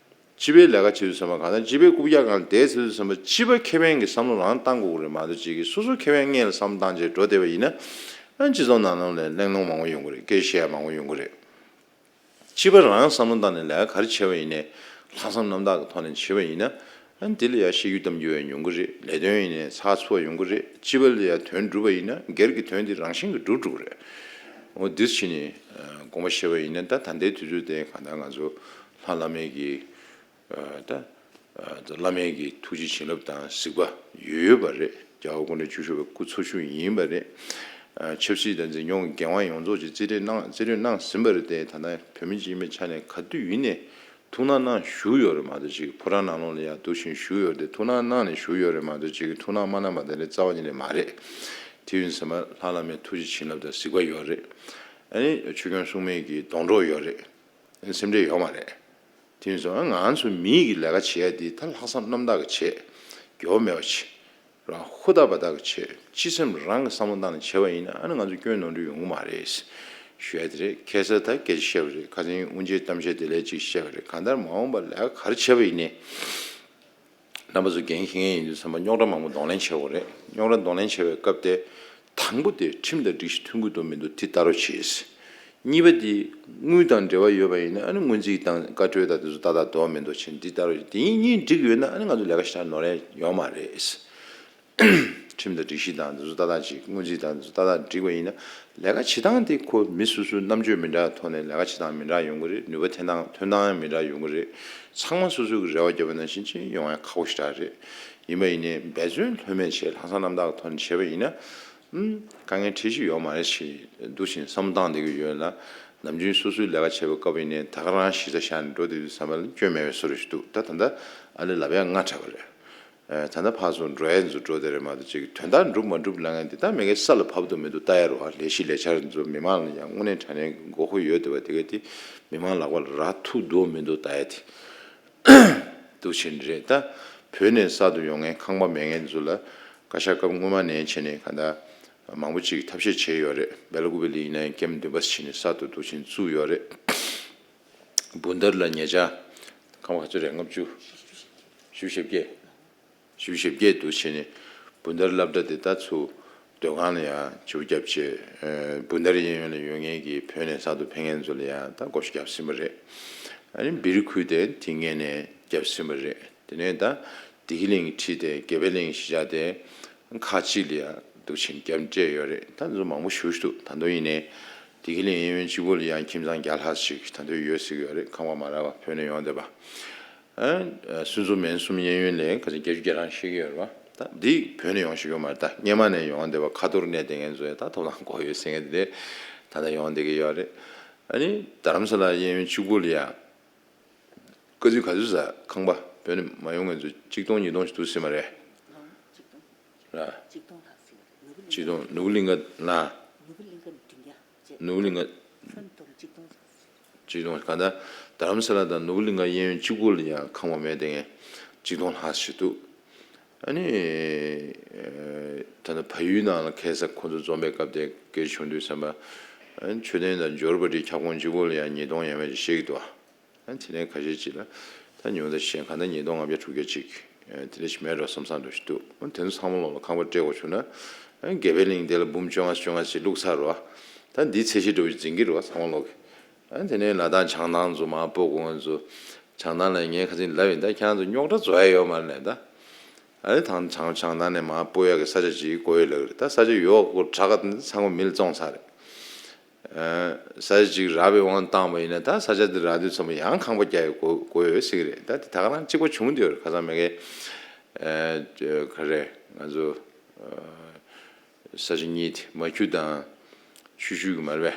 སྤྱི་པའི་ལས་ཀ་བྱེད་དུས་ཙམ་པ་གང་ལྟར་སྤྱི་པའི་རྐུབ་བཀྱག་སྒང་ལ་བསྡད་ཚར་དུས་ཙམ་པ་སྤྱི་པ་ཁེ་ཕན་གྱི་བསམ་བློ་རང་བཏང་དགོས་ཀྱི་རེད་མ་གཏོགས་ཅིག་གིས་སོ་སོ་ཁེ་ཕན་སྔོན་ལ་བསམ་བློ་བཏང་བྱས་འགྲོ་བསྡད་པ་ཡིན་ན། ཨ་སྤྱི་ཚོགས་ནང་ལོགས་ལ་གླེང་སློང་མང་པོ་ཡོང་གི་རེད། སྐད་ཆ་བཤད་ཡ་མང་པོ་ཡོང་གི་རེད། སྤྱི་པ་རང་བསམ་བློ་བཏང་ནས་ལས་ཀ་ག་རེ་བྱས་པ་ཡིན་ནའི་ལྷག་བསམ་རྣམ་དག་གི་ཐོག་ནས་བྱས་པ་ཡིན་ན། ཨ་འདི་ལ་ཡང་བཤད་རྒྱུ་གཏམ་རྒྱུ་ཡང་ཡོང་གི་རེད། ལས་དོན་ཡིན་ནའི་ཚགས་ཚུད་པ་ཡོང་གི་རེད། སྤྱི་པ་ལ་ཡང་དོན་འགྲུབ་པ་ཡིན་ན་སྒེར་གྱི་དོན་དེ་རང་བཞིན་གྱིས་འགྲུབ་འགྲོ་གི་རེད། འོ་འདི་བྱས་ནས་དགོངས་པ་བཞེས་པ་ཡིན་ན་ད་ད་ལྟའི་དུས་ཚོད་དེ་གང་ལྟར་ང་ཚོ་ལྷ་བླ་མེད་ཀྱི་ཨ་ད་ཨ་བླ་མེད་ཀྱི་ཐུགས་རྗེ་བྱིན་རླབས་དང་གཟིགས་པ་ཡོད་ཡོད་པ་རེད། རྒྱལ་བ་སྐུ་ཕྲེང་བཅུ་བཞི་པའི་སྐུ་ཚ་ཤོས་ཡིན་པ་རེད། ཨ་ཆབ་སྲིད་དང་འཛིན་སྐྱོང་གི་འགན་དབང་ཡོངས་རྫོགས་ཀྱི་རྩིས་སྤྲོད་གནང་རྩིས་སྤྲོད་གནང་ཟིན་པ་རེད་དེ། ད་ལྟ་བོད་མི་ཅིག་ཡིན་པའི་ཆ་ནས་ག་དུས་ཡིན་ནས་ཐུགས་སྣང་གནང་བཞུགས་ཡོད་རེད་མ་གཏོགས་ཅིག་ཕོ་བྲང་ནང་ལོགས་ལ་ཡང་འདུག་བཞིན་བཞུགས་ཡོད་རེད་དེ། ཐུགས་སྣང་གནང་ནས་བཞུགས་ཡོད་རེད་མ་གཏོགས་ཅིག་ཐུགས་སྣང་མ་གནང་བ་དེ་འདྲ་རྩ་བ་ཉིད་ནས་མ་རེད། དེ་ཡིན་ཙང་ལྷ་བླ་མའི་ཐུགས་རྗེ་བྱིན་རླབས་དང་གཟིགས་པ་ཡོད་རེད། ཨ་ནི་ཆོས་སྐྱོང་སྲུང་མའི་གི་སྡོང་གྲོགས་ཡོད་རེད། སེམས་ཁྲལ་ཡོད་མ་རེད། དེ་ཡིན་ཙང་ང་ཚོ་མི་ཡི་ལས་ཀ་བྱེད་ཡ་དེ་ད་ལྷག་བསམ་རྣམ་དག་གིས་བྱེད། འགྱོད་པ་མེད་པ་བྱེད། རང་ཧུར་ཐག་འབད་ཐག་གིས་བྱེད། སྤྱི་སེམས་རང་གི་བསམ་བློ་བཏང་ནས་བྱས་པ་ཡིན་ན་ཨ་ནི་ང་ཚོ་སྐྱོན་ནོར་འཁྲུལ་ཡོང་གི་མ་རེད། ཞུ་ཡ་དེ་རེད། ཁ་སང་ད་སྐད་ཆ་བཤད་པ་རེད། ཁ་སང་དབུ་འབྱེད་གཏམ་བཤད་དེ་ལས་ཅིག་བཤད་པ་རེད། གང་ལྟར་མ་འོངས་པར་ལས་ཀ་ག་རེ་བྱས་པ་ཡིན་ནའི། རྣམ་པ་ཚོ་འགན་འཁྱེར་མཁན་ཡིན་དུས་ཙམ་པ་རྙོག་དྲ་མང་པོ་གདོང་ལེན་བྱེད་དགོས་རེད། རྙོག་དྲ་གདོང་ལེན་བྱེད་པའི་སྐབས་དེ་དང་པོ་དེ་ཁྲིམས་དང་སྒྲིག་གཞི་མཐུན་གྱི་འདུག་མི་འདུག་དེ་ལྟ་རོགས་བྱེད། གཉིས་པ་དེ་དངུལ་དང་འབྲེལ་བ་ཡོད་པ་ཡིན་ན་ཨ་ནི་སྔོན་རྩིས་དང་བཀའ་འཁྲོལ་དང་དེ་ཚོ་ཏག་ཏག་འདུག་མི་འདུག་བྱས་འདི་ལྟ་རོགས་བྱེད། དེ་གཉིས་འགྲིག་ཡོད་ན་ཨ་ནི་ང་ཚོ་ལས་ཀ་ཞེ་དྲག་ནོར་ཡ་ཡོད་མ་རེད། ཁྲིམས་དང་སྒྲིག་གཞི་དང་འདི་ཚོ་ཏག་ཏག་ཅིག་སྔོན་རྩིས་དང་འདི་ཚོ་ཏག་ཏག་འགྲིག་པ་ཡིན་ན་ལས་ཀ་བྱེད་སྟངས་དེ་ཁོ་མི་སོ་སོའི་རྣམ་དཔྱོད་མི་འདྲ་བའི་ཐོག་ནས་ལས་ཀ་བྱེད་སྟངས་མི་འདྲ་ཡོང་གི་རེད། ནུས་པ་འཐེན་སྟངས་ཐོན་སྟངས་ཡང་མི་འདྲ་ཡོང་གི་རེད། ཚང་མ་སོ་སོ་གི་རེ་བ་བརྒྱབ་པ་ནང་བཞིན་ཅིག་ཡོང་ཡ་ཁག་པོ་ཞེ་དྲག་རེད། ཡིན་པ་ཡིན་ནའི་འབད་བརྩོན་ལྷོད་མེད་བྱས་ལྷག་བསམ་རྣམ་དག་གི་ཐོག་ནས་བྱས་པ་ཡིན་ན། ཨུམ། དཀའ་ངལ་འཕྲད་གཞི་ཡོད་མ་རེད་ཞེས་འདུག་བཞིན་བསམ་བློ་བཏང་བསྡད་ཀྱི་ཡོད་ལ། ནམ་རྒྱུན་སོ་སོའི་ལས་ཀ་བྱེད་པའི་སྐབས་ཡིན་ནའི་ད་ག་རང་གཞི་རྩ་བཞག་ནས་འགྲོ་བསྡད་དུས་བསམ་པ་ལ་སྐྱོན་མེད་པའི་བཟོ་འདྲ་ཞིག་འདུག་ད་ད་ལྟ་ཨ་ལས་ལབ་ཡ་ང་འདྲ་བ་རེད། ད་ལྟ་ཕར་ཚུར་འགྲོ་ཡ་ཚོ་འགྲོ་བསྡད་རེད་མ་གཏོགས་ཅིག་དོན་དག་འགྲུབ་མ་འགྲུབ་ལབ་མཁན་དེ་ད་མི་སྒེར་ས་ལ་བབས་འདུག་མི་འདུག་ལྟ་ཡ་རེད་བ། ལས་གཞི་ལས་འཆར་ཚོ་མི་མང་ལ་ཡང་དངོས་གནས་དྲང་གནས་ཀྱི་མགོ་སྐོར་ཡོད་བསྡད་པ་དེ་ག་དེ་མི་མང་ལག་པ་ལ་རག་ཐུབ་འདུག་མི་འདུག་ལྟ་ཡ་དེ་འདུག་བྱས་ནས་རེད། ད་བོད་ནས་གསར་དུ་ཡོང་མཁན་ཁང་པ་མེད་མཁན་ཚོ་ལ་བཀའ་ཤག་སྐབས་སྔོན་མ་ནས་བྱས་ནས་ག་ད་མང་པོ་ཅིག་ཐབས་ཤེས་བྱས་ཡོད་རེད། སྦེལ་ཀོབ་ལ་ཡིན་ན་ཡང་ཀེམ་བདུན་པ་ཕྱིན་ནས་གསར་དུ་འདུག་བྱས་ནས་བཙུགས་ཡོད་རེད། སྦུག་ན་ར་ལ་ཉེ་ཆར་ཁང་པ་ག་ཚོད་རེད། ལྔ་བཅུ། བཞི་བཅུ་ཞེ་བརྒྱད། བཞི་བཅུ་ཞེ་བརྒྱད་འདུག་བྱས་ནས་སྦུག་ན་ར་སློབ་གྲྭ་དེ་ད་ཚུར་སྡོད་ཁང་ལ་ཡང་བྱེའུ་བརྒྱབ་བྱས། སྦུག་ན་ར་གཡས་གཡོན་ལ་ཡོད་མཁན་གྱི་བོད་ནས་གསར་དུ་ཕེབས་མཁན་ཚོ་ལ་ཡང་ད་བགོ་བཤའ་བརྒྱབ་ཟིན་པ་རེད། ཨ་ནི་སྦིར་ཁུལ་དེ་དེ་སྔོན་ནས་བརྒྱབ་ཟིན་པ་རེད། དེ་ནས་ད་བདེ་སྐྱིད་གླིང་གི་འཁྲིས་དེ་དགེ་འཕེལ་གླིང་གི་གཞིས་ཆགས་དེ་ཁག་གཅིག་ལ་ཡང་ འདུག་ཕྱིན་རྒྱབ་སྤྲད་ཡོད་རེད། ད་འདི་ཚོ་མང་པོ་ཞེ་པོ་ཞིག་འདུག་ད་དུང་ཡིན་ནའི་དེ་གི་ལས་གཡས་གཡོན་གཅིག་པོ་ལ་ཡང་ཁྱིམ་ཚང་བརྒྱ་ལྷག་ཞིག་ད་དུང་ཡོད་ཟེར་གྱི་ཡོད་རེད། ཁང་པ་མ་རག་པ་བོད་ནས་ཡོང་བསྡད་པ། ཨ་སུན་ཙུ་མན་གསུམ་གཡས་གཡོན་ལ་ཁ་ཆེ་བརྒྱད་ཅུ་གྱ་གྲངས་བཞུགས་ཀྱི་ཡོད་རེད་པ། ད་འདི་བོད་ནས་ཡོང་ཞིག་ཡོད་མ་རེད། ད་སྔོན་མ་ནས་ཡོང་བསྡད་པ་ཁ་ཐོར་གནས་བསྡད་མཁན་ཚོ་ཡང་ད་ཐོབ་ཐང་དགོས་ཡོད་ཟེར་མཁན་དེ་འདྲས་ད་ལྟ་ཡོང་བསྡད་ཀྱི་ཡོད་རེད། ཨ་ནི་རྡ་རམ་ས་ལ་གཡས་གཡོན་གཅིག་པོ་ལ་ཡང་། དཀའ་ཚེགས་ག་ཚོད་ཟ། ཁང་པ་བོད་ནས་མ་ཡོང་མཁན་ཚོ་གཅིག་སྟོང་ཉིས་སྟོང་ཞིག་འདུག་ཟེར་མ་རེད། ཨང་། གཅིག་སྟོང་། ར། གཅིག་སྟོང་ལྷག་ཟིན། ནོར་བུ་གླིང་ཀ། ནོར་བུ་གླིང་ཀ་ལ། ནོར་བུ་གླིང་ཀ་བདུན་བརྒྱ་བཅས། ནོར་བུ་གླིང་ཀ། ཁྱོན་བསྡོམས་གཅིག་སྟོང་ཟ། གཅིག་སྟོང་། གང་ལྟར་རྡ་རམ་ས་ལ་དང་ནོར་བུ་གླིང་ཀ་གཡས་གཡོན་གཅིག་པོ་ལ་ཡང་ཁང་པ་མེད་བསྡད་མཁན་གཅིག་སྟོང་ལྷག་ཞིག་འདུག་ཨ་ནི། ཨེ། ད་ལྟ་བལ་ཡུལ་ནང་ལ་ཁ་སང་ཁོང་ཚོ་འཛོམས་པའི་སྐབས་དེ་སྐད་ཆ་བྱུང་དུས་ཙམ་པ། ཨ་ནི་མཆོད་རྟེན་དང་འབྱོར་པ་འདི་ཁྱབ་ཁོངས་གཅིག་པོ་ལ་ཡང་ཉིས་སྟོང་ཡས་མས་ཅིག་བཤད་ཀྱི་འདུག་ཨ་ནི་དེ་ནས་ཁ་ཤས་ཅིག་ལ་ད་ཉུང་མཐའ་བཤད་གང་ལྟར་ཉིས་སྟོང་ལྔ་བརྒྱ་དྲུག་བརྒྱ་ཅིག་ཨ་ནི་དེ་འདྲ་ཞིག་མེད་འགྲོ་བསམ་བསམ་འདྲ་ཞིག་འདུག་ཨ་ནི་དེ་ཚོ་ཚང་མ་ལོག་ལ་ཁང་པ་སྤྲད་དགོས་བྱུང་ན། ཨ་ནི་དགེ་འཕེལ་གླིང་དེ་ལ་འབུམ་བཅོ་ལྔ་བཅོ་ལྔ་ཞིག་བླུགས་ཚར་རོ། ད་འདི་ཚད་གཞི་འདྲ་བོ་ཞིག་འཛིན་གྱི་རེད་པ། ཚང་མ་ལོག་གི་ཨ་ནི་དེ་ནས་ལ་དྭགས་བྱང་ཐང་ཚོ་མར་སྤོ་དགོས་མཁན་ཚོ། བྱང་ཐང་ལ་ངས་ཁ་སང་ལབ་ཡིན། ད་ཁྱེད་རང་ཚོ་རྙོག་དྲ་བཟོ་ཡ་ཡོད་མ་རེད་ད། ཨ་ནི་ཐང་བྱང་བྱང་ཐང་ནས་མར་སྤོ་ཡ་གི་ས་ཆ་ཅིག་དགོས་ཡོད་ལབ་ཀྱི་རེད། ད་ས་ཆ་ཡོད་དགོས་དྲག་ག་ཚང་མ་མི་ལ་བཙོང་ཚར་རེད། ཨ་ས་ཆ་ཅིག་རག་པའི་དབང་བཏང་བ་ཡིན་ན་ད་ས་ཆ་དེ་རག་དུས་ཙམ་པ་ཡང་ཁང་པ་རྒྱག་ཡ་དགོས་དགོས་ཡོད་ཟེར་གྱི་རེད། ད་དེ་ད་ག་རང་གཅིག་པ་བྱུང་བསྡད་ཡོད་རེད། ཁ་སང་མ་གི་ཨ་ག་རེ་ང་ཚོ་ཨ། ས་ཆ་གཉིས་དེ་མ་ཁྱུ་དང་ཆུ་ཤུལ་གྱི་མ་རེད་པས།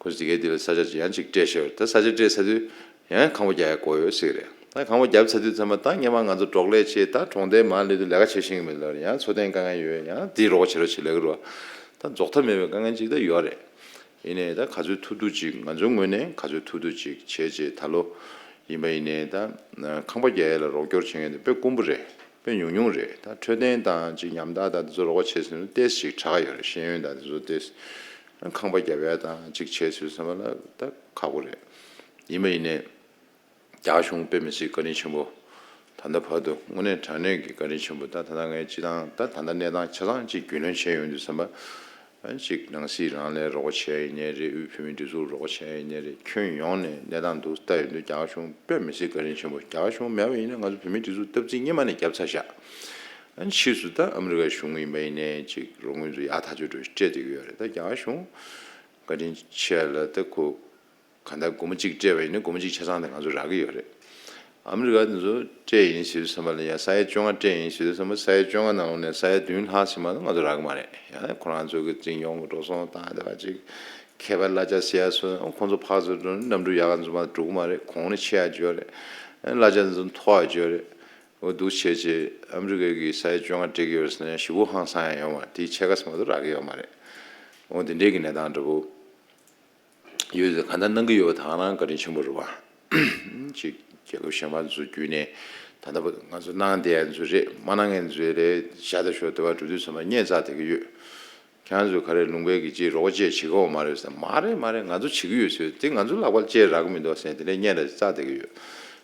ཁོ་ཚོ་དེ་གའི་དེ་ལ་ས་ཆ་ཅིག་ཡང་ཅིག་སྤྲད་བཞག་ཡོད་རེད། ད་ས་ཆ་སྤྲད་ཚར་དུས་ཡང་ཁང་པ་རྒྱག་ཡ་དགོས་ཡོད་ཟེར་གྱི་རེད། ད་ཁང་པ་བརྒྱབ་ཚར་དུས་ཙམ་པ་ད་སྔོན་མ་ང་ཚོ་འབྲོག་ལས་བྱས་ད་གྲོང་རྡལ་མར་སླེབས་དུས་ལས་ཀ་བྱེད་ཤེས་ཀྱི་མེད་ལབ་རེད། ཡང་འཚོ་རྟེན་དཀའ་ངལ་ཡོད། ཡང་འདི་རོགས་བྱེད་རོགས་བྱེད་ལབ་ཀྱི་རེད་པ། ད་རྫོགས་མཐའ་མེད་པའི་དཀའ་ངལ་ཅིག་ད་ཡོད་རེད། ཡིན་ནའི་ད་ག་ཚོད་ཐུབ་ཐུབ་ཅིག་ང་ཚོའི་ངོས་ནས་ག་ཚོད་ཐུབ་ཐུབ་ཅིག་བྱས་རྗེས་ད་ལོ་ཡིན་པ་ཡིན་ནའི་ད་ཁང་པ་རྒྱག་ཡ་ལ་རོགས་སྐྱོར་བྱེད་མཁན་དེ་དཔེ་དཀོན་པོ་རེད། དཔེ་ཉུང་ཉུང་རེད། ད་འཕྲོད་བསྟེན་དང་ཅིག་ཉམས་ཐག་དང་དེ་ཚོ་རོགས་པ་བྱས་ཟིན་ན་ཏོག་ཙམ་ཞིག་དྲག་ཡོད་རེད། ཤེས་ཡོན་དང་དེ་ཚོ་ཏོག་ཙམ་ཁང་པ་རྒྱབ་ཡ་དང་ཅིག་བྱས་ཟིན་བསམ་པ་ལ་ད་ཁག་པོ་རེད། ཡིན་པ་ཡིན་ནའི་རྒྱ་གཞུང་དཔེ་མི་སྲིད་བཀའ་དྲིན་ཆེན་པོ། ད་ལྟ་བར་དུ་དངོས་གནས་དྲང་གནས་ཀྱི་བཀའ་དྲིན་ཆེན་པོ། ད་ད་ལྟ་ངས་སྤྱི་བཏང་ད་ད་ལྟ་གནས་སྟངས་ཆ་ཚང་ཅིག་རྒྱུས་ལོན་བྱས་ཡོང་དུས་ཙམ་པ། ཨ་ཅིག་ནང་སྲིད་རང་ལས་རོགས་པ་བྱས་ཡིན་ནའི་རེད། དབུས་བོད་མིའི་སྒྲིག་འཛུགས་རོགས་པ་བྱས་ཡིན་ནའི་རེད། ཁྱོན་ཡོངས་ནས་གནས་སྟངས་འདུག་ལྟ་ཡོང་དུས་རྒྱ་གར་གཞུང་དཔེ་མི་སྲིད་བཀའ་དྲིན་ཆེན་པོ། རྒྱ་གར་གཞུང་མེད་པ་ཡིན་ན་ང་ཚོ་བོད་མིའི་སྒྲིག་འཛུགས་སྟབས་ཚིགས་སྔོན་མ་ནས་བརྒྱབ་ཚར་བཞག་ཨ་ཕྱིས་སུ་ད་ཨ་མི་རི་ཀའི་གཞུང་ཡིན་པ་ཡིན་ནའི་ཅིག་རོགས་དངུལ་ཚོ་ཡག་ཐག་ཆོད་འགྲོ་སྤྲད་བསྡད་ཀྱི་ཡོད་རེད། ད་རྒྱ་གར་གཞུང་བཀའ་དྲིན་ཆེ་ལ་ད་ཁོ་གང་ལྟར་སྒོར་མོ་གཅིག་སྤྲད་པ་ཡིན་ན་སྒོར་མོ་གཅིག་ཆ་ཚང་དེ་ང་ཚོ་རག་གི་ཡོད་རེད། ཨ་མི་རི་ཀ་དེ་ཚོ་སྤྲད་ཡིན་ཟེར་དུས་ཙམ་པ་ལ་ཡང་ས་ཡ་བཅོ་ལྔ་སྤྲད་ཡིན་ཟེར་དུས་ཙམ་པ་ས་ཡ་བཅོ་ལྔ་ནང་ལོགས་ནས་ས་ཡ་བདུན་ལྷག་ཙམ་མ་གཏོགས་ང་ཚོ་རག་གི་མ་རེད། ཡང་ཁོ་རང་ཚོ་གི་འཛིན་སྐྱོང་གི་འགྲོ་སོང་དང་དེ་བ་ཅིག་མཁས་པ་གླ་ཆ་ཟེར་ཡ་སོགས་ཁོང་ཚོ་ཕར་ཚུར་འགྲོ་ན་གནམ་གྲུ་ཡག་ག་ཚོ་མ་འགྲོ་གི་མ་རེད། གོང་ནས་ཆེ་ཡ་ཅིག་ཡོད་རེད། གླ་ཆ་དེ་ཚོ་མཐོ་ཡ་ཅིག་ཡོད་རེད། འོ་འདུག་བྱས་རྗེས་ཨ་མི་རི་ཀ་གི་ས་ཡ་བཅོ་ལྔ་སྤྲད་ཀྱི་ཡོད་རེད་ཟེར་ན་ཞེ་པོ་ཧང་སང་ཡ་ཡོད་མ་རེད། དེའི་ཕྱེད་ཀ་ཙམ་མ་གཏོགས་རག་གི་ཡོད་མ་རེད། འོ་དེ་འདྲའི་གི་གནས་སྟངས་འདྲ་པོ། ཡོད་ཚད་གང་ལྟར་གནང་གི་ཡོད་པ་དེ་ག་རང་བཀའ་དྲིན་ཆེན་པོ་རེད་པ། ཅིག་རྒྱལ་ཁབ་གཞན་པ་ཚོ་བརྒྱུད་ནས་ད་ལྟ་བར་ང་ཚོ་གནང་བསྡད་ཡ་ཚོ་རེད། མ་གནང་མཁན་ཚོ་རེད། ཤ་སྟག་ཤོག་དེ་བ་འགྲོ་དུས་ཚང་མ་བརྙས་ཚར་བསྡད་ཀྱི་ཡོད། ཁྱེད་རང་ཚོས་ག་རེ་ལུང་པའི་གི་ཅིག་རོགས་པ་བཅས་བྱེད་ཀྱི་ཡོད་མ་རེད་ཟེར། མ་རེད་མ་རེད། ང་ཚོ་བྱེད་ཀྱི་ཡོད་ཟེར། དེ་ང་ཚོ་ལག་པར་ཅིག་རག་གི་མི་འདུག་ཟེར་དེ་འདྲ་བརྙས་ཚར་བསྡད་ཀྱི་ཡོད།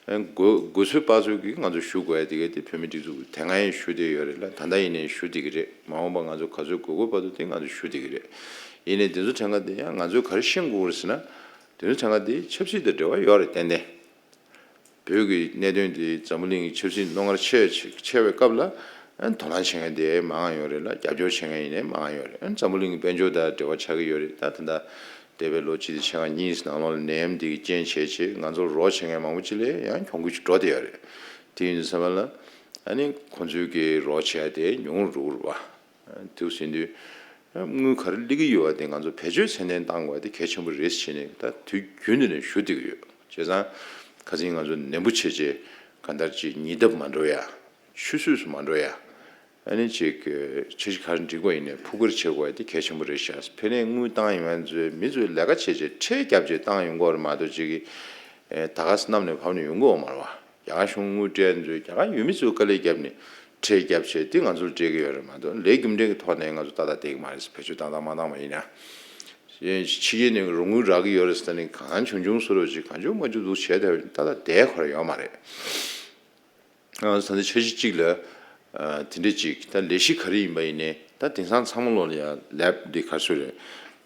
དགོས་དགོས་ཚུལ་དཔག་ཚུལ་གྱིས་ང་ཚོ་ཞུ་དགོས་ཡ་དེ་ག་དེ་བོད་མི་སྒྲིག་འཛུགས་དེ་སྔ་ཡང་ཞུ་བསྡད་ཡོད་རེད་ལ། ད་ལྟ་ཡིན་ནའི་ཞུ་བསྡད་ཀྱི་རེད། མ་འོངས་པ་ང་ཚོ་ག་ཚོད་དགོས་དགོས་བར་དུ་དེ་ང་ཚོ་ཞུ་བསྡད་ཀྱི་རེད། ཡིན་ནའི་དེ་ཚོ་ཕྲན་ཁ་དེ་ཡང་ང་ཚོས་ག་རེ་ཤེས་དགོས་རེད་ཟེར་ན། དེ་ཚོ་ཕྲན་ཁ་དེ་ཆབ་སྲིད་དང་འབྲེལ་བ་ཡོད་རེད། ཏན་ཏན་བོད་ཀྱི་གནད་དོན་དེ་འཛམ་བུ་གླིང་གི་ཆབ་སྲིད་རྣོ་ངར་ཆེ་ཆེ་བའི་སྐབས་ལ་དོ་སྣང་བྱེད་མཁན་དེ་མང་ཡོད་རེད་ལ། རྒྱབ་སྐྱོར་བྱེད་མཁན་ཡིན་ནའི་མང་ཡོད་རེད། འཛམ་བུ་གླིང་གི་དཔལ་འབྱོར་དང་འབྲེལ་བ་ཆགས་ཀྱི་ཡོད་རེད། ད་ད་ལྟ་འདས་པའི་ལོ་ཕྱེད་དང་ཕྱེད་ཀ་གཉིས་ནང་ལོགས་ལ་ནད་ཡམས་འདི་གི་རྐྱེན་བྱས་བྱས་ང་ཚོར་རོགས་བྱེད་མཁན་མང་པོ་ཅིག་ལ་ཡང་གྱོང་གུད་ཅིག་འགྲོ་བསྡད་ཡོད་རེད། དེ་ཡིན་དུས་ཙམ་པ་ལ་ཨ་ནི་ཁོང་ཚོའི་གི་རོགས་བྱས་དེ་ཉུང་རུ་འགྲོ་གི་རེད་པ། དེ་ཟིན་དུས་དངུལ་ག་རེ་སླེབས་ཀྱི་ཡོད་པ་དེ་ང་ཚོ་བེད་སྤྱོད་ཚད་ལྡན་གཏང་དགོས་པ་དེ་གལ་ཆེན་པོ་རེད་ཟེར་ནས་ད་དུས་རྒྱུན་དུ་ནས་ཞུ་བསྡད་ཀྱི་ཡོད། བྱས་ཙང་ཁ་སང་ང་ཚོ་ནན་པོ་བྱས་རྗེས་གང་ལྟར་ཅིག་ཉེ་འདབས་མ་འགྲོ་ཡ། ཆུད་ཟོས་སུ་མ་འགྲོ་ཡ། ཨ་ནི་ཅིག་འཆར་གཞི་ག་རེ་འགྲིག་པ་ཡིན་ནའི་ཕུགས་ཀར་བྱེད་དགོས་ཡ་དེ་གལ་ཆེན་པོ་རེད་ཤག་ཕ་ནས་དངུལ་བཏང་ཡོང་མཁན་ཚོའི་མི་ཚོས་ལས་ཀ་བྱས་རྗེས་ཁྲལ་བརྒྱབ་རྗེས་བཏང་ཡོང་གི་ཡོད་རེད་མ་གཏོགས་ཅིག་ད་ག་སེ་གནམ་ནས་བབས་ནས་ཡོང་གི་ཡོད་མ་རེད་པ། རྒྱ་གར་གཞུང་དངུལ་སྤྲད་མཁན་ཚོས་རྒྱ་གར་ཡུལ་མི་ཚོས་དཀའ་ལས་བརྒྱབ་ནས་ཁྲལ་བརྒྱབ་བྱས་དེ་ང་ཚོར་སྤྲད་ཀྱི་ཡོད་རེད་མ་གཏོགས་ལས་རྒྱུ་འབྲས་ཀྱི་ཐོག་ནས་ང་ཚོ་ཏག་ཏག་བསྡད་ཀྱི་མ་རེད། བེད་སྤྱོད་བཏང་བཏང་མ་བཏང་བ་ཡིན་ན། ཕྱི་རྒྱལ་ནས་རོགས་དངུལ་རག་གི་ཡོད་རེད་ཟེར་ནས་གང་བྱུང་བྱུང་བཟོ་འདྲ་ཅིག་གང་བྱུང་མང་བྱུང་འདུག་བྱས་ཏེ་ཏག་ཏག་བསྡད་ཁོ་རང་ཡོད་མ་རེད། ཨ་ད་ལྟ་འཆར་གཞི་གཅིག་ལ་ཨ་དེ་འདྲ་ཅིག་ད་ལས་གཞི་ག་རེ་ཡིན་པ་ཡིན་ནའི་ད་དེང་སང་ཚང་མ་ལོག་ལ་ཡང་ལེབ་འདི་ག་རེ་ཟེར་རེད།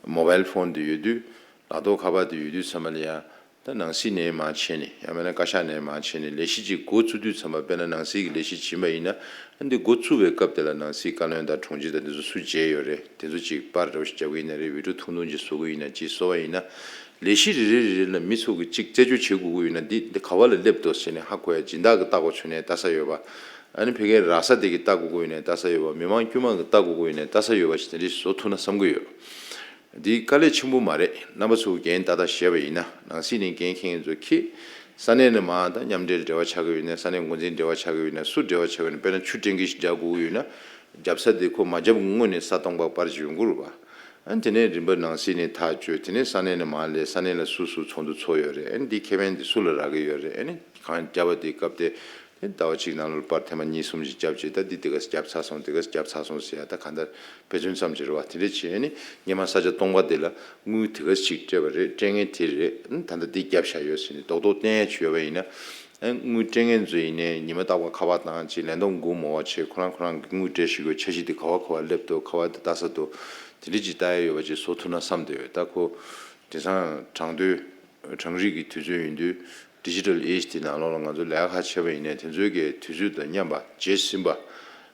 མོ་བལ་ཕོན་འདི་ཡོད་དུས་ལག་ཐོག་ཁ་པར་འདི་ཡོད་དུས་ཚང་མ་ལ་ཡང་ ད་ནང་སྲིད་ནས་མར་ཕྱིན་ནས་ཡང་མིན་ན་བཀའ་ཤག་ནས་མར་ཕྱིན་ནས་ལས་གཞི་ཅིག་འགོ་བཙུགས་དུས་ཙམ་པ། དཔེར་ན་ནང་སྲིད་ཀྱི་ལས་གཞི་བྱིན་པ་ཡིན་ན། ཨ་འདི་འགོ་བཙུགས་པའི་སྐབས་དེ་ལ་ནང་སྲིད་བཀའ་བློན་དང་དྲུང་ཆེ་དང་དེ་ཚོ་སུ་མཇལ་ཡོད་རེད། དེ་ཚོ་ཅིག་པར་འདྲ་བོ་ཞིག་རྒྱབ་ཀྱི་ཡིན་ན་རེད། བི་ཌི་ཡོ་ཐུང་ཐུང་ཅིག་བཟོ་གི་ཡིན་ན། ཅིག་བཟོ་བ་ཡིན་ན། ལས་གཞི་རེ་རེ་རེ་རེ་ལ་མི་ཚོ་གིས་ཅིག་རྩད་གཅོད་བྱེད་དགོས་ཀྱི་ཡོད་ན། འདི་འདི་ག་བ་ལ་སླེབས་འདུག་ཟེར་ནས་ཧ་གོ་ཡ། སྦྱིན་བདག་གིས་ལྟ་དགོས་བྱུང་ན་ལྟ་ས་ཡོད་པ། ཨ་ནི་ཕ་གིའི་ར་ས་དེ་གིས་ལྟ་དགོས་ཀྱི་ཡོད་ན་ལྟ་ས་ཡོད་པ། མི་མང་དཀྱུས་མ་གིས་ལྟ་དགོས་ཀྱི་ཡོད་ན་ལྟ་ས་ཡོད་པ་ཞིག་དེ་འདྲ་ཞིག་བཟོ་ཐུབ་ན་བསམ་གྱི་ཡོད། འདི་དཀའ་ལས་ཆེན་པོ་མ་རེད། རྣམ་པ་ཚོ་འགན་ཏག་ཏག་བཞེས་པ་ཡིན་ན། ནང་སྲིད་ནས་འགན་འཁྱེར་མཁན་ཚོ་གིས་ས་གནས་ནས་མར་ད་མཉམ་འབྲེལ་འབྲེལ་བ་ཆགས་ཀྱི་ཡོད་ན། ས་གནས་འགོ་འཛིན་འབྲེལ་བ་ཆགས་ཀྱི་ཡོད་ན། སུ་འབྲེལ་བ་ཆགས་ཀྱི་ཡོད་ན། དཔེར་ན་ཆུ་ཊེང་ཀི་ཞིག་རྒྱག་དགོས་ཀྱི་ཡོད་ན། རྒྱབ་ས་དེ་ཁོ་མ་རྒྱབ་སྔོན་ནས་ས་སྟོང་པ་པར་ཅིག་ཡོང་གི་རེད་པ། ཨ་ནི་དེ་ནས་རིམ་པ་ནང་སྲིད་ནས་ཐག་གཅོད། དེ་ནས་ས་གནས་ནས་མར་སླེབས། ས་གནས་ལ་སུ་སུ་ཚོགས་འདུ་ཚོགས་ཡོད་རེད། ཨ་ནི་འདི་ཁེ་ཕན་འདི་སུ་ལ་རག་གི་ཡོད་རེད། ཨ་ནི་གང་བརྒྱབ་པ་དེ་སྐབས་དེ། དེ་ཟླ་བ་གཅིག་ནང་ལོགས་པར་ཐེངས་མ་གཉིས་གསུམ་ཞིག་བརྒྱབ་རྗེས། ད་འདི་དེ་ག་ཙམ་བརྒྱབ་ཚར་སོང་། དེ་ག་ཙམ་བརྒྱབ་ཚར་སོང་ཟེར་ཡ། ད་གང་ལྟར་དཔེ་མཚོན་ཙམ་ཅིག་རེད་པ། དེ་འདྲ་བྱས་ནས་སྔོན་མ་ས་ཆ་སྟོང་པ་དེ་ལ་དངུལ་དེ་ག་ཙམ་ཞིག་སྤྲད་པ་རེད། སྤྲད་མཁན་དེ་རེད། ད་ལྟ་འདི་བརྒྱབ་བཞག་ཡོད་ཟེར་ནས་རྡོག་རྡོག་བསྟན་ཡ་ཅིག་ཡོད་པ་ཡིན་ན། ཨ་དངུལ་སྤྲད་མཁན་ཚོ་ཡིན་ནའི་ཉི་མ་རྟག་པར་ཁ་པར་བཏང་བྱས། ལན་གཏོང་སྒུག་མ་དགོས་བྱས། ཁོ་རང་ཁོ་རང་གི་དངུལ་སྤྲད་ཤེས་དགོས། འཆར་གཞི་དེ་ག་བ་ག་བ་སླེབས་འདུག་ག་བ་དེ་ལྟ་ས་འདུག་དེ་འདྲ་ཅིག་ལྟ་ཡ་ཡོད་པ་ཅིག་བཟོ་ཐུབ་ན་བསམ་བསྡད་ཡོད། ད་ཁོ་དེང་སང་གྲོང་སྡེ་གྲོང་རིག་གི་དུས་ཚོད་ཡིན་དུས། ཌི་ཇི་ཊལ་ཨེ་ཇི་དེ་ནང་ལོགས་ལ་ང་ཚོ་ལས་ཀ་ཁག་བྱས་པ་ཡིན་ནའི་དེ་ཚོའི་གི་དུས་ཚོད་དང་མཉམ་པ་རྗེས་ཟིན་པ་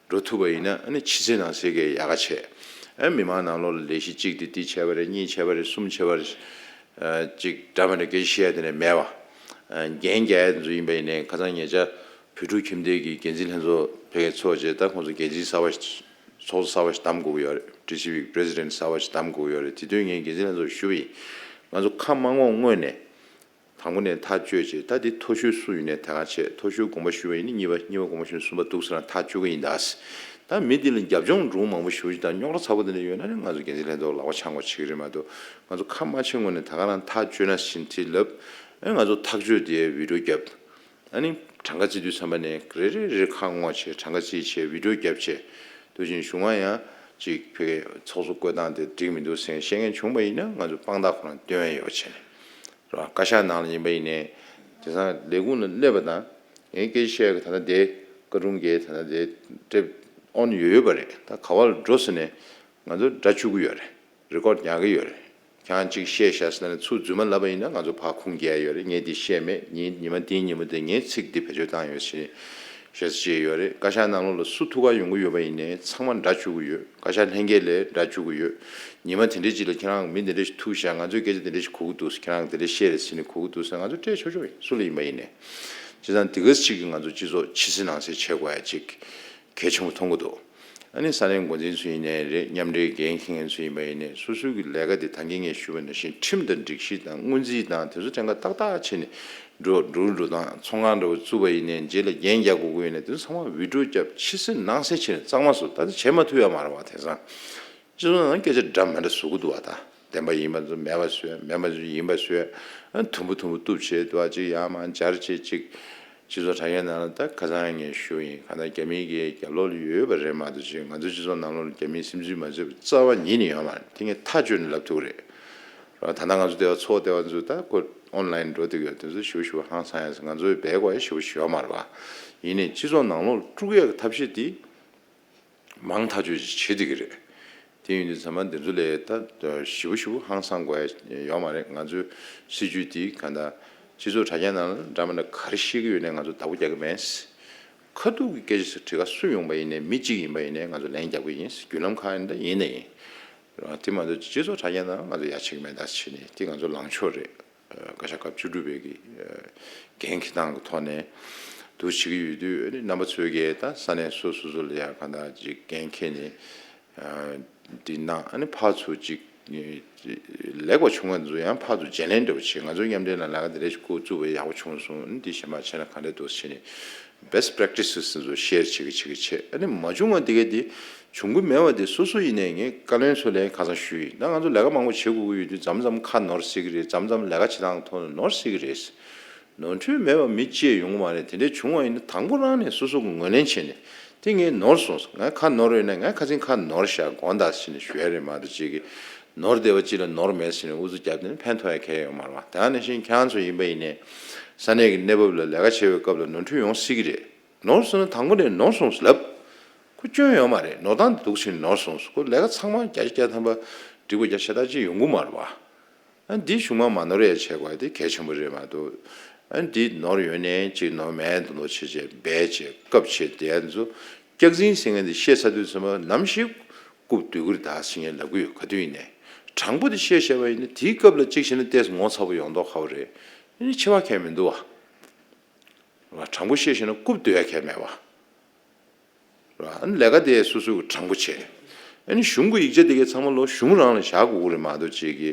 འགྲོ་ཐུབ་པ་ཡིན་ན། ཨ་ནི་ཕྱི་གསལ་ནང་གསལ་གྱི་ཡག་ག་བྱས། ཨ་མི་མང་ནང་ལོགས་ལ་ལས་གཞི་གཅིག་དེ་འདི་བྱས་པ་རེད། གཉིས་བྱས་པ་རེད། གསུམ་བྱས་པ་རེད། ཨ་གཅིག་འདྲ་མི་འདྲ་སྐད་ཆ་བཤད་ཡ་དེ་འདྲ་མེད་པ། ཨ་འགན་རྒྱག་ཡ་ཚོ་ཡིན་པ་ཡིན་ནའི་ཁ་སང་ཉེ་ཆར་བོད་ཕྲུག་ཁྱིམ་སྡེ་གི་འགན་འཛིན་ལྷན་ཚོགས་ཕ་གིར་ཚོགས་རྗེས། ད་ཁོང་ཚོ་འགན་འཛིན་གསར་པ་ཞིག་ཚོགས་གཙོ་གསར་པ་ཞིག་བདམས་དགོས་ཀྱི་ཡོད་རེད། ཊི་སི་བི་གི་པི་རེ་སི་ཌེན་ཊི་གསར་པ་ཞིག་བདམས་དགོས་ཀྱི་ཡོད་རེད། དེ་དུས་ངས་འགན་འཛིན་ལྷན་ཚོགས་ཞུས་པ་ཡིན། ང་ཚོ་ཁ་མ་ངོམ་སྔོན་ནས། དང་པོ་ནས་ཐག་གཅོད་བྱས། ད་འདི་མཐོ་ཤོས་སུ་ཡིན་ནའི་དེ་ག་བྱས། མཐོ་ཤོས་དགོངས་པ་ཞུས་པ་ཡིན་ན་གཉིས་པ། གཉིས་པ་དགོངས་པ་ཞུས་ན་གསུམ་པ་འདུག་ཟེར་ན་ཐག་གཅོད་ཀྱི་ཡིན་ད། ད་མི་འདི་ལ་རྒྱབ་ལྗོངས་སྒྲུང་མང་པོ་ཞེ་པོ་ཅིག་དང་རྙོག་དྲ་ཚ་པོ་དེ་འདྲ་ཡོད་ན་ནི་ང་ཚོ་འགན་འཛིན་ལྷན་ཚོགས་ལག་པ་འཆང་དགོས་བྱེད་ཀྱི་རེད་མ་གཏོགས། ང་ཚོ་ཁ་མ་ཕྱེ་སྔོན་ནས་ད་ག་རང་ཐག་གཅོད་ན་བཞིན་དེ་ལབ། ཨ་ང་ཚོ་ཐག་གཅོད་དེ་བི་ཌི་ཡོ་བརྒྱབ། ཨ་ནི་གྲངས་ཀ་བརྩི་དུས་ཙམ་པ་ནས་རེ་རེ་རེ་ཁ་སྔོག་བྱས། གྲངས་ཀ་བརྩིས་བྱས། བི་ཌི་ཡོ་བརྒྱབ་བྱས། དེ་བཞིན་གཞུང་ང་ཡང་ཅིག་ཕ་གིའི་ཚོགས་གཙོ་བསྐོ་སྟངས་དེ་འགྲིག་མི་འདུག་ཟེར་བཤད་མཁན་བྱུང་པ་ཡིན་ན། ང་ཚོ་དཔང་རྟགས་ཁོ་རང་སྟོན་ཡ་ཡོད་བྱས་ནས། རེད་བ། བཀའ་ཤག་ནང་ལ་ཡིན་པ་ཡིན་ནའི། དེང་སང་ལས་ཁུངས་ལ་སླེབས་པ་དང་། ངས་སྐད་ཆ་བཤད་ཡ་གི་ད་ལྟ་དེ་བཀའ་དྲུང་གིས་ད་ལྟ་དེ་ཊེབ་ཨོན་ཡོད་ཡོད་པ་རེད། ད་ག་བ་ལ་འགྲོ་ཟེར་ནས་ང་ཚོ་སྒྲ་བཅུག་གི་ཡོད་རེད། རེ་ཀོཌ་རྒྱག་གི་ཡོད་རེད། ཁྱེད་རང་གཅིག་བཤད་ཤག་ཟེར་ནས་ཚུར་རྫུན་མ་ལབ་པ་ཡིན་ན་ང་ཚོ་ཕར་ཁུངས་སྐྱེལ་ཡ་ཡོད་རེད། ངས་འདི་བཤད་མེད། ཉིན་ཉི་མ་དེའི་ཉིན་མོ་དེ་ངས་ཚིག་འདི་བེད་སྤྱོད་བཏང་ཡོད་ཟེར་ཞེས་བཤད་ཡོད་རེད། བཀའ་ཤག་ནང་ལོགས་ལ་སུ་ཐུག་ག་ཡོང་གི་ཡོད་པ་ཡིན་ནའི་ཚང་མ་སྒྲ་བཅུག་གི་ཡོད། བཀའ་ཤག་ལྷན་རྒྱས་ལ་སྒྲ་བཅུག་གི་ཡོད། ཉི་མ་དེ་འདྲའི་ཅིག་ལ་ཁྱེད་རང་མི་འདི་འདྲ་ཞིག་ཐུག་ཤག་ང་ཚོས་སྐད་ཆ་འདི་འདྲ་ཞིག་གོ་གི་འདུག་ཁྱེད་རང་འདི་འདྲ་བཤད་རེད་ཟེར་ནས་གོ་གི་འདུག་ཟེར་ང་ཚོ་སྤྲད་ཆོག་ཆོག་ཡིན། སུ་ལ་ཡིན་པ་ཡིན་ནའི། བྱས་ཙང་འདི་ག་ཅིག་གིས་ང་ཚོ་སྤྱི་ཚོགས་ཕྱི་གསལ་ནང་གསལ་བྱེད་དགོས་ཡ་ཅིག་གལ་ཆེན་པོ་མཐོང་གི་འདུག་ཨ་ནི་ས་གནས་འགོ་འཛིན་ཚོ་ཡིན་ནའི་རེད། མཉམ་འབྲེལ་འགན་འཁྱེར་མཁན་ཚོ་ཡིན་པ་ཡིན་ནའི། སོ་སོའི་གི་ལས་ཀ་དེ་ད་གིན་ངས་ཞུས་པ་ནང་བཞིན་ཁྲིམས་དང་སྒྲིག་གཞི་དང་སྔོན་རྩིས་དང་དེ་ཚོ་གཏན་འཁེལ་ཏག་ཏག་བྱས་ནས་འགྲོ་འགྲོ་འགྲོ་སྟངས། ཚོང་ཁང་འདྲ་བོ་བཙུགས་པ་ཡིན་ནའི་རྗེས་ལ་འགན་རྒྱག་དགོས་ཀྱི་ཡོད་ནའི་དེ་ཚོ་ཚང་མ་བི་ཌི་ཡོ་བརྒྱབ། ཕྱི་གསལ་ནང་གསལ་བྱས་ནས་གཙང་མ་བཟོ། ད་ལྟ་བྱེད་མ་ཐུབ་ཡ་མ་རེད་བ། དེང་སང་སྤྱི་ཚོགས་ནང་སྐད་ཆ་འདྲ་མི་འདྲ་བཟོ་གི་འདུག་བ། ད་བདེན་པ་ཡིན་པ་ཚོ་མེད་པ་བཟོས། མེད་པ་ཚོ་ཡིན་པ་བཟོས། ཨ་དུམ་བུ་དུམ་བུ་གཏུབ་བྱས་འདུག་བ། ཅིག་ཡར་མར་འབྱར་བྱས་ཅིག་སྤྱི་ཚོགས་དྲ་རྒྱའི་ནང་ལ་ད་ཁ་སང་ངས་ཞུས་ཡིན། གང་ལྟར་རྒྱ་མི་གི་རྒྱབ་ལོགས་ལ་ཡོད་པ་རེད་མ་གཏོགས། ཅིག་ང་ཚོའི་སྤྱི་ཚོགས་ནང་ལོགས་ལ་རྒྱ་མིའི་སིམ་འཛུལ་མ་བྱས་པ་རྩ་བ་ཉིད་ནས་ཡོད་མ་རེད། དེ་ངས་ཐག་གཅོད་ནས་ལབ་ཐུབ་ཀྱི་རེད། ད་ལྟ་ང་ཚོ་དེ་བ་ཚོགས་དེ་བ་ཚོ་ད་ཁོ་ཨོན་ལའིན་འགྲོ་བསྡད་ཡོད། དེ་ཚོ་ཞེ་པོ་ཞེ་པོ་ཧང་སང་ཡ། ང་ཚོའི་བལ་དགོས་ཡ་ཞེ་པོ་ཞེ་པོ་ཡོད་མ་རེད་བ། ཡིན་ནའི་སྤྱི་ཚོགས་ནང་ལོགས་ལ་དཀྲུག་ཡ་གི་ཐབས་ཤེས་དེ་མང་ཐག་ཆོད་ཅིག་བྱེད་བསྡད་ཀྱི་རེད། དེ་ཡིན་དུས་ཚང་མ་འདི་ཚོ་ལས་ད་ཞེ་པོ་ཞེ་པོ་ཧང་སང་དགོས་ཡ་ཡོད་མ་རེད། ང་ཚོའི་སྲིད་ཇུས་དེ་གང་ལྟར་སྤྱི་ཚོགས་དྲ་རྒྱ་ནང་ལ་འདྲ་མི་འདྲ་ག་རེ་བཤད་ཀྱི་ཡོད་ནའི་ང་ཚོ་བདག་པོ་རྒྱག་གི་མེད། ཁ་ཐུག་གི་སྐད་ཆ་ཟེར་བྲིས་ཁ་སུ་ཡོང་པ་ཡིན་ནའི། མི་གཅིག་ཡིན་པ་ཡིན་ནའི་ང་ཚོ་ལན་རྒྱག་གི་ཡིན། བརྒྱུད་ལམ་གང་ཡིན་ད་ཡིན་ན་ཡིན། དེ་མ་གཏོགས་སྤྱི་ཚོགས་དྲ་རྒྱ་ནང་ང་ཚོ་ཡ་ཆེ་གི་མེད་ད་བྱས་ནས་དེ་ང་ཚོ་ལངས་ཕྱོགས་རེད། བཀའ་ཤག་སྐབས་བཅུ་དྲུག་པའི་གི་འགན་འཁྱེར་སྟངས་ཀྱི་ཐོག་ནས་འདུ་བྱེད་ཀྱི་ཡོད་དུས། ཨ་ནི་རྣམ་པ་ཚོས་ཀྱིས་ད་ས་གནས་སོ་སོ་སོ་ལ་ཡ་གང་ལྟར་ཅིག་འགན་འཁྱེར་ནས་འདི་གནང་། ཨ་ནི་ཕར་ཚུར་ཅིག་ལེགས་པ་བྱུང་བ་ཚོ་ཡང་ཕར་ཚུར་བརྗེ་ལེན་འདྲ་བོ་བྱེད། ང་ཚོའི་མཉམ་འབྲེལ་ནང་ལས་ཀ་འདི་འདྲ་ཞིག་འགོ་བཙུགས་པ་ཡག་པོ་བྱུང་སོང་། ཨ་ནི་འདི་གཞན་པ་བྱས་ན་ག་འདྲ་འདུག་ཟེར་ནས་best practices་ཚོ་ཤེར་བྱེད་ཀྱི་བྱེད་ཀྱི་བྱེད། ཨ་ནི་མ་བྱུང་བ་དེ་ག་དེ་བྱུང་གི་མེད་པ་དེ་སོ་སོ་ཡིན་ནའི་ངས་བཀའ་བློན་ཚོ་ལ་ཁ་སང་ཞུས་ཡིན། ད་ང་ཚོ་ལས་ཀ་མང་པོ་བྱེད་དགོས་ཀྱི་ཡོད་དུས་མཚམས་མཚམས་ཁ་ནོར་སྲིད་ཀྱི་རེད། མཚམས་མཚམས་ལས་ཀ་བྱེད་སྟངས་ཐོག་ནས་ནོར་སྲིད་ཀྱི་རེད། ནོར་འཁྲུལ་མེད་པ་མི་གཅིག་ཡོང་གི་མ་རེད། དེ་འདྲས་བྱུང་བ་ཡིན་ན་དང་པོ་རང་ནས་སོ་སོ་གི་ངོས་ལེན་བྱས་ནས། དེ་ངས་ནོར་སོང་། ང་ཁ་ནོར་ཡོད་ན་ང་ཁ་སང་ཁ་ནོར་ཤག་དགོངས་དག་ཟེར་ནས་ཞུ་ཡ་རེད་མ་གཏོགས། གཅིག་གིས་ནོར་བསྡད་པ་གཅིག་ལ་ནོར་མེད་ཟེར་ནས་ཨུ་ཚུགས་བརྒྱབ་བསྡད་ན་ཕན་ཐོགས་ཡ་གང་ཡང་ཡོད་མ་རེད་བ། དེ་ནང་བཞིན་ཁྱེད་རང་ཚོ་ཡིན་པ་ཡིན་ནའི་ས་གནས་ཀྱི་གནས་བབ་ལ་ལས་ཀ་བྱེད་པའི་སྐབས་ལ་ནོར་འཁྲུལ་ཡོང་སྲིད་ཀྱི་རེད། ནོར་སོང་ན་དང་པོ་ནས་ནོར་སོང་ཟེར་ལབ། ཁོ་སྐྱོན་ཡོད་མ་རེད། ནོར་སྟངས་འདི་འདུག་ཟེར་ནས་ནོར་སོང་ཟེར། ཁོ་ལས་ཀ་ཚང་མ་བརྒྱ་ཆ་བརྒྱ་ཐམ་པ་འགྲིག་པ་བརྒྱ་ཆ་ལྟར་ཅིག་ཡོང་གི་མ་རེད་བ། ཨ་འདི་གཞུང་མང་མ་ནོར་ཡ་བྱེད་དགོས་དེ་གལ་ཆེན་པོ་རེད་མ་གཏོགས། ཨ་འདི་ནོར་ཡོད་ནའི་ཅིག་ནོར་མེད་དུ་ནོར་བྱེད་བྱེད་འབད་བྱེད་སྐབས་བྱེད་དེ་ཚོ་སྐྱག་རྫུན་ཟེར་མཁན་དེ་བཤད་ཚར་དུས་ཚང་མ་ནམ་ཞིག་རྐུབ་སྡོད་ཀྱི་རེད་ད་ཟེར་མཁན་ལབ་ཀྱི་ཡོད། ག་དུས་ཡིན་ནའི་དྲང་པོ་དེ་བཤད་བཤད་པ་ཡིན་ན་དེའི་སྐབས་ལ་གཅིག་བྱས་ན་ཏོག་ཙམ་ངོ་ཚ་པོ་ཡོང་མདོག་ཁ་པོ་རེད། ཨ་ནི་འཆི་བ་ཁས་མི་འདུག་བ། ར་དྲང་པོ་བཤད་ཤེས་ན་རྐུབ་སྡོད་ཡ་ཁས་མེད་པ། ར་ཨ་ནི་ལས་ཀ་དེ་སོ་སོ་གི་དྲང་པོ་བྱས། ཨ་ནི་གཞུང་གི་ཡིག་ཆ་དེ་གའི་ཚང་མ་ལོ་གཞུང་རང་ལ་བཞག་དགོས་ཀྱི་རེད་མ་གཏོགས་ཅིག་གི།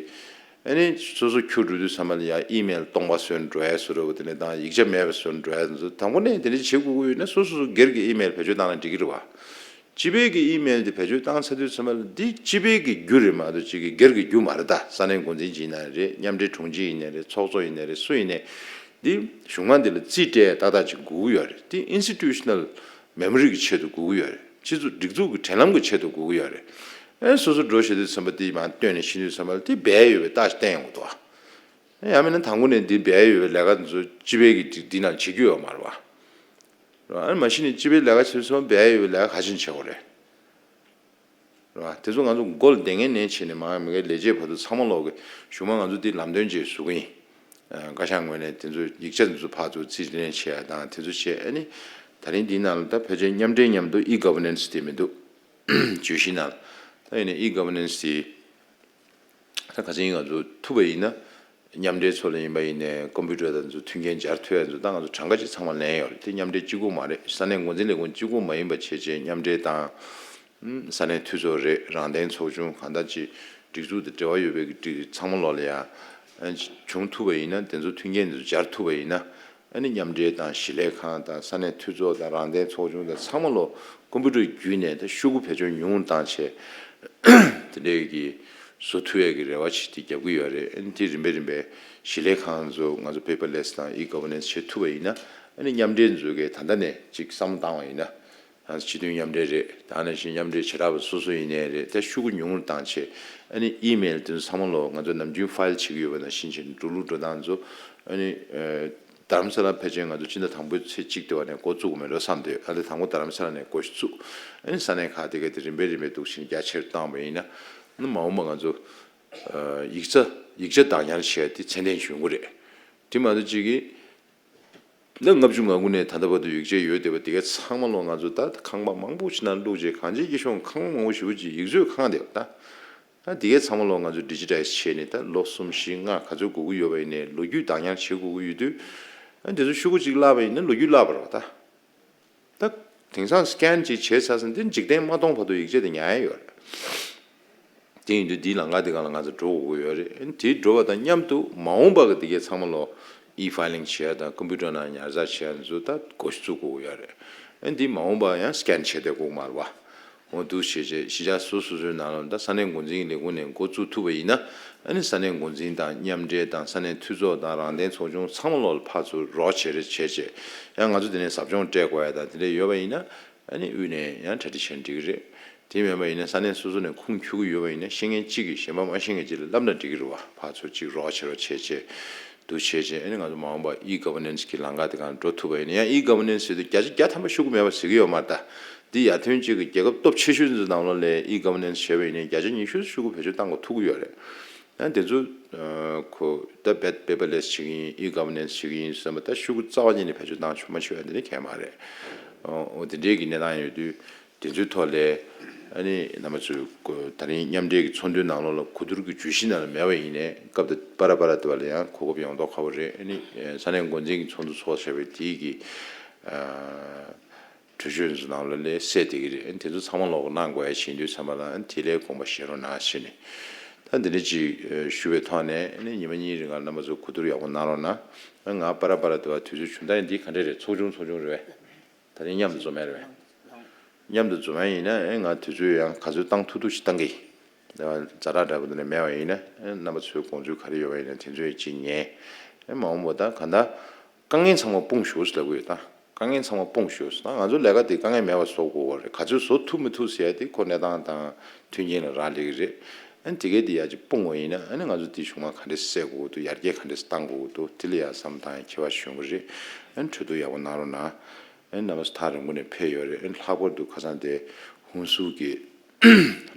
ཨ་ནི་སོ་སོ་ཁྱུ་འགྲོ་དུས་ཚང་མ་ལ་ཡ་ཨི་མེལ་སྟོང་པ་བཟོས་འགྲོ་ཡ་བཟོ་འདྲ་བོ་དེ་ནས་དང་ཡིག་ཆ་མེད་པ་བཟོས་འགྲོ་ཡ་བཟོ། དང་པོ་ནས་དེ་འདྲ་བྱེད་དགོས་ཀྱི་ཡོད་ན་སོ་སོ་སོ་སྒེར་གྱི་ཨི་མེལ་བེད་སྤྱོད་བཏང་ན་འགྲིག་གི་རེད་བ། སྤྱི་པའི་གི་ཨི་མེལ་དེ་བེད་སྤྱོད་བཏང་ཚར་དུས་ཚང་མ་ལ་འདི་སྤྱི་པའི་གི་རྒྱུ་རེད་མ་གཏོགས་ཅིག་གི་སྒེར་གྱི་རྒྱུ་མ་རེད་ད། ས་གནས་འགོ་འཛིན་ཅིག་ཡིན་ན་རེད། མཉམ་འབྲེལ་དྲུང་ཆེ་ཡིན་ན་རེད། ཚོགས་གཙོ་ཡིན་ན་རེད། སུ་ཡིན་ནའི་འདི་གཞུང་མང་འདི་ལ་རྩིས་སྤྲད་ཏག་ཏག་ཅིག་དགོས་ཀྱི་ཡོད་རེད། འདི་institutional memory གི་ཆེད་དུ་དགོས་ཀྱི་ཡོད་རེད། སྤྱི་ཚོགས་སྒྲིག་འཛུགས་ཀྱི་དྲན་ལམ་གྱི་ཆེད་དུ་དགོས་ཀྱི་ཡོད་རེད། ཨེ་སོ་སོ་འགྲོ་བྱེད་དུས་ཚང་མ་འདི་མར་བཏོན་ནས་ཤི་དུས་ཚང་མ་ལ་འདི་འབད་ཡོད་པའི་རྟགས་ཤིག་བསྟན་ཡོང་གི་འདུག་ཨ། ཡང་མིན་ན་དང་པོ་ནས་འདི་འབད་ཡོད་པའི་ལས་ཀ་འདི་ཚོ་སྤྱི་པའི་གི་འདི་འདི་ནང་བྱེད་རྒྱུ་ཡོད་མ་རེད་བ། ར་ཨ་ནི་མ་གཞི་ནས་སྤྱི་པའི་ལས་ཀ་བྱེད་དུས་ཚང་མ་འབད་ཡོད་པའི་ལས་ཀ་ག་ཅིག་བྱེད་དགོས་རེད། རེད་བ། དེ་ཚོ་ང་ཚོ་མགོ་ལ་བསྡད་མཁན་ནས་བྱས་ནས་མང་མི་གའི་ལས་བྱེད་བར་དུ་ཚང་མ་ལོག་གི་གཞུང་མང་ང་ཚོ་འདི་ལམ་སྟོན་བྱེད་བཟོ་གི་ཡིན། ཨ་བཀའ་ཤག་ངོས་ནས་དེ་ཚོ་ཡིག་ཆ་འདི་ཚོ་ཕར་ཚུར་རྩིས་ལེན་བྱེད་ཡ་དང་དེ་ཚོ་བྱས། ཨ་ནི་ད་རིང་འདིའི་ནང་ལ་ད་ཕལ་ཆེར་མཉམ་འབྲེལ་མཉམ་དུ་ཨི་གྷ་ཝར་ནན་སི་དེ་མི་འདུག་བརྗོད་གཞི་ནང་ལ། ད་ཡིན་ནའི་ཨི་གྷ་ཝར་ནན་སི་དེ་ད་ག་ཚོད་ཡིན་ང་ཚོ་ཐུབ་པ་ཡིན་ན། མཉམ་འབྲེལ་ཚོ་ལ་ཡིན་པ་ཡིན་ནའི་ཀམ་པུ་ཊར་དང་ཚོ་མཐུན་རྐྱེན་སྦྱར་ཐུབ་ཡ་ཚོ་ད་ང་ཚོ་གྲངས་ཀ་ཅིག་ཚང་མ་ལེན་ཡོད་རེད། དེ་མཉམ་འབྲེལ་གཅིག་པུ་མ་རེད། ས་གནས་འགོ་འཛིན་ལས་ཁུངས་གཅིག་པུ་མ་ཡིན་པ་བྱས་བྱས་མཉམ་འབྲེལ་དང་། ས་གནས་འཐུས་ཚོགས་རེད། རང་བདེན་ཚོགས་ཆུང་གང་ལྟར་ཅིག་སྒྲིག་འཛུགས་དང་འབྲེལ་བ་ཡོད་པའི་གི་སྒྲིག་ཚང་མ་ལོག་ལ་ཡ་བྱུང་ཐུབ་པ་ཡིན་ན། དེ་ཚོ་མཐུན་རྐྱེན་དེ་ཚོ་སྦྱར་ཐུབ་པ་ཡིན་ན། ཨ་ནི་མཉམ་འབྲེལ་དང་གཞིས་ལས་ཁང་དང་ས་གནས་འཐུས་ཚོགས་དང་རང་བདེན་ཚོགས་ཆུང་དང་ཚང་མ་ལོ་ཀམ་པུ་ཊར་བརྒྱུད་ནས་ད་ཤོག་གུ་བེད་སྤྱོད་ཉུང་བཏང་བྱས། དེ་འདྲའི་གི་བཟོ་ཐུབ་ཡས་ཀྱི་རེ་བ་ཞིག་དེ་རྒྱབ་ཀྱི་ཡོད་རེད། ཨ་ནི་དེ་རིམ་པས་རིམ་པས་གཞིས་ལས་ཁང་ཚོ་ང་ཚོ་པེ་པར་ལེ་སི་དང་ཨི་གྷ་ཝར་ནན་སི་བྱེད་ཐུབ་པ་ཡིན་ན། ཨ་ནི་མཉམ་འབྲེལ་ཚོ་གིས་ད་ལྟ་ནས་ཅིག་བསམ་བློ་བཏང་བ་ཡིན་ན། ཨ་སྤྱི་མཐུན་མཉམ་འབྲེལ་རེད། ད་ནང་བཞིན་མཉམ་འབྲེལ་བྱེ་བྲག་པ་སོ་སོ་ཡིན་ནའི་རེད། ད་ཤོག་གུ་ཉུང་རུ་བཏང་བྱས། ཨ་ནི་ཨི་མེལ་དེ་ཚོ་ཚང་མ་ལོ་ང་ཚོ་ནམ་རྒྱུན་ཕ་ཡིལ་བྱེད་ཀྱི་ཡོད་པ་ནང་བཞིན་བྱས་ནས་འགྲོ་ལུགས་འགྲོ་སྟངས་ཚོ། ཨ་ནི་ཨ་རྡ་རམ་ས་ལ་ཕལ་ཆེར་ང་ཚོ་སྤྱི་ཟླ་དང་པོའི་ཚེས་གཅིག་དེ་བ་ནས་འགོ་བཙུགས་དགོས་མེད་འགྲོ་བསམ་སྟེ། ཨ་ནི་དང་པོ་རྡ་རམ་ས་ལ་ནས་འགོ་ཞིག་བཙུགས། ཨ་ནི་ས་གནས་ཁག་དེ་ག་དེ་རིམ་པས་རིམ་པས་འདུག་བྱས་ནས་རྒྱ་ཆེར་བཏང་བ་ཡིན་ན། ཨ་ནི་མ་འོངས་པ་ང་ཚོ་ཨ་ཡིག་ཚ་ཡིག་ཆ་བདག་ཉར་བྱས་ཏེ་ཚད་ལྡན་བྱུང་གི་རེད། དེ་མ་གཏོགས་ཅིག་གིས། ལ་ལྔ་བཅུ་ང་དགུ་ནས་ད་ལྟ་བར་དུ་ཡིག་ཆ་ཡོད་བསྡད་པ་དེ་གའི་ཚང་མ་ལོ་ང་ཚོ་ད་ཁང་པ་མང་པོ་ཞིག་ནང་བླུགས་རྗེས་གང་ཅིའི་སྐྱིད་ཤོང་ཁང་མང་པོ་ཞེ་པོ་ཅིག་ཡིག་མཛོད་ཁང་དེ་ད། ད་དེ་གའི་ཚང་མ་ལོ་ང་ཚོ་ཌི་ཇི་ཊའི་ཛི་བྱས་ནས་ད་ལོ་གསུམ་བཞི་ལྔ་ག་ཚོད་འགོར་གྱི་ཡོད་པ་ཡིན་ནའི་ལོ་རྒྱུས་བདག་ཉར་བྱེད་དགོས་ཀྱི་ཡོད་དུས། ཨ་དེ་ཚོ་ཤོག་གུ་གཅིག་བརླགས་པ་ཡིན་ན་ལོ་རྒྱུས་བརླག་པ་རེད་བ་ད། ད་དེང་སང་སི་ཀེན་ཅིག་བྱས་ཚར་ཙང་དེ་འཇིག་རྟེན་མ་སྟོང་བར་དུ་ཡིག་ཆ་དེ་ཉར་ཡ་ཡོད་རེད། དེ་ཡིན་དུས་འདིའི་ལམ་ཁ་དེ་སྒང་ལ་ང་ཚོ་འགྲོ་དགོས་ཀྱི་ཡོད་རེད། དེ་འགྲོ་བ་དང་མཉམ་དུ་མ་འོངས་པ་གི་དེ་གའི་ཚང་མ་ལོ་ཨི་ཕའི་ལིང་བྱེད་ཡ་དང་ཀམ་པུ་ཊར་ནང་ཉར་ཚགས་བྱེད་ཡ་ཚོ་ད་འགོ་ཞིག་བཙུགས་དགོས་ཀྱི་ཡོད་རེད། འདི་མ་འོངས་པ་ཡང་སི་ཀེན་བྱས་བསྡད་དགོས་ཀྱི་མ་རེད་བ། འོ་འདུག་བྱས་རྗེས་གཞིས་ཆགས་སོ་སོ་སོའི་ནང་ལ་ད་ས་གནས་འགོ་འཛིན་གྱི་ལས་ཁུངས་ནས་འགོ་བཙུགས་ཐུབ་པ་ཡིན་ན། ཨ་ནི་ས་གནས་འགོ་འཛིན་དང་མཉམ་འབྲེལ་དང་ས་གནས་འཐུས་ཚོགས་དང་རང་བདེན་ཚོགས་ཆུང་ཚང་མ་ལོག་ལ་ཕར་ཚུར་རོགས་བྱེད་རེས་བྱས་རྗེས། ཡང་ང་ཚོ་དེ་ནས་ཟབ་སྦྱོང་སྤྲད་དགོས་ཡ་དང་དེ་འདྲ་ཡོད་པ་ཡིན་ན། ཨ་ནི་དབུས་ནས་ཡང་གྲ་སྒྲིག་བྱས་ན་འགྲིག་གི་རེད། དེ་མིན་པ་ཡིན་ན་ས་གནས་སོ་སོ་ནས་ཁུངས་འཁྱོལ་གྱི་ཡོད་པ་ཡིན་ན་ཤེས་མཁན་གཅིག་གིས་གཞན་པ་མ་ཤེས་མཁན་གཅིག་ལ་བསླབ་ན་འགྲིག་གི་རེད་བ། ཕར་ཚུར་གཅིག་རོགས་བྱེད་རོགས་བྱས་བྱས། འདུག་བྱས་བྱས་ཨ་ནི་ང་ཚོ་མ་འོངས་པ་ཨི་གྷ་ཝར་ནན་སི་གི་ལམ་ཁ་དེ་སྒང་འགྲོ་ཐུབ་པ་ཡིན་ན། ཡང་ཨི་གྷ་ཝར་ནན་སི་ཟེར་དུས་བརྒྱ་ཆ་བརྒྱ་ཐམ་པ་ཤོག་གུ་མེད་པ་ཟེར་གྱི་ཡོད་མ་རེད་ད། འདི་ཡར་ཐོན་ཅིག་གི་རྒྱལ་ཁབ་སྟོབས་ཆེ་ཤོས་ཚོའི་ནང་ལོགས་ལ་ཨི་གྷ་ཝར་ནན་སི་བྱས་པ་ཡིན་ན་བརྒྱ་ཆ་ཉི་ཤུ་ཤོག་གུ་བེད་སྤྱོད་བཏང་དགོས་ཐུག་གི་ཡོད་རེད། ཡང་དེ་ཚོ་ཁོ་ད་བེད་པེ་པར་ལེ་སི་བྱེད་ཀྱི་ཡིན། ཨི་གྷ་ཝར་ནན་སི་བྱེད་ཀྱི་ཡིན་བསམ་པ་ད་ཤོག་གུ་རྩ་བ་ཉིད་ནས་བེད་སྤྱོད་བཏང་ཆོག་མ་ཆོག་ཡང་དེ་འདྲ་གང་ཡང་མ་རེད། འོ་དེ་འདྲའི་གི་གནས་སྟངས་ཡོད་དུས། དེ་ཚོའི་ཐོག་ལ་ཨ་ནི་རྣམ་པ་ཚོས་ད་རིང་མཉམ་འབྲེལ་གྱི་ཚོགས་འདུའི་ནང་ལོགས་ལ་གོ་བསྡུར་གྱི་བརྗོད་གཞི་ནང་ལ་མེད་པ་ཡིན་ནའི་སྐབས་དེ་པ་ར་པ་ར་དེ་བ་ལ་ཡང་གོ་སྐབས་ཡོང་མདོག་ཁ་པོ་རེད། ཨ་ནི་ས་གནས་འགོ་འཛིན་གྱི་ཚོགས་འདུ་ཚོགས་བྱས་པའི་དེའི་གི་གྲོས་ཆོད་ཚོ་ནང་ལ་ལས་གསལ་བསྡད་ཀྱི་རེད། ཨ་ནི་དེ་ཚོ་ཚང་མ་ལོག་གནང་དགོས་ཡ་ཕྱིན་དུས་ཚང་མ་ལ་ཨ་ནི་དེ་ལས་དགོངས་པ་བཞེས་རོགས་གནང་ཞེས་ནས། ད་འདི་འདྲ་ཅིག་ཞུ་བའི་ཐོག་ནས་ཨ་ནི་ཉི་མ་གཉིས་རིང་ལ་རྣམ་པ་ཚོ་གོ་བསྡུར་ཡག་པོ་གནང་རོགས་གནང་། ང་པ་ར་པ་ར་དེ་བ་དུས་ཚོད་བྱུང་། ད་ཡིན་འདི་ག་འདྲ་རེད། ཚོགས་ཆུང་ཚོགས་ཆུང་རེད་པས། ད་རིང་མཉམ་དུ་འཛོམས་ཡ་རེད་པས། མཉམ་དུ་འཛོམས་ཡ་ཡིན་ན་ཨེ་ང་དུས་ཚོད་ཡང་ག་ཚོད་བཏང་ཐུབ་ཐུབ་ཞིག་བཏང་གི། ཛ་དྲག་འདྲ་པོ་འདི་ནས་མེད་པ་ཡིན་ན་ཨེ་རྣམ་པ་ཚོའི་དགོངས་ཚུལ་ག་རེ་ཡོད་པ་ཡིན་ན་དེ་ཚོ་ཡང་ཅིག་ཉན། ཨེ་མ་འོངས་པ་ད་ག་ད་དཀའ་ངལ་ཚང་མ་སྤུངས་ཤོག་ཟེར་ལབ་ཀྱི་ཡོད། ད་དཀའ་ངལ་ཚང་མ་སྤུངས་ཤོག་ཟེར། ད་ང་ཚོ་ལས་ཀ་དེ་དཀའ་ངལ་མེད་པ་བཟོ་དགོས་པ་རེད། ག་ཚོད་བཟོ་ཐུབ་མི་ཐུབ་ཟེར་ཡ་དེ་ཁོ་གནས་སྟངས་དང་མཐུན་རྐྱེན་ལ་རག་ལས་ཀྱི་རེད། ཨ་ནི་དེ་གས་དེ་ཡ་ཅིག་སྤུངས་པ་ཡིན་ན་ཨ་ནི་ང་ཚོ་དེ་གཞུང་མང་ག་འདྲས་སེལ་དགོས་ཀྱི་འདུག་ཡར་རྒྱས་ག་འདྲས་བཏང་དགོས་ཀྱི་འདུག་དེ་ལ་ཡ་བསམ་བཏང་ཡ་ཁྱད་པར་ཞིག་ཡོང་གི་རེད། ཨ་ནི་གྲོས་བསྡུར་ཡག་པོ་གནང་རོགས་གནང་། ཨེ་རྣམ་པ་ཚོ་ཐག་རིང་པོ་ནས་ཕེབས་ཡོད་རེད། ཨེ་ལྷག་པར་དུ་ཁ་སང་དེ་ཧུན་སུར་གྱི་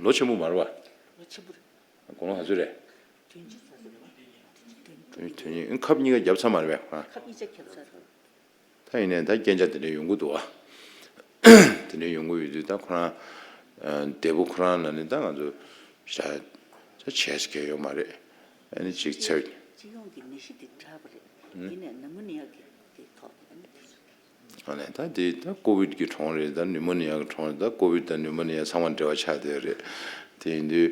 ལོ་ཆེན་པོ་མ་རེད་པ། ལོ་ཆེན་པོ་རེད། དགུང་ལོ་ག་ཚོད་རེད། བདུན་ཅུ་ཙམ་རེད་པ། དོན་སྙིང་ཁབ་གཉིས་ཀ་བརྒྱབ་ཚར་མ་རེད་པས། ཁབ་གཉིས་ཆ་ཁྱབ་ཚར་འདུག་ད་ཡིན་ནའི་ད་རྐྱེན་ཆ་དེ་འདྲ་ཡོང་གི་འདུག་བ། དེ་འདྲ་ཡོང་གི་ཡོད་དུས་ད་ཁོ་རང་ཨ་འདས་པོ་ཁོ་རང་ལ་ནི་ད་ང་ཚོ་བྱ་བྱ་བྱས་ཀྱི་ཡོད་མ་རེད། ཨ་ནི་ཅིག་ཚེ། སྤྱི་ཡོངས་ཀྱི་ནད་གཞི་དེ་འདྲ་བ་རེད། ཡིན་ནའི་ནུ་མོ་ནི་ཡ་གི་དེ་ཐོག་ཨ་ནི་དེ་ཚོ། ཨ་ནི་ད་དེ་ད་ཀོ་བིད་ཀྱི་གྲོང་རེད། ད་ནུ་མོ་ནི་ཡ་གི་གྲོང་རེད། ད་ཀོ་བིད་དང་ནུ་མོ་ནི་ཡ་ཚང་མ་འབྲེལ་བ་ཆགས་བསྡད་རེད། དེ་ཡིན་དུས་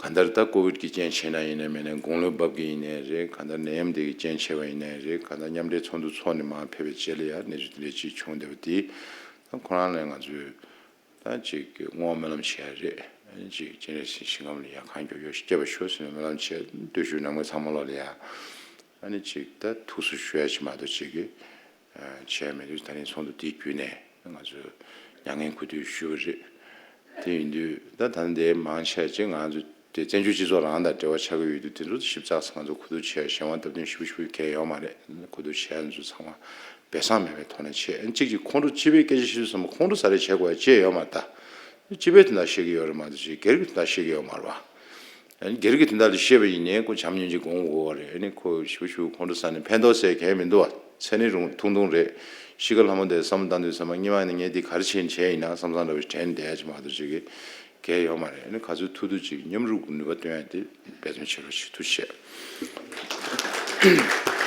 གང་ལྟར་ད་ཀོ་བིད་ཀྱི་རྐྱེན་བྱས་ན་ཡིན་ནའི་མིན་ནའི་དགུང་ལོ་བབས་ཀྱི་ཡིན་ནའི་རེད། གང་ལྟར་ནད་ཡམས་དེ་གི་རྐྱེན་བྱས་པ་ཡིན་ནའི་རེད། གང་ལྟར་མཉམ་འབྲེལ་ཚོགས་འདུ་ཚོགས་ནས་མར་ཕེབས་པའི་རྗེས་ལ་ཡ་གནས་ཚུལ་དེ་འདྲ་ཅིག་བྱུང་བསྡད་པ་དེ་ད་ཁོ་རང་ལ་ང་ཚོས་ད་ཅིག་བསྔོ་བ་སྨོན་ལམ་བྱེད་ཡ་རེད། ཨ་ནི་ཅིག་སྤྱན་རས་གཟིགས་ཞིང་ཁམས་ལ་ཡ་གང་མགྱོགས་མགྱོགས་ཤིག་སྐྱེ་བར་ཤོག་ཟེར་ནས་སྨོན་ལམ་བྱས། བརྟུལ་ཞུགས་ནང་མི་ཚང་མ་ལོག་ལ་ཡ་ཨ་ནི་ཅིག་ད་ཐུགས་སུ་ཞུ་ཡ་ཅིག་མ་གཏོགས་ཅིག་གི་བྱས་མེད་དུས་ད་རིང་ཚོགས་འདུ་དེའི་བརྒྱུད་ནས་ང་ཚོས་མྱ་ངན་གུས་འདུད་ཞུས་པ་རེད། དེ་ཡིན་དུས་ད་ད་ལྟ་འདིར་མང་ཆེ་ཅིག་ང་ཚོ་དེ་བཙན་བྱོལ་སྤྱི་ཚོགས་རང་དང་འབྲེལ་བ་ཆགས་ཀྱི་ཡོད་དུས་དེ་ཚོ་ཞིབ་ཚགས་སུ་ང་ཚོ་གོ་བསྡུར་བྱས་གཞན་དབང་སྟབས་བསྟུན་ཞུ་ཞུ་གལ་ཡོད་མ་རེད། གོ་བསྡུར་བྱས་ང་ཚོ་ཚང་མ་སྦས་གསང་མེད་པའི་ཐོག་ནས་བྱས། གཅིག་གིས་ཁོང་ཁྲོ་སྤྱི་པའི་སྐད་ཆ་བཤད་དུས་ཙམ་པ་ཁོང་ཁྲོ་ཟ་རེས་བྱེད་དགོས་ཡ་ཅི་ཡང་ཡོད་མ་རེད། ད་སྤྱི་པའི་དོན་དག་བཤད་ཀྱི་ཡོད་རེད་མ་གཏོགས་ཅིག་སྒེར་གྱི་དོན་དག་བཤད་ཀྱི་ཡོད་མ་རེད་བ། ཨ་ནི་སྒེར་གྱི་དོན་དག་ལ་བཤད་པ་ཡིན་ནའི་ཁོ་བྱམས་སྙིང་རྗེ་སྒོམ་དགོས་པ་རེད། ཨ་ནི་ཁོ་ཞུ་ཞུ་ཁོང་ཁྲོ་ཟ་ནས་ཕན་ཐོགས་ཟེར་གང་ཡང་མི་འདུག་བ། ཚེ་ནི་རུང་ཐུང་ཐུང་རེད། ཤི་ཁ་ལྷ་མོ་དེ་བསམ་བློ་བཏང་དུས་ཙམ་པ་སྔོན་མ་ནས་ངས་འདི་ག་རེ་བྱས་ནས་བྱས་ཡིན་ན་བསམ་བསམ་འདྲ་བོ་ཞིག་དྲན་བསྡད་ཡ་ཅིག་མ་གཏོགས་ཅིག་གི་གལ་ཡོད་མ་རེད། ཨ་ནི་ག་ཚོད་ཐུབ་ཐུབ་ཅིག་མཉམ་རུབ་ཀྱི་ནུས་པ་བཏོན་ཡ་དེ་འབད་བརྩོན་བྱེད་རོགས་ཞུ། ཐུགས་རྗེ་ཆེ།